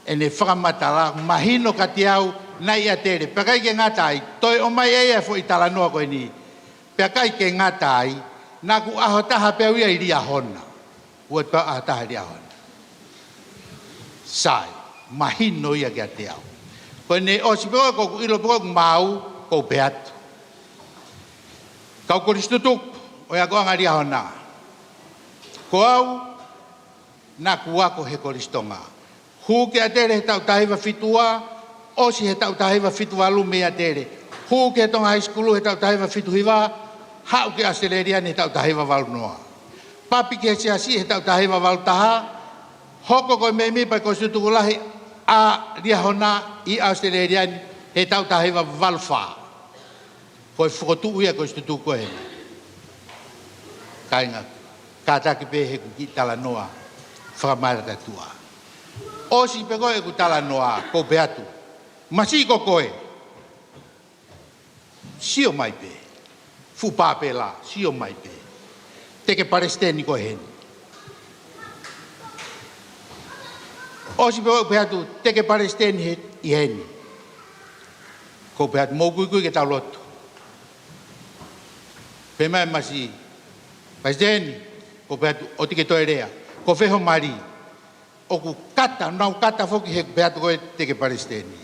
ʻene fakamatala, mahino kiate au naʻe ʻiate ia. Pea ʻikai ke ngata ai, toe ʻomai ʻe ia e foʻi talanoa ko eni. Pea ʻikai ke ngata ai, naʻa ku ʻaho taha pē au ia ʻi Liahona. Ua te pau ʻaho taha ʻi Liahona. Sai, mahino ia kiate au. Ko ʻene ʻosi pē ko ē, kou ʻilo pē ko ē ʻoku mau, kou pehē atu. Kau kolisi tutuku ʻo e akoʻanga Liahona. Ko au, naʻa ku ako he Kolisi Tonga. Hū ki ʻAtele he taʻu taha hiva fitu ua, ʻosi he taʻu taha hiva fitu valu mei ʻAtele. Hū ki he Tonga High School he taʻu taha hiva fitu hiva, haʻu ki ʻAositelēlia ni he taʻu taha hiva valu noa. Papi ki he Siasi he taʻu taha hiva valu taha, hoko ko e mēmipa ʻi he Kolisi Tutuku Lahi ʻa Liahona ʻi ʻAositelēlia ni he taʻu taha hiva valu fā. Ko e fokotuʻu ia ko e Kolisi Tutuku ko ē. Kāinga, kātaki pē he ʻeku kiʻi talanoa fakamālō atu ā. ʻOsi pē ko ē ʻeku talanoa, kou pehē atu. Masiʻi ko koe. Sio mai pē. Fuʻu pāpela, sio mai pē. Te ke palesiteni koe heni. ʻOsi pē ʻeku pehē atu, te ke palesiteni he, ʻi heni. Kou pehē atu, mou kuikui ke tau lotu. Pehē mai masiʻi, palesiteni, kou pehē atu, ʻoua te ke toe lea. Ko fē ho mali? ʻOku kata, nau kata foki he pehē atu ko ē te ke palesiteni.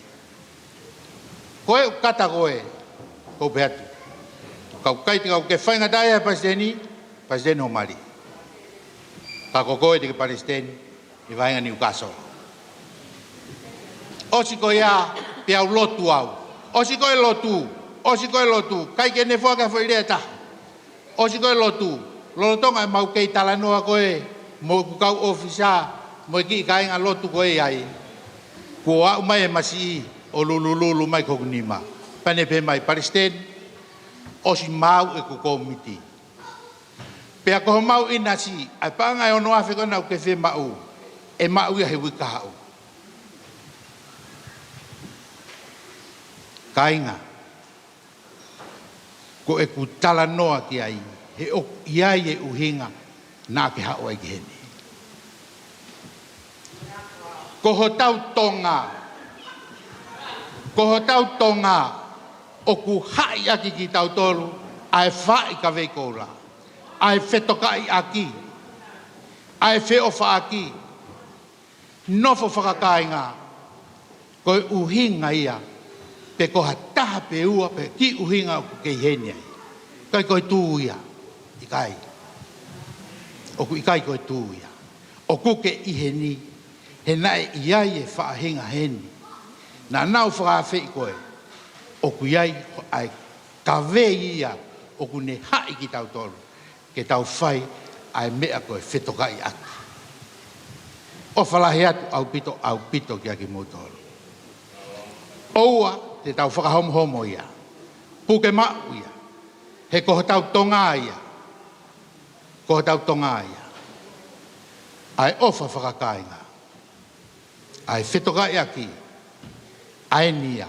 Ko e kata ko ē, kou pehē atu. Kau kai te kau ke faingataʻaʻia he palesiteni, palesiteni ho mali. Ka ko koe te ke palesiteni, ʻi he vaʻinga Niukasolo. ʻOsi ko ia, pea u lotu au. ʻOsi ko e lotu, ʻosi ko e lotu, ʻikai ke ne foaki ha foʻi lea ʻe taha. ʻOsi ko e lotu, lolotonga ʻemau kei talanoa ko ē, mo ʻeku kau ʻōfisa, mo e kiʻi kāinga lotu ko ē ʻi ai. Kuo aʻu mai e masiʻi ʻo lulululu mai ki hoku nima. Pea ne pehē mai palesiteni, ʻosi maau ʻeku kōmiti. Pea ko homau ʻinasi, ʻa e paʻanga ʻe ono afe ko ē naʻa ku ke fiemaʻu, ʻe maʻu ia he uike kahaʻu. Kāinga, ko ʻeku talanoa ki ai, he ʻoku ʻi ai e ʻuhinga naʻa ke haʻu ai ki heni. Ko hotau Tonga, ko hotau Tonga, ʻoku haʻi ʻaki kitautolu ʻa e faʻahi kavei koula, ʻa e fetokaʻiʻaki, ʻa e feʻofaʻaki, nofo fakakāinga, ko e ʻuhinga ia, pe ko ha taha pe ua, pe kiʻi ʻuhinga ʻoku ke ʻi heni ai. ʻIkai ko e tū ia, ʻikai. ʻOku ʻikai ko e tū ia. ʻOku ke ʻi heni, he naʻe ʻi ai e faʻahinga heni. Naʻa nau fakaafeʻi koe, ʻoku ʻi ai ʻa e kavei ia, ʻoku ne haʻi kitautolu ke tau fai ʻa e meʻa ko e fetokaʻiʻaki. ʻOfa lahi atu ʻaupito, ʻaupito kia kimoutolu. ʻOua te tau fakahomohomo ia. Puke maʻu ia. He ko hotau Tonga ia. Ko hotau Tonga ia. ʻA e ʻofa fakakāinga. ʻA e fetokaʻiʻaki. ʻA eni ia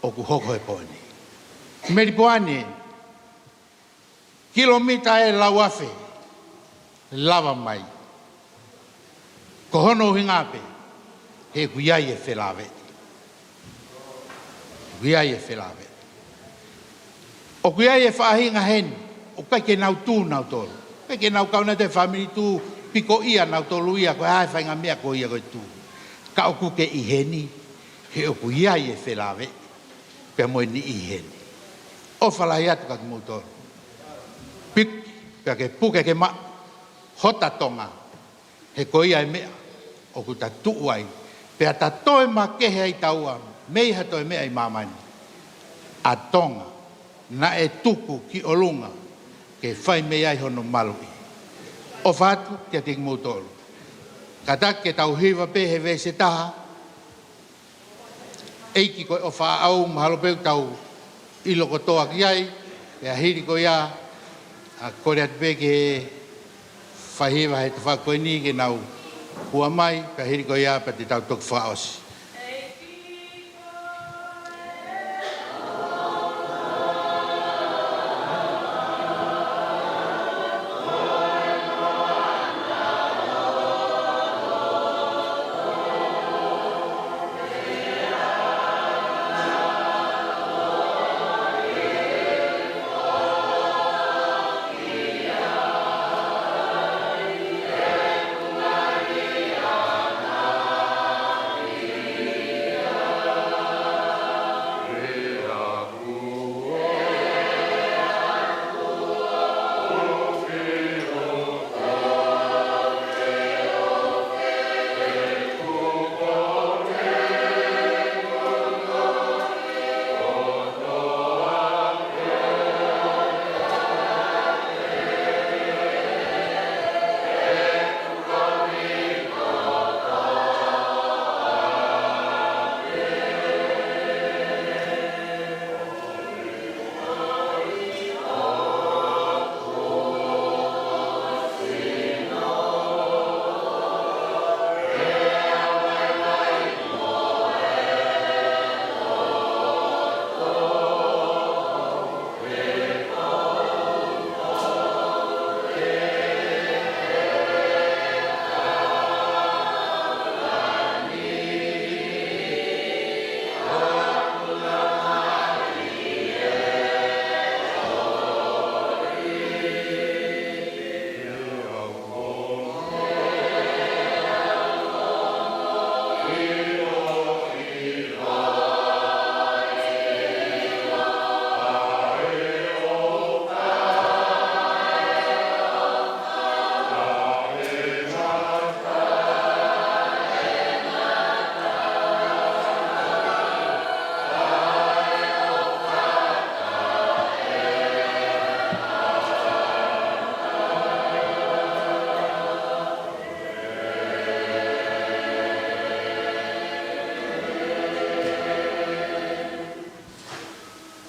ʻoku hoko he pō ni. Melipoane, kilomita ʻe lauafe lava mai. Ko hono ʻuhinga pē, he ʻoku ʻi ai e felāveʻi. ʻOku ʻi ai e felāveʻi. ʻOku ʻi ai e faʻahinga heni, ʻoku ʻikai ke nau tū nautolu. ʻIkai ke nau kau nautolu he fāmili tū, piko ia nautolu ia, ko e hā e faʻahinga meʻa ko ia ko e tū. Ka ʻoku ke ʻi heni, he ʻoku ʻi ai e felāveʻi. Pea mo e niʻihi heni. ʻOfa lahi atu kia kimoutolu. Piki, pea ke puke ke maʻu hota Tonga. He ko ia e meʻa ʻoku ta tuʻu ai. Pea ta toe makehe ai taua mei ha toe meʻa ʻi māmani. ʻA Tonga, naʻe tuku ki ʻolunga ke fai mei ai hono maluʻi. ʻOfa atu kiate kimoutolu. Kātaki ke tau hiva pē he veesi ʻe taha, ʻEiki ko e ʻofa ʻaʻau, mahalo pē ʻoku tau ʻilo kotoa ki ai, pea hili ko ia, ʻa kole atu pē ke fai hiva he tafaʻaki ko eni ke nau hua mai, pea hili ko ia pea te tau toki fakaʻosi.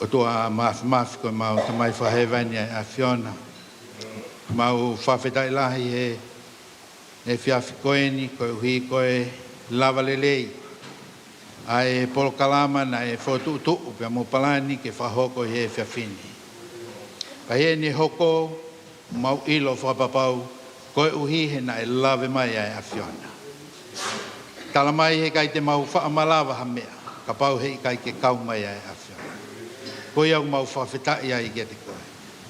ʻOtua Māfimafi, ko ʻemau Tamai Fakahēvani ʻa e ʻAfiona, mau fakafetaʻi lahi he, he efiafi ko eni, koeʻuhi ko e lava lelei ʻa e polokalama naʻe fokotuʻutuʻu pea mo palani ke fakahoko ʻi he efiafi ni. Ka ʻi heʻene hoko, mau ʻilo fakapapau, koeʻuhi he naʻe lave mai ʻa e ʻAfiona. Tala mai he ʻikai te mau faʻa malava ha meʻa, kapau he ʻikai ke kau mai ʻa e ʻAfiona. Ko ia ʻoku mau fakafetaʻi ai kiate koe.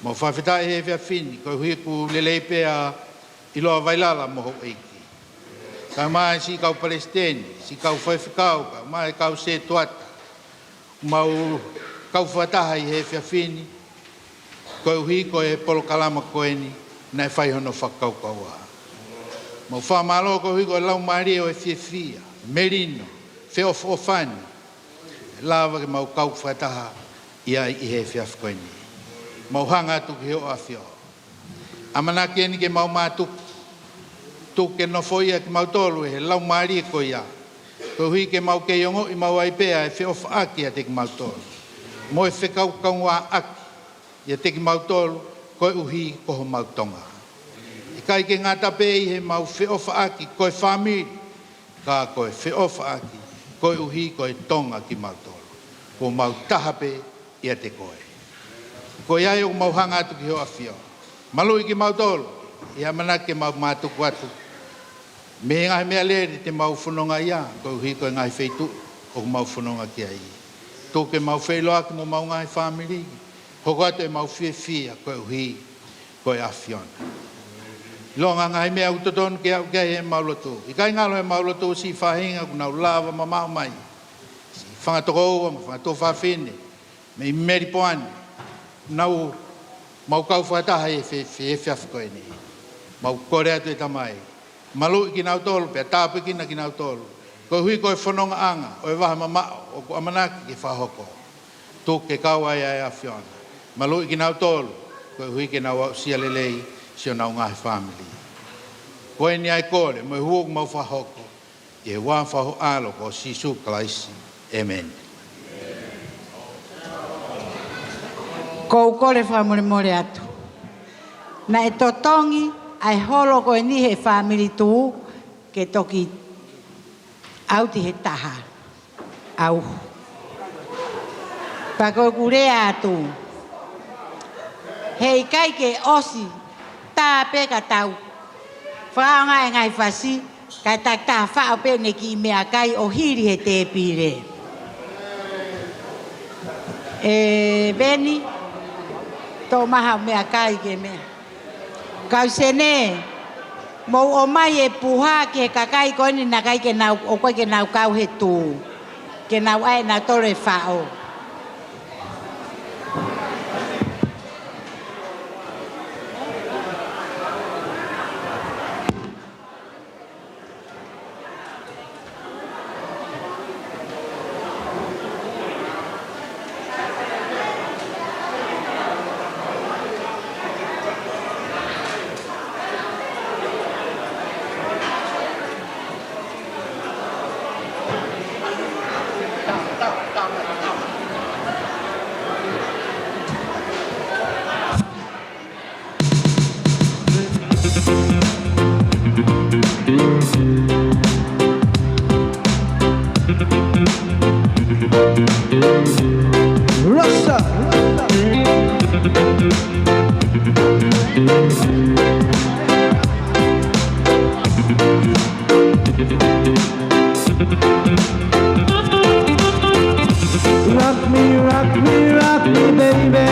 Mau fakafetaʻi he efiafi ni, koeʻuhi ʻoku lelei pē ʻa ʻIloa Vailala mo houʻeiki. Kae ʻumaʻā siʻi kau palesiteni, siʻi kau faifekau, kae ʻumaʻā e kau sētuata. Mau kau fakataha ʻi he efiafi ni, koeʻuhi ko e polokalama ko eni naʻe fai hono fakakaukauʻi. Mau fakamālō koeʻuhi ko e laumālie ʻo e fiefia, melino, feʻofoʻofani, lava ke mau kau fakataha ʻi ai ʻi he efiafi ko eni. Mau hanga atu ki hoʻo ʻAfio. ʻAmanaki eni ke mau mātuku, tuku ke nofoʻia kimautolu ʻe he laumālie ko ia, koeʻuhi ke mau kei ongoʻi maʻu ai pē ʻa e feʻofaʻaki ʻiate kimautolu, mo e fekaukauʻaki ʻiate kimautolu, koeʻuhi ko homau Tonga. ʻIkai ke ngata pē ʻi heʻemau feʻofaʻaki ko e fāmili, ka ko e feʻofaʻaki koeʻuhi ko e Tonga kimautolu. Kuo mau taha pē ʻiate koe. Ko ia ai ʻoku mau hanga atu ki hoʻo ʻAfio. Maluʻi kimautolu ʻi he ʻamanaki ke mau mātuku atu mei he ngaahi meʻalele te mau fononga ai, koeʻuhi ko e ngaahi feituʻu ʻoku mau fononga ki ai. Tuku ke mau feʻiloaki mo homau ngaahi fāmili, hoko atu ʻemau fiefia koeʻuhi ko e ʻAfiona. ʻIlonga ngaahi meʻa ʻoku totonu ke aʻu ki ai ʻemau lotu. ʻIkai ngalo ʻemau lotu siʻi faʻahinga ʻoku nau lava mamaʻo mai. Siʻi fanga tokoua mo e fanga tuofāfine mei Melipoane, nau mau kau fakataha ʻi he fe-, fe-, efiafi ko eni. Mau kole atu ʻe Tamai, maluʻi kinautolu pea tāpuekina kinautolu, koeʻuhi ko e fonongaʻanga ʻo e vaha mamaʻo ʻoku ʻamanaki ke fakahoko. Tuku ke kau ai ʻa e ʻAfiona. Maluʻi kinautolu, koeʻuhi ke nau aʻusia lelei siʻonau ngaahi fāmili. Ko eni ʻa e kole mo e hū ʻoku mau fakahoko ʻi he huafa ho ʻAlo ko Sīsū Kalaisi. ʻĒmeni. Ko u kole fakamolemole atu. Naʻe totongi ʻa e holo ko eni he fāmili tuʻu ke toki ʻauti he taha. ʻAu. Pea ko ʻeku lea atu, heʻikai ke ʻosi tā pē ka tau fakaʻaongaʻi e ngaahi fasi, kae takitaha faʻo pē ʻene kiʻi meʻakai ʻo hili he tēpile. ʻE Veni, toʻo mai haʻo meʻakai ke meʻa. Kau Sene, mou ʻomai e puha ki he kakai ko eni naʻe ʻikai ke nau, ʻoku ʻikai ke nau kau he tuʻu, ke nau ʻai ʻenautolu e faʻo. Rasta. Rock me, rock me, rock me, baby.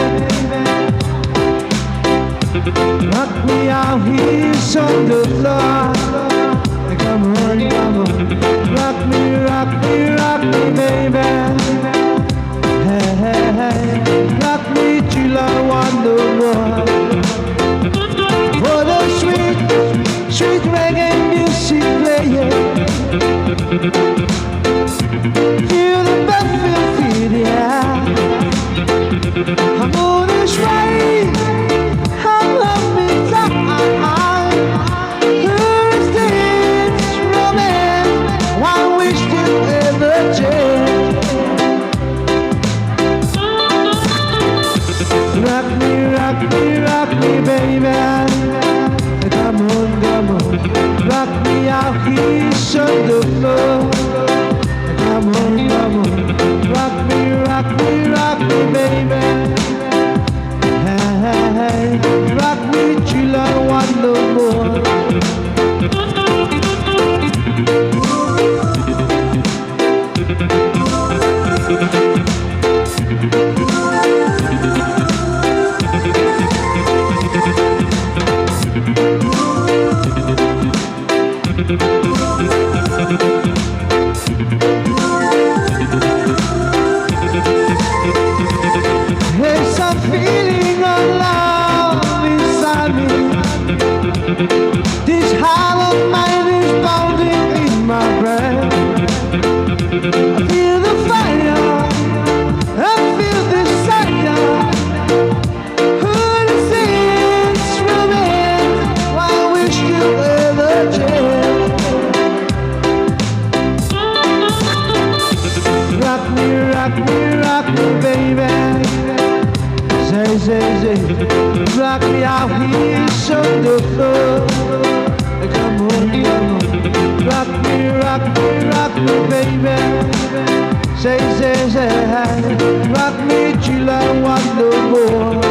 Rock me out here on the floor. Come on, come on. Rock me, Feel the bass, feel the, yeah. I'm on this way. I'm loving time. Who's this romance? Why we still ever change? Rock me, rock me, rock me, baby. Come on, come on. Rock me out here on the floor. Come on, come on. Rock me, rock me, rock me, baby. Hey, hey, hey. Rock me till I want no more. There's some feeling of love inside me. This hollow mind is pounding in my brain. I feel the fire, I feel desire. Who is this romance? Why we still ever change? Rock me, rock me, rock me, baby. Say, say, say, rock me out here on the floor. Come on, come on. Rock me, rock me, rock me, baby. Say, say, say, rock me till I want no more.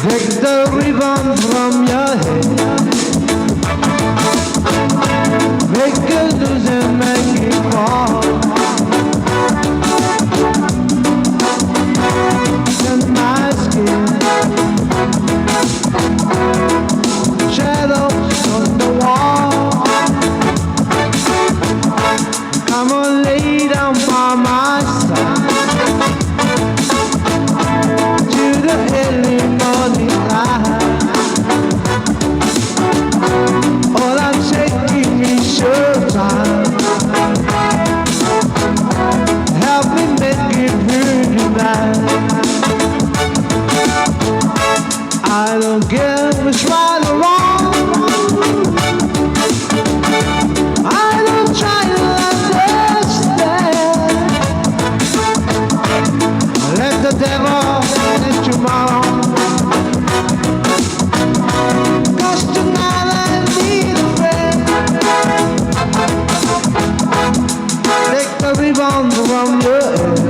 Take the ribbon from your head. Break it loose and make it fall. Then my skin, shadows on the wall. Come on, lay down by my side. To the early morning light. All I'm taking is your time. Help me make it through the night. I don't care what's right or wrong. I don't try to understand. Let the devil in tomorrow. 'Cause tonight I need a friend. Take the ribbon from your head.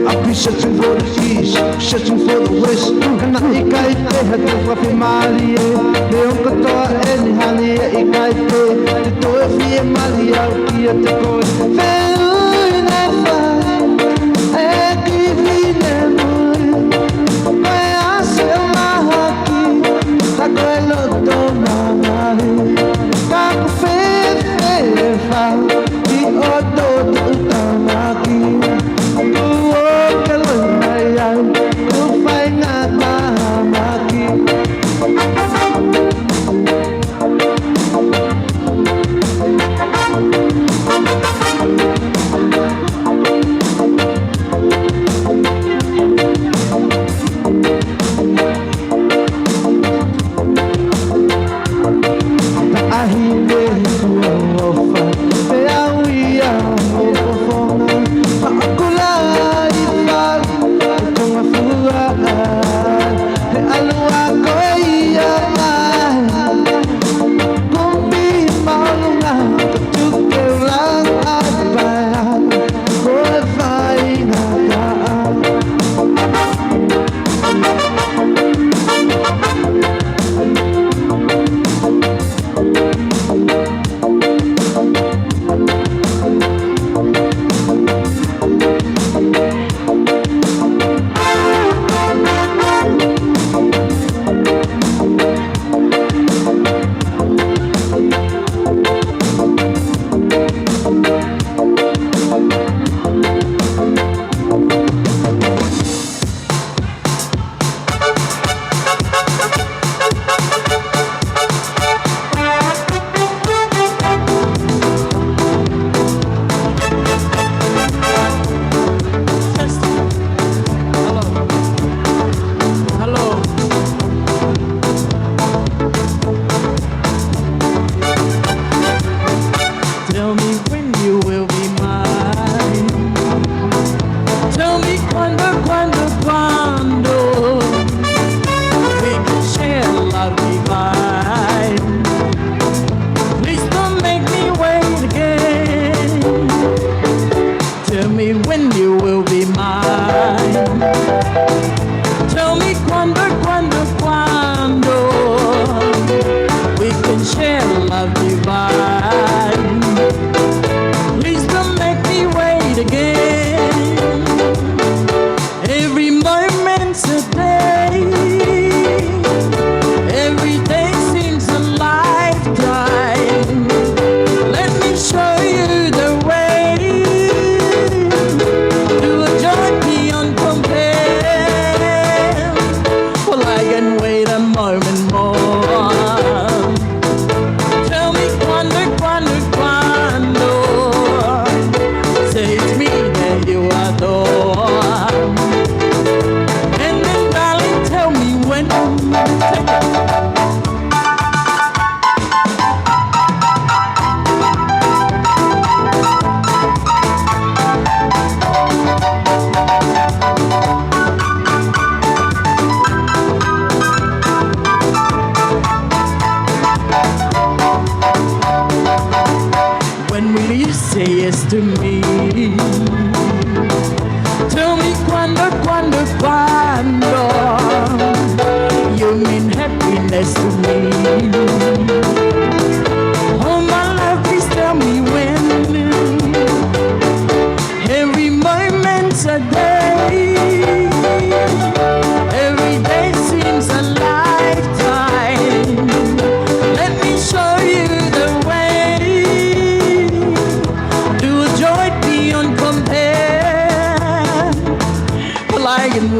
I'll be searching for the east, searching for the west. Ka naʻe ʻikai te ha tuʻukapi mālie, neongo kotoa eni hali ʻe ʻikai te te toe fiemālie au kiate koe. Fēlui ne fai e kivi ne mua.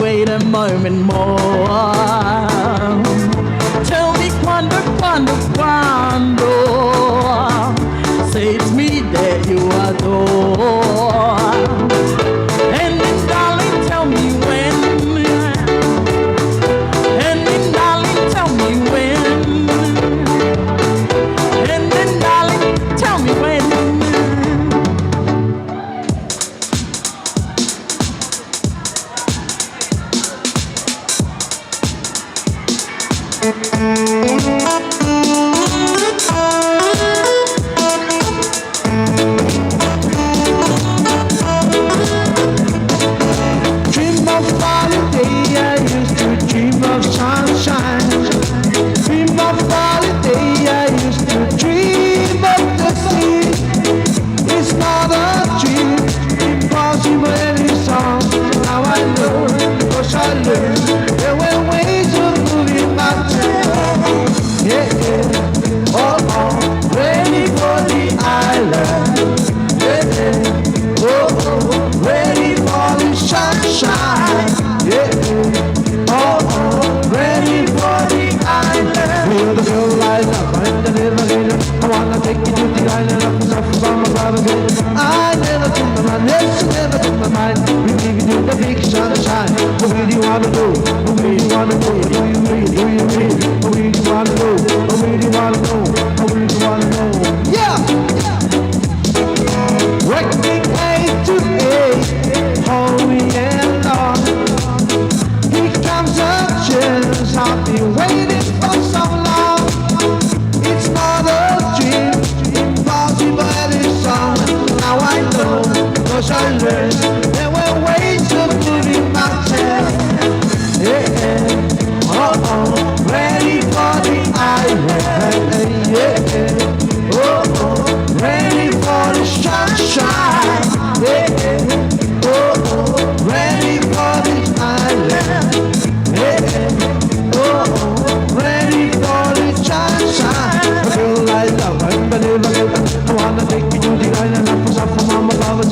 Wait a moment more. Tell me cuándo, cuándo, cuándo. Say to me that you adore. And then, darling, tell me when. And then, darling, tell me when. And then, darling, tell me when. Dream of holiday, I used to dream of sunshine. Dream of holiday, I used to dream of the sea. It's not a dream, impossible any song. Now I know, 'cause I learned there were ways of moving mountains. Yeah, yeah. Oh, oh, ready for the island. Yeah, yeah. Oh, oh, ready for the sunshine. Yeah, yeah. Oh, oh, ready for the island. Feel the feel like a find the river. I wanna take you to the island of the South from above again. I never change my mind, yes, I never change my mind. We leave you to the big sunshine. I really wanna know, I really wanna know. Do you really, do you really? I really wanna know, I really wanna know, I really wanna know. Yeah! Working eight to eight, hungry and long. Here comes a chance I've been waiting for so long. It's not a dream, impossible it's song. Now I know, 'cause I learned there were ways of moving mountains. Yeah, yeah. Oh, oh, ready for the island. Yeah, yeah. Oh, oh, ready for the sunshine. Yeah, yeah. Oh, oh, ready for the island. Yeah, yeah. Oh, oh, ready for the sunshine. I feel like love, I'm the river. I wanna take you to the island of Musafa Mama Baba.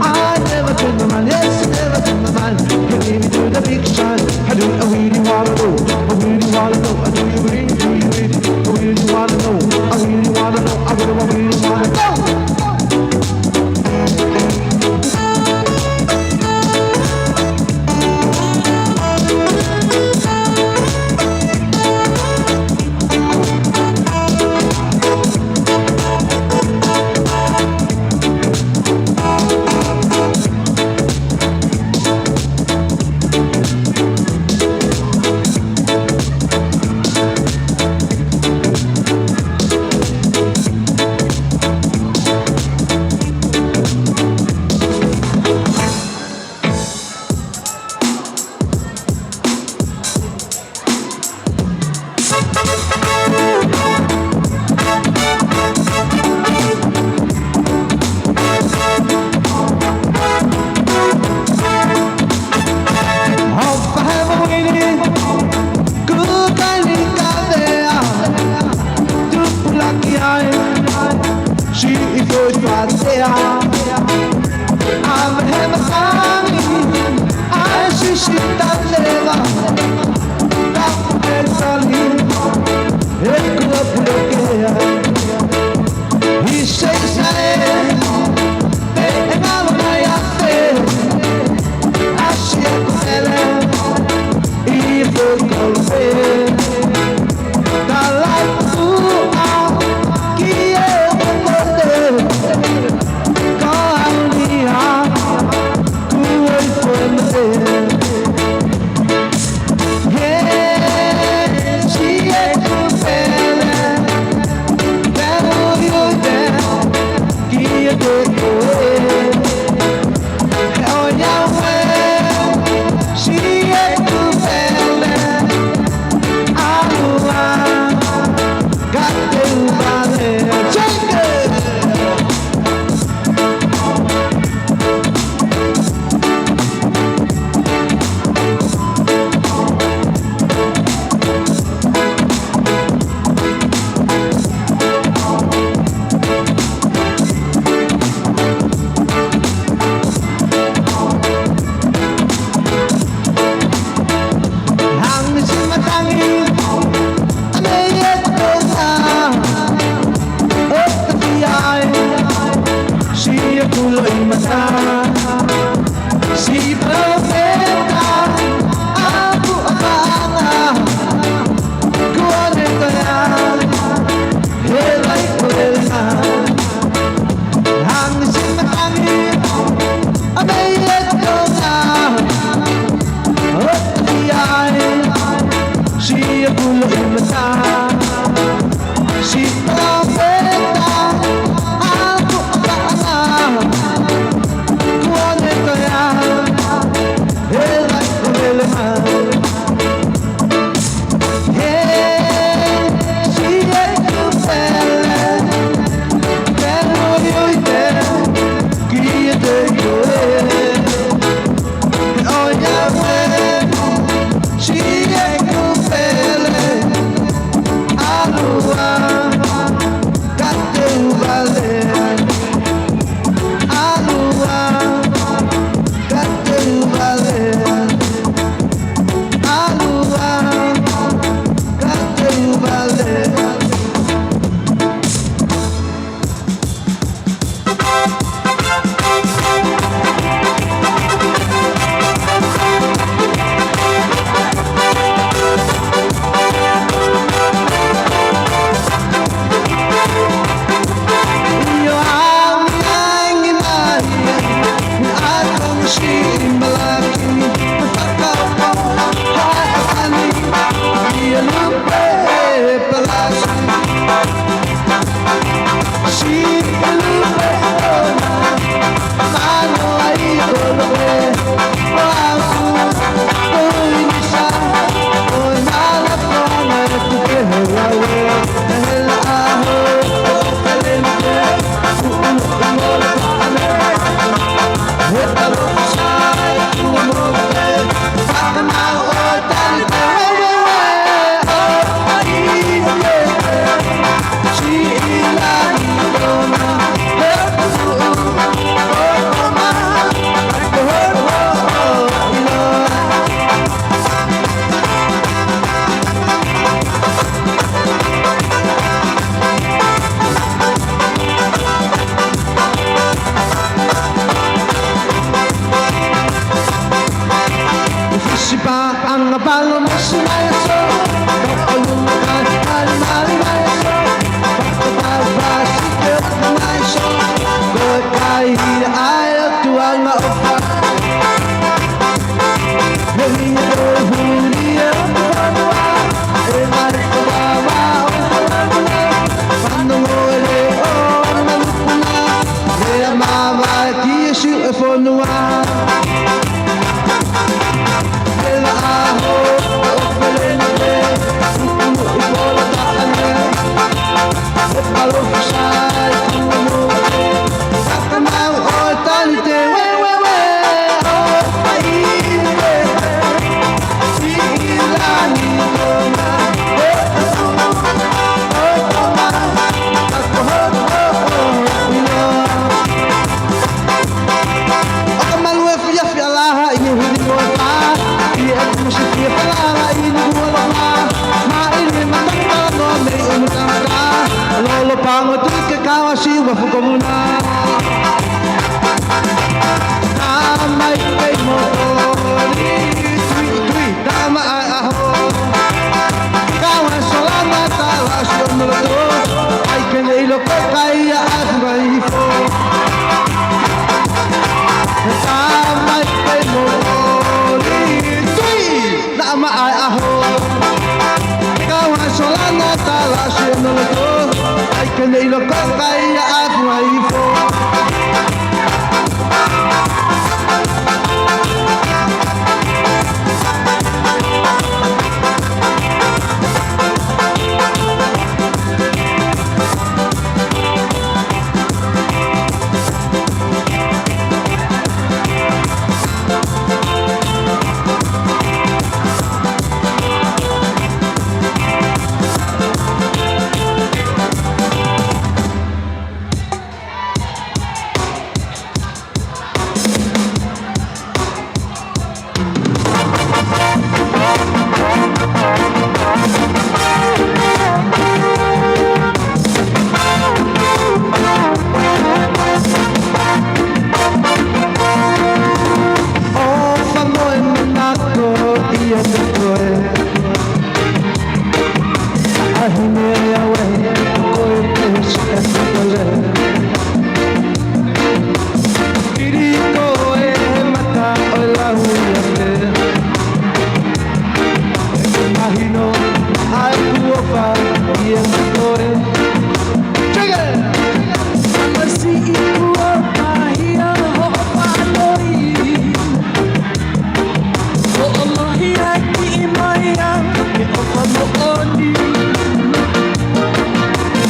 I never change my mind, yes, I never change my mind. You lead me to the big sun. I do, I really wanna know, I really wanna know. I do you really, do you really? I really wanna know, I really wanna know. I really, I really wanna know. Check it! Masiʻi kuo pāhia hoʻo fanoi. Hoʻo lohi ʻa e kiʻi maia, ke ʻofa moʻoni.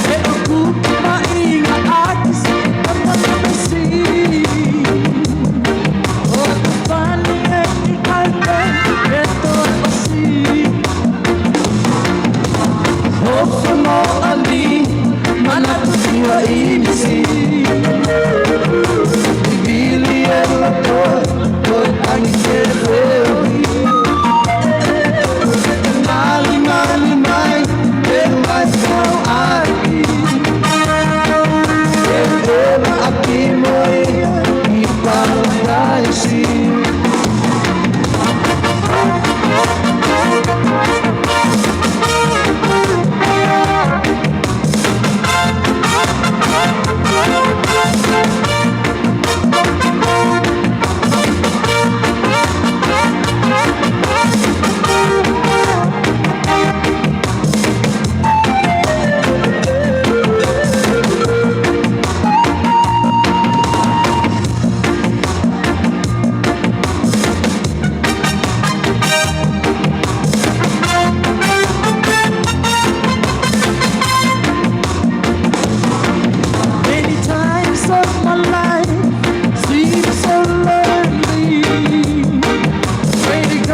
He ʻoku maʻinga ʻaki siʻi ʻamanaki. ʻOku fani e kiʻi kaute, ke toe ʻosi. Hoʻo moʻoni, manatu ki hoʻo ʻīmisi. Vivili e loto, ko e tangi ke feohi. Malimali mai, ke mai sau ʻaki. Ke ʻofa ʻaki mo ia ʻi Pālaisi. Many times of my life seems so lonely. Waiting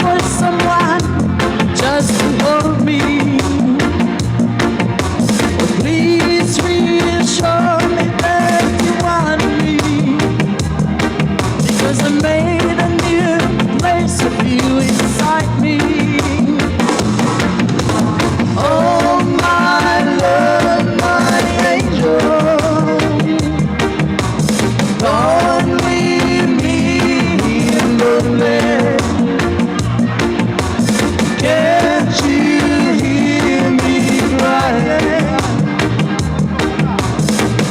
for someone just to hold me. Please reassure me that you want me, because I made a new place of you inside me. Oh, my love, my angel, don't leave me here lonely. Can't you hear me crying?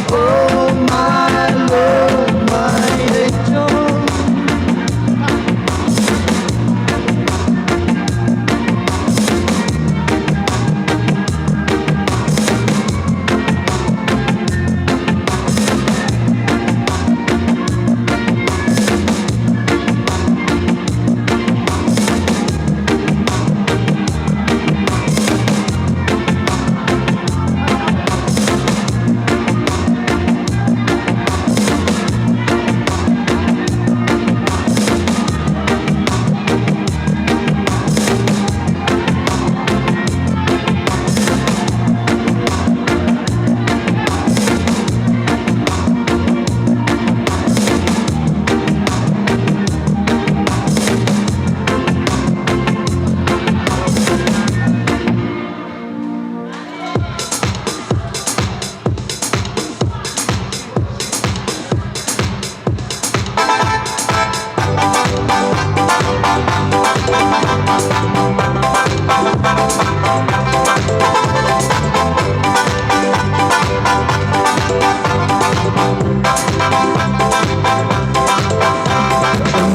Oh, my love, my angel.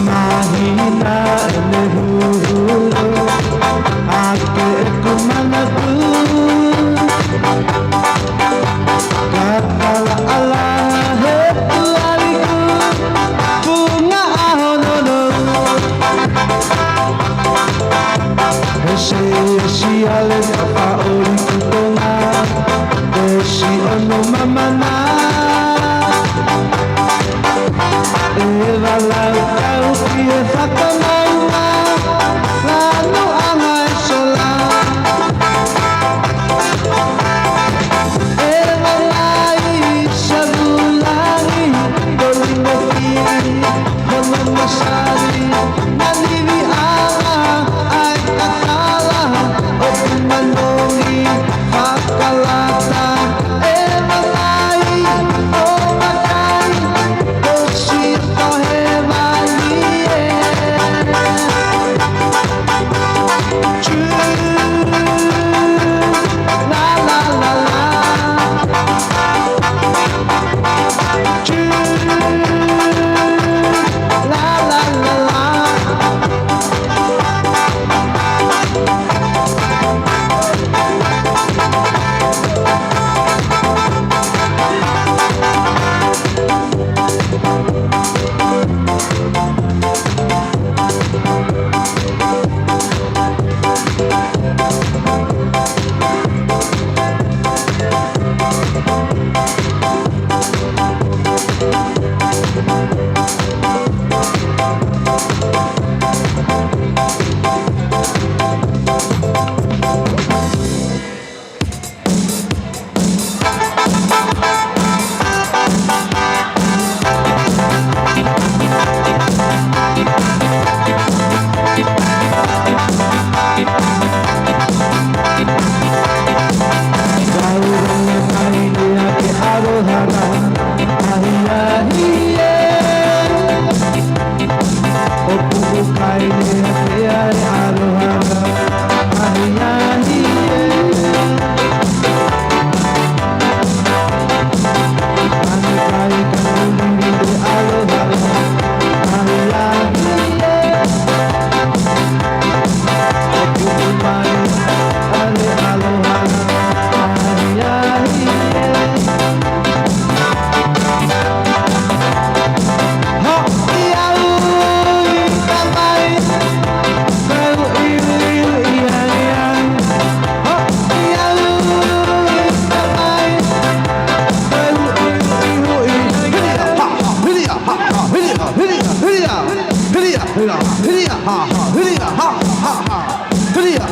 Mahina ʻene huhulo ʻaki ʻeku manatu. Kakala ʻala he tualiku, punga ʻaho nounou. He siasi ale ka paʻoli ki Tonga, he si ono mamana. ʻE valautau ki he fakamaunga, lanu ʻanga e sola. ʻE valaʻi savulani, toli mo ki, mono masali, nanivi ʻanga, ʻai kakala, ʻoku manongi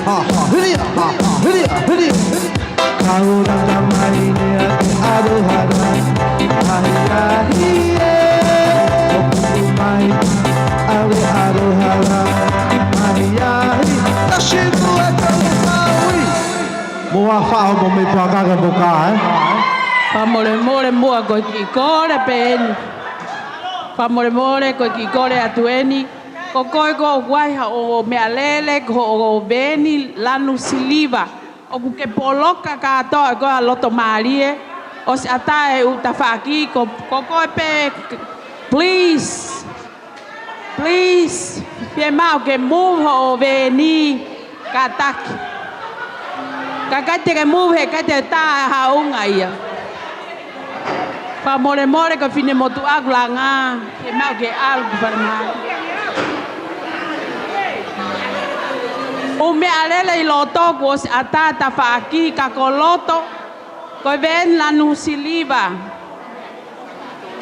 Ha, ha, hili, ha, ha, hili, hili, hili. Kaulata mai ne a te aroha la, ahi, ahi, e. Oku mai, ave aroha la, ahi, ahi. Tasi, ua, tolu, fā, ui. Mo a faʻo mo me puakaka mo ka, e? Fakamolemole muʻa ko e kiʻi kole pē eni. Fakamolemole ko e kiʻi kole atu eni. Ko koe ko ʻoku ʻi ai haʻo meʻalele, ko hoʻo veeni lanu siliva. ʻOku ke poloka kātoa ʻe koe ʻa loto mālie. ʻOsi ʻatā e ʻū tafaʻaki, ko, ko koe pē, please. Please. Fiemaʻu ke move hoʻo veeni kātaki. Ka ʻikai te ke move, he ʻikai te tā haʻunga ia. Fakamolemole ko e finemotuʻa ʻoku langa, ke maʻu ke ʻalu ki falemahaki. ʻŪ meʻalele ʻi loto kuo ʻosi ʻatā tafaʻaki ka ko loto, ko e veeni lanu siliva.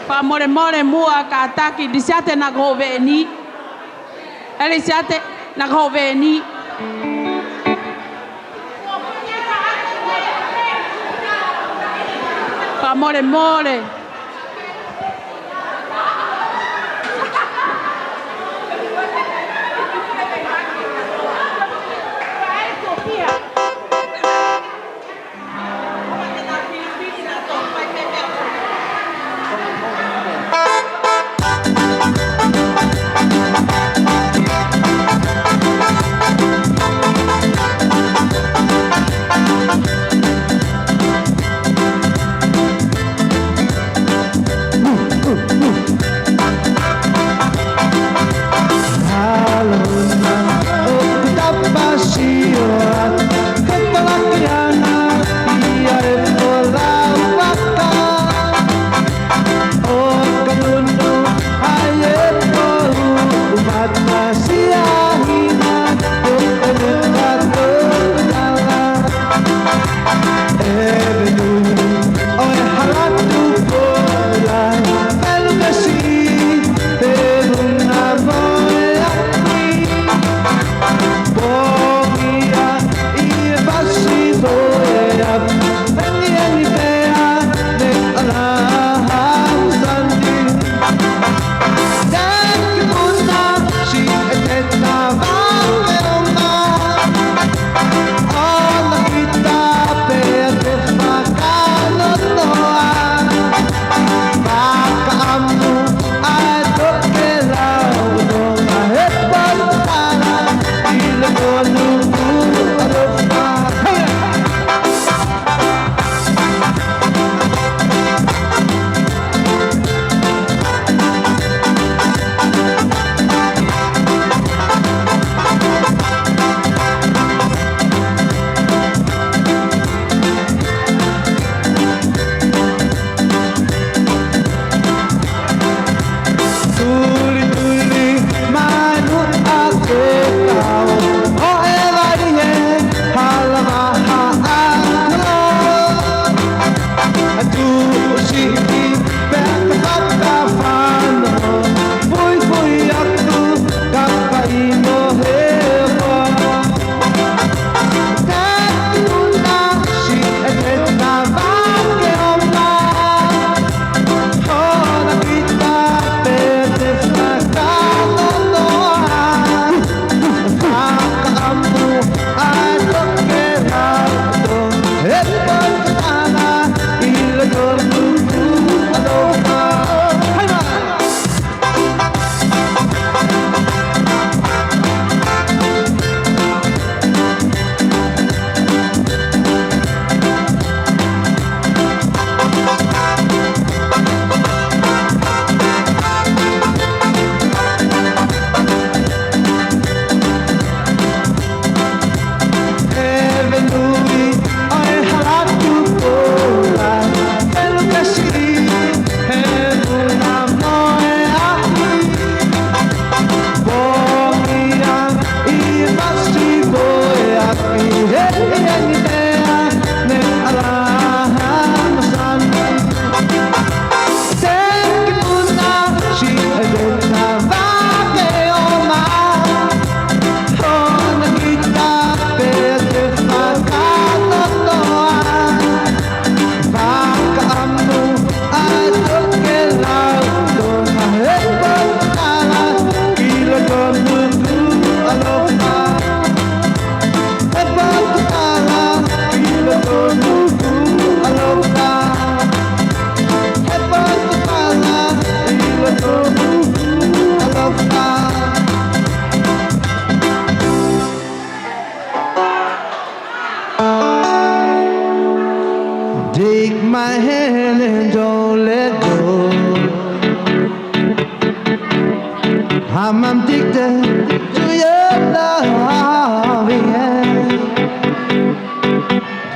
Fakamolemole muʻa kātaki, Lisiate naʻa ko hoʻo veeni. ʻE Lisiate, naʻa ko hoʻo veeni. Fakamolemole.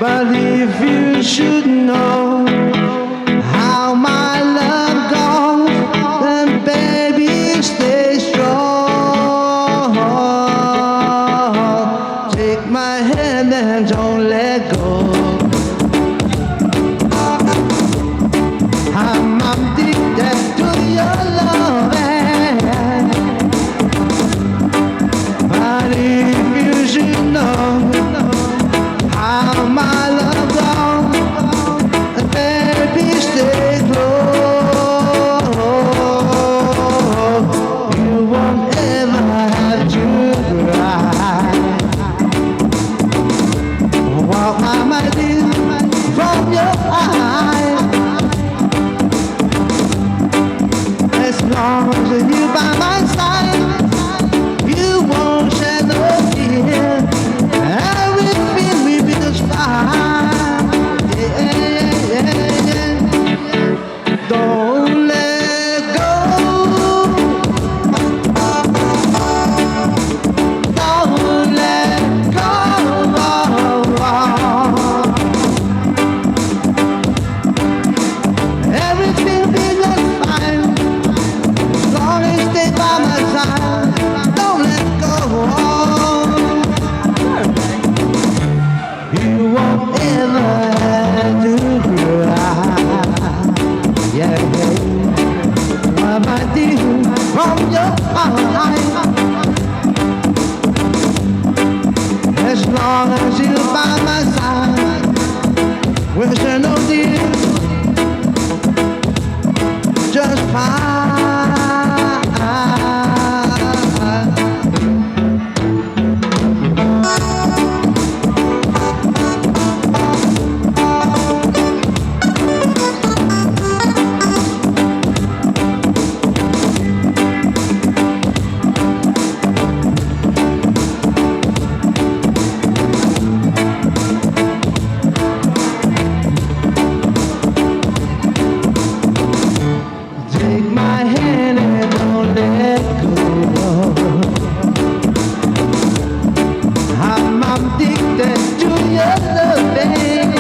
But if you should know how my love goes, then baby, stay strong. Take my hand and don't let go. I'm addicted to your love, but if you should know how my love goes, baby, stay close. You won't ever have to cry. What am I doing from your eyes? As long as you're by my side, you won't shed no tear. Everything will be just fine. Yeah, yeah, yeah, yeah. Don't let go. Don't let go. Everything be just fine. As long as you stay by my side. Don't let go. You won't ever have to cry. Yeah. What am I doing from your eyes? As long as you're by my side, we'll share no tears. Just fine. Take my hand and don't let go. I'm addicted to your love, babe.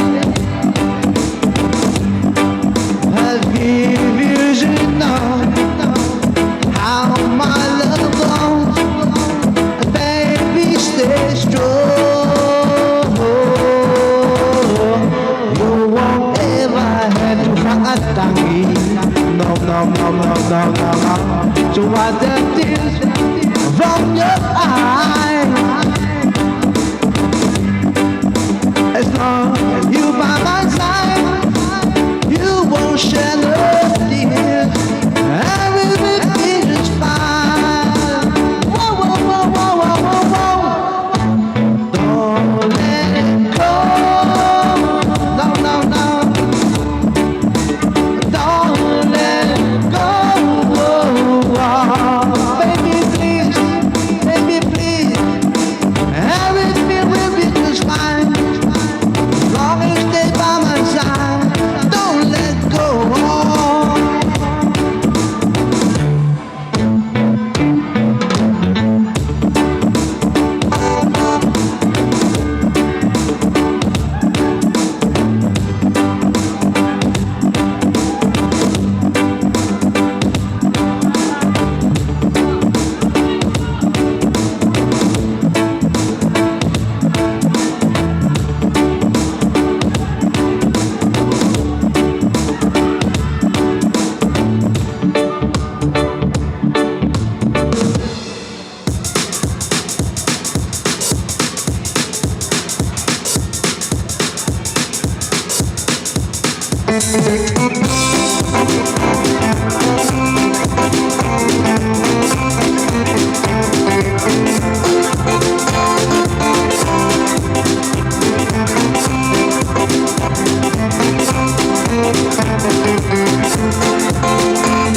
But if you should know how my love goes, baby, stay strong. You won't ever have to hide. No, no, no, no, no, no, no. To wipe the tears from your eyes. As long as you by my side, you won't shed no tears. Everything is fine. Whoa, whoa, whoa. Don't let go. No, no, no. Don't let go. Baby, please. Baby, please. Everything will be just fine. As long as you stay by my side. Don't let go.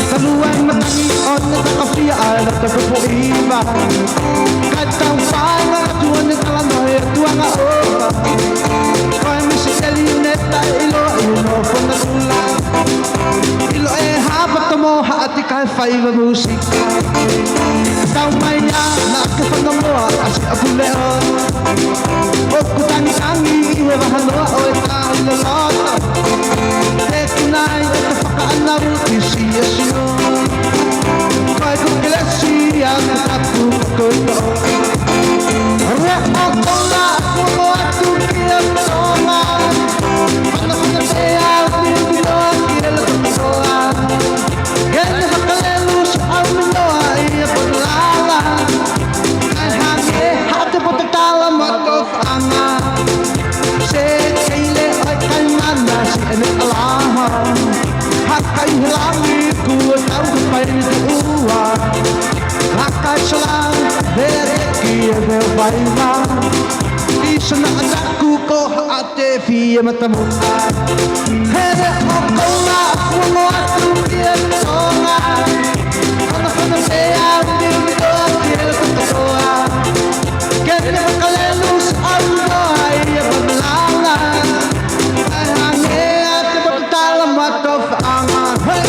Talu ai matangi ʻo e takafia ʻa e loto kupu iva. Kae tau fānga atu ʻo ne talanoa ʻi he tuʻunga ʻofa. Ko e misiteli ne taʻeʻiloa ʻi he nofo natula. ʻIlo ʻe hapa tomo haʻati kae faiva mūsika. Tau mai ā naʻa ke fanongoa ʻa siʻa puleʻo. ʻOku tangitangi ʻi he vahanoa ʻo Isana ataku ko Haʻate Fie Matamuʻa. Here o koula kuongo atu ki a Tonga. Hana hana te au ni utoa ki a Tokatoa. Kene makalelu sa au noa i a Pamalala. Ai hange a te matatala ma tofaʻanga. Hey!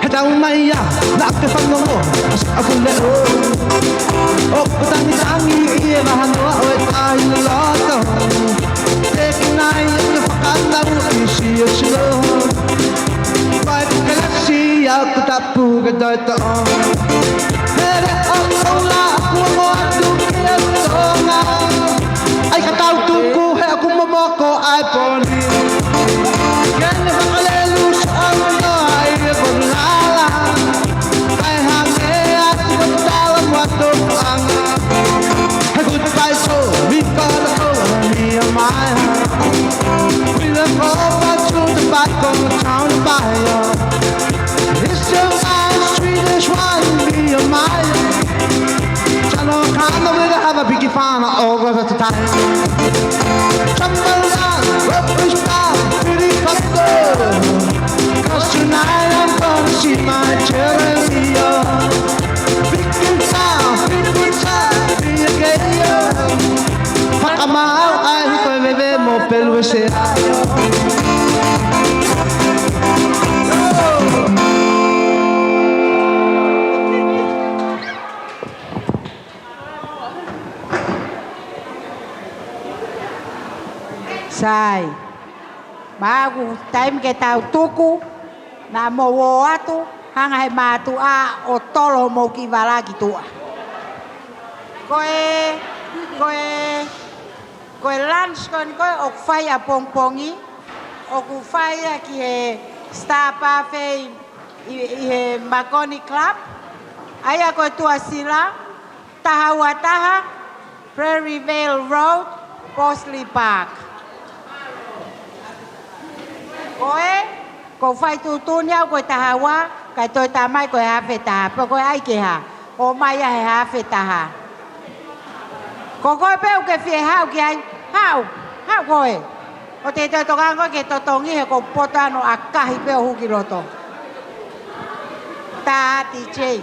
He tau mai ia, naʻa ke fanongo, ʻa si aku leʻo. ʻOku tangitangi ʻi he mahanoa ʻo e tahi loto. Te kinai ʻo ke fakanau ʻi si o silo. Vai ke lasi au ke tapu ke tae taʻo. Here o koula kuongo atu ki a Tonga. Ai ka tau tuku he ʻoku momoko ai poni. Kene makalelu sa au noa i a Pamalala. Ai hange a te matatala ma tofaʻanga. Hey, goodbye, so we gotta go, me and my heart. We look forward to the back of the town fire. It's still my Swedish wine, me and my Channel Connor with a have a biggie fan of all the time. Jambalaya, rubbish bar, pretty couple. 'Cause tonight I'm gonna see my cherry. Big good time, big good time, be a gay. Fakamau ai ko e veve mo Peluese. Sai. Maʻaku taimi ke tau tuku, naʻa mou ō atu, hanga he mātuʻa ʻo tolo mou ki vala ki tuʻa. Ko e, ko e, ko e lunch ko eni ko ē ʻoku fai ʻapongipongi, ʻoku fai ia ki he Star Buffet ʻi, ʻi he Makoni Club, ʻa ia ko e tuʻasila, taha ua taha, Prairie Vale Road, Bossley Park. Ko e, ʻoku ou fai tuʻutuʻuni au ko e taha ua, kae toe tā mai ko e hafe taha, pe ko e ʻai ke hā, ō mai ia he hafe taha. Ko koe pē ʻoku ke fie haʻu ki ai, haʻu, haʻu koe. ʻOua te ke toe tokanga koe ke totongi he ʻoku ou poto ʻaʻaku ʻo ʻakahi pē ʻo hū ki loto. Tā D J.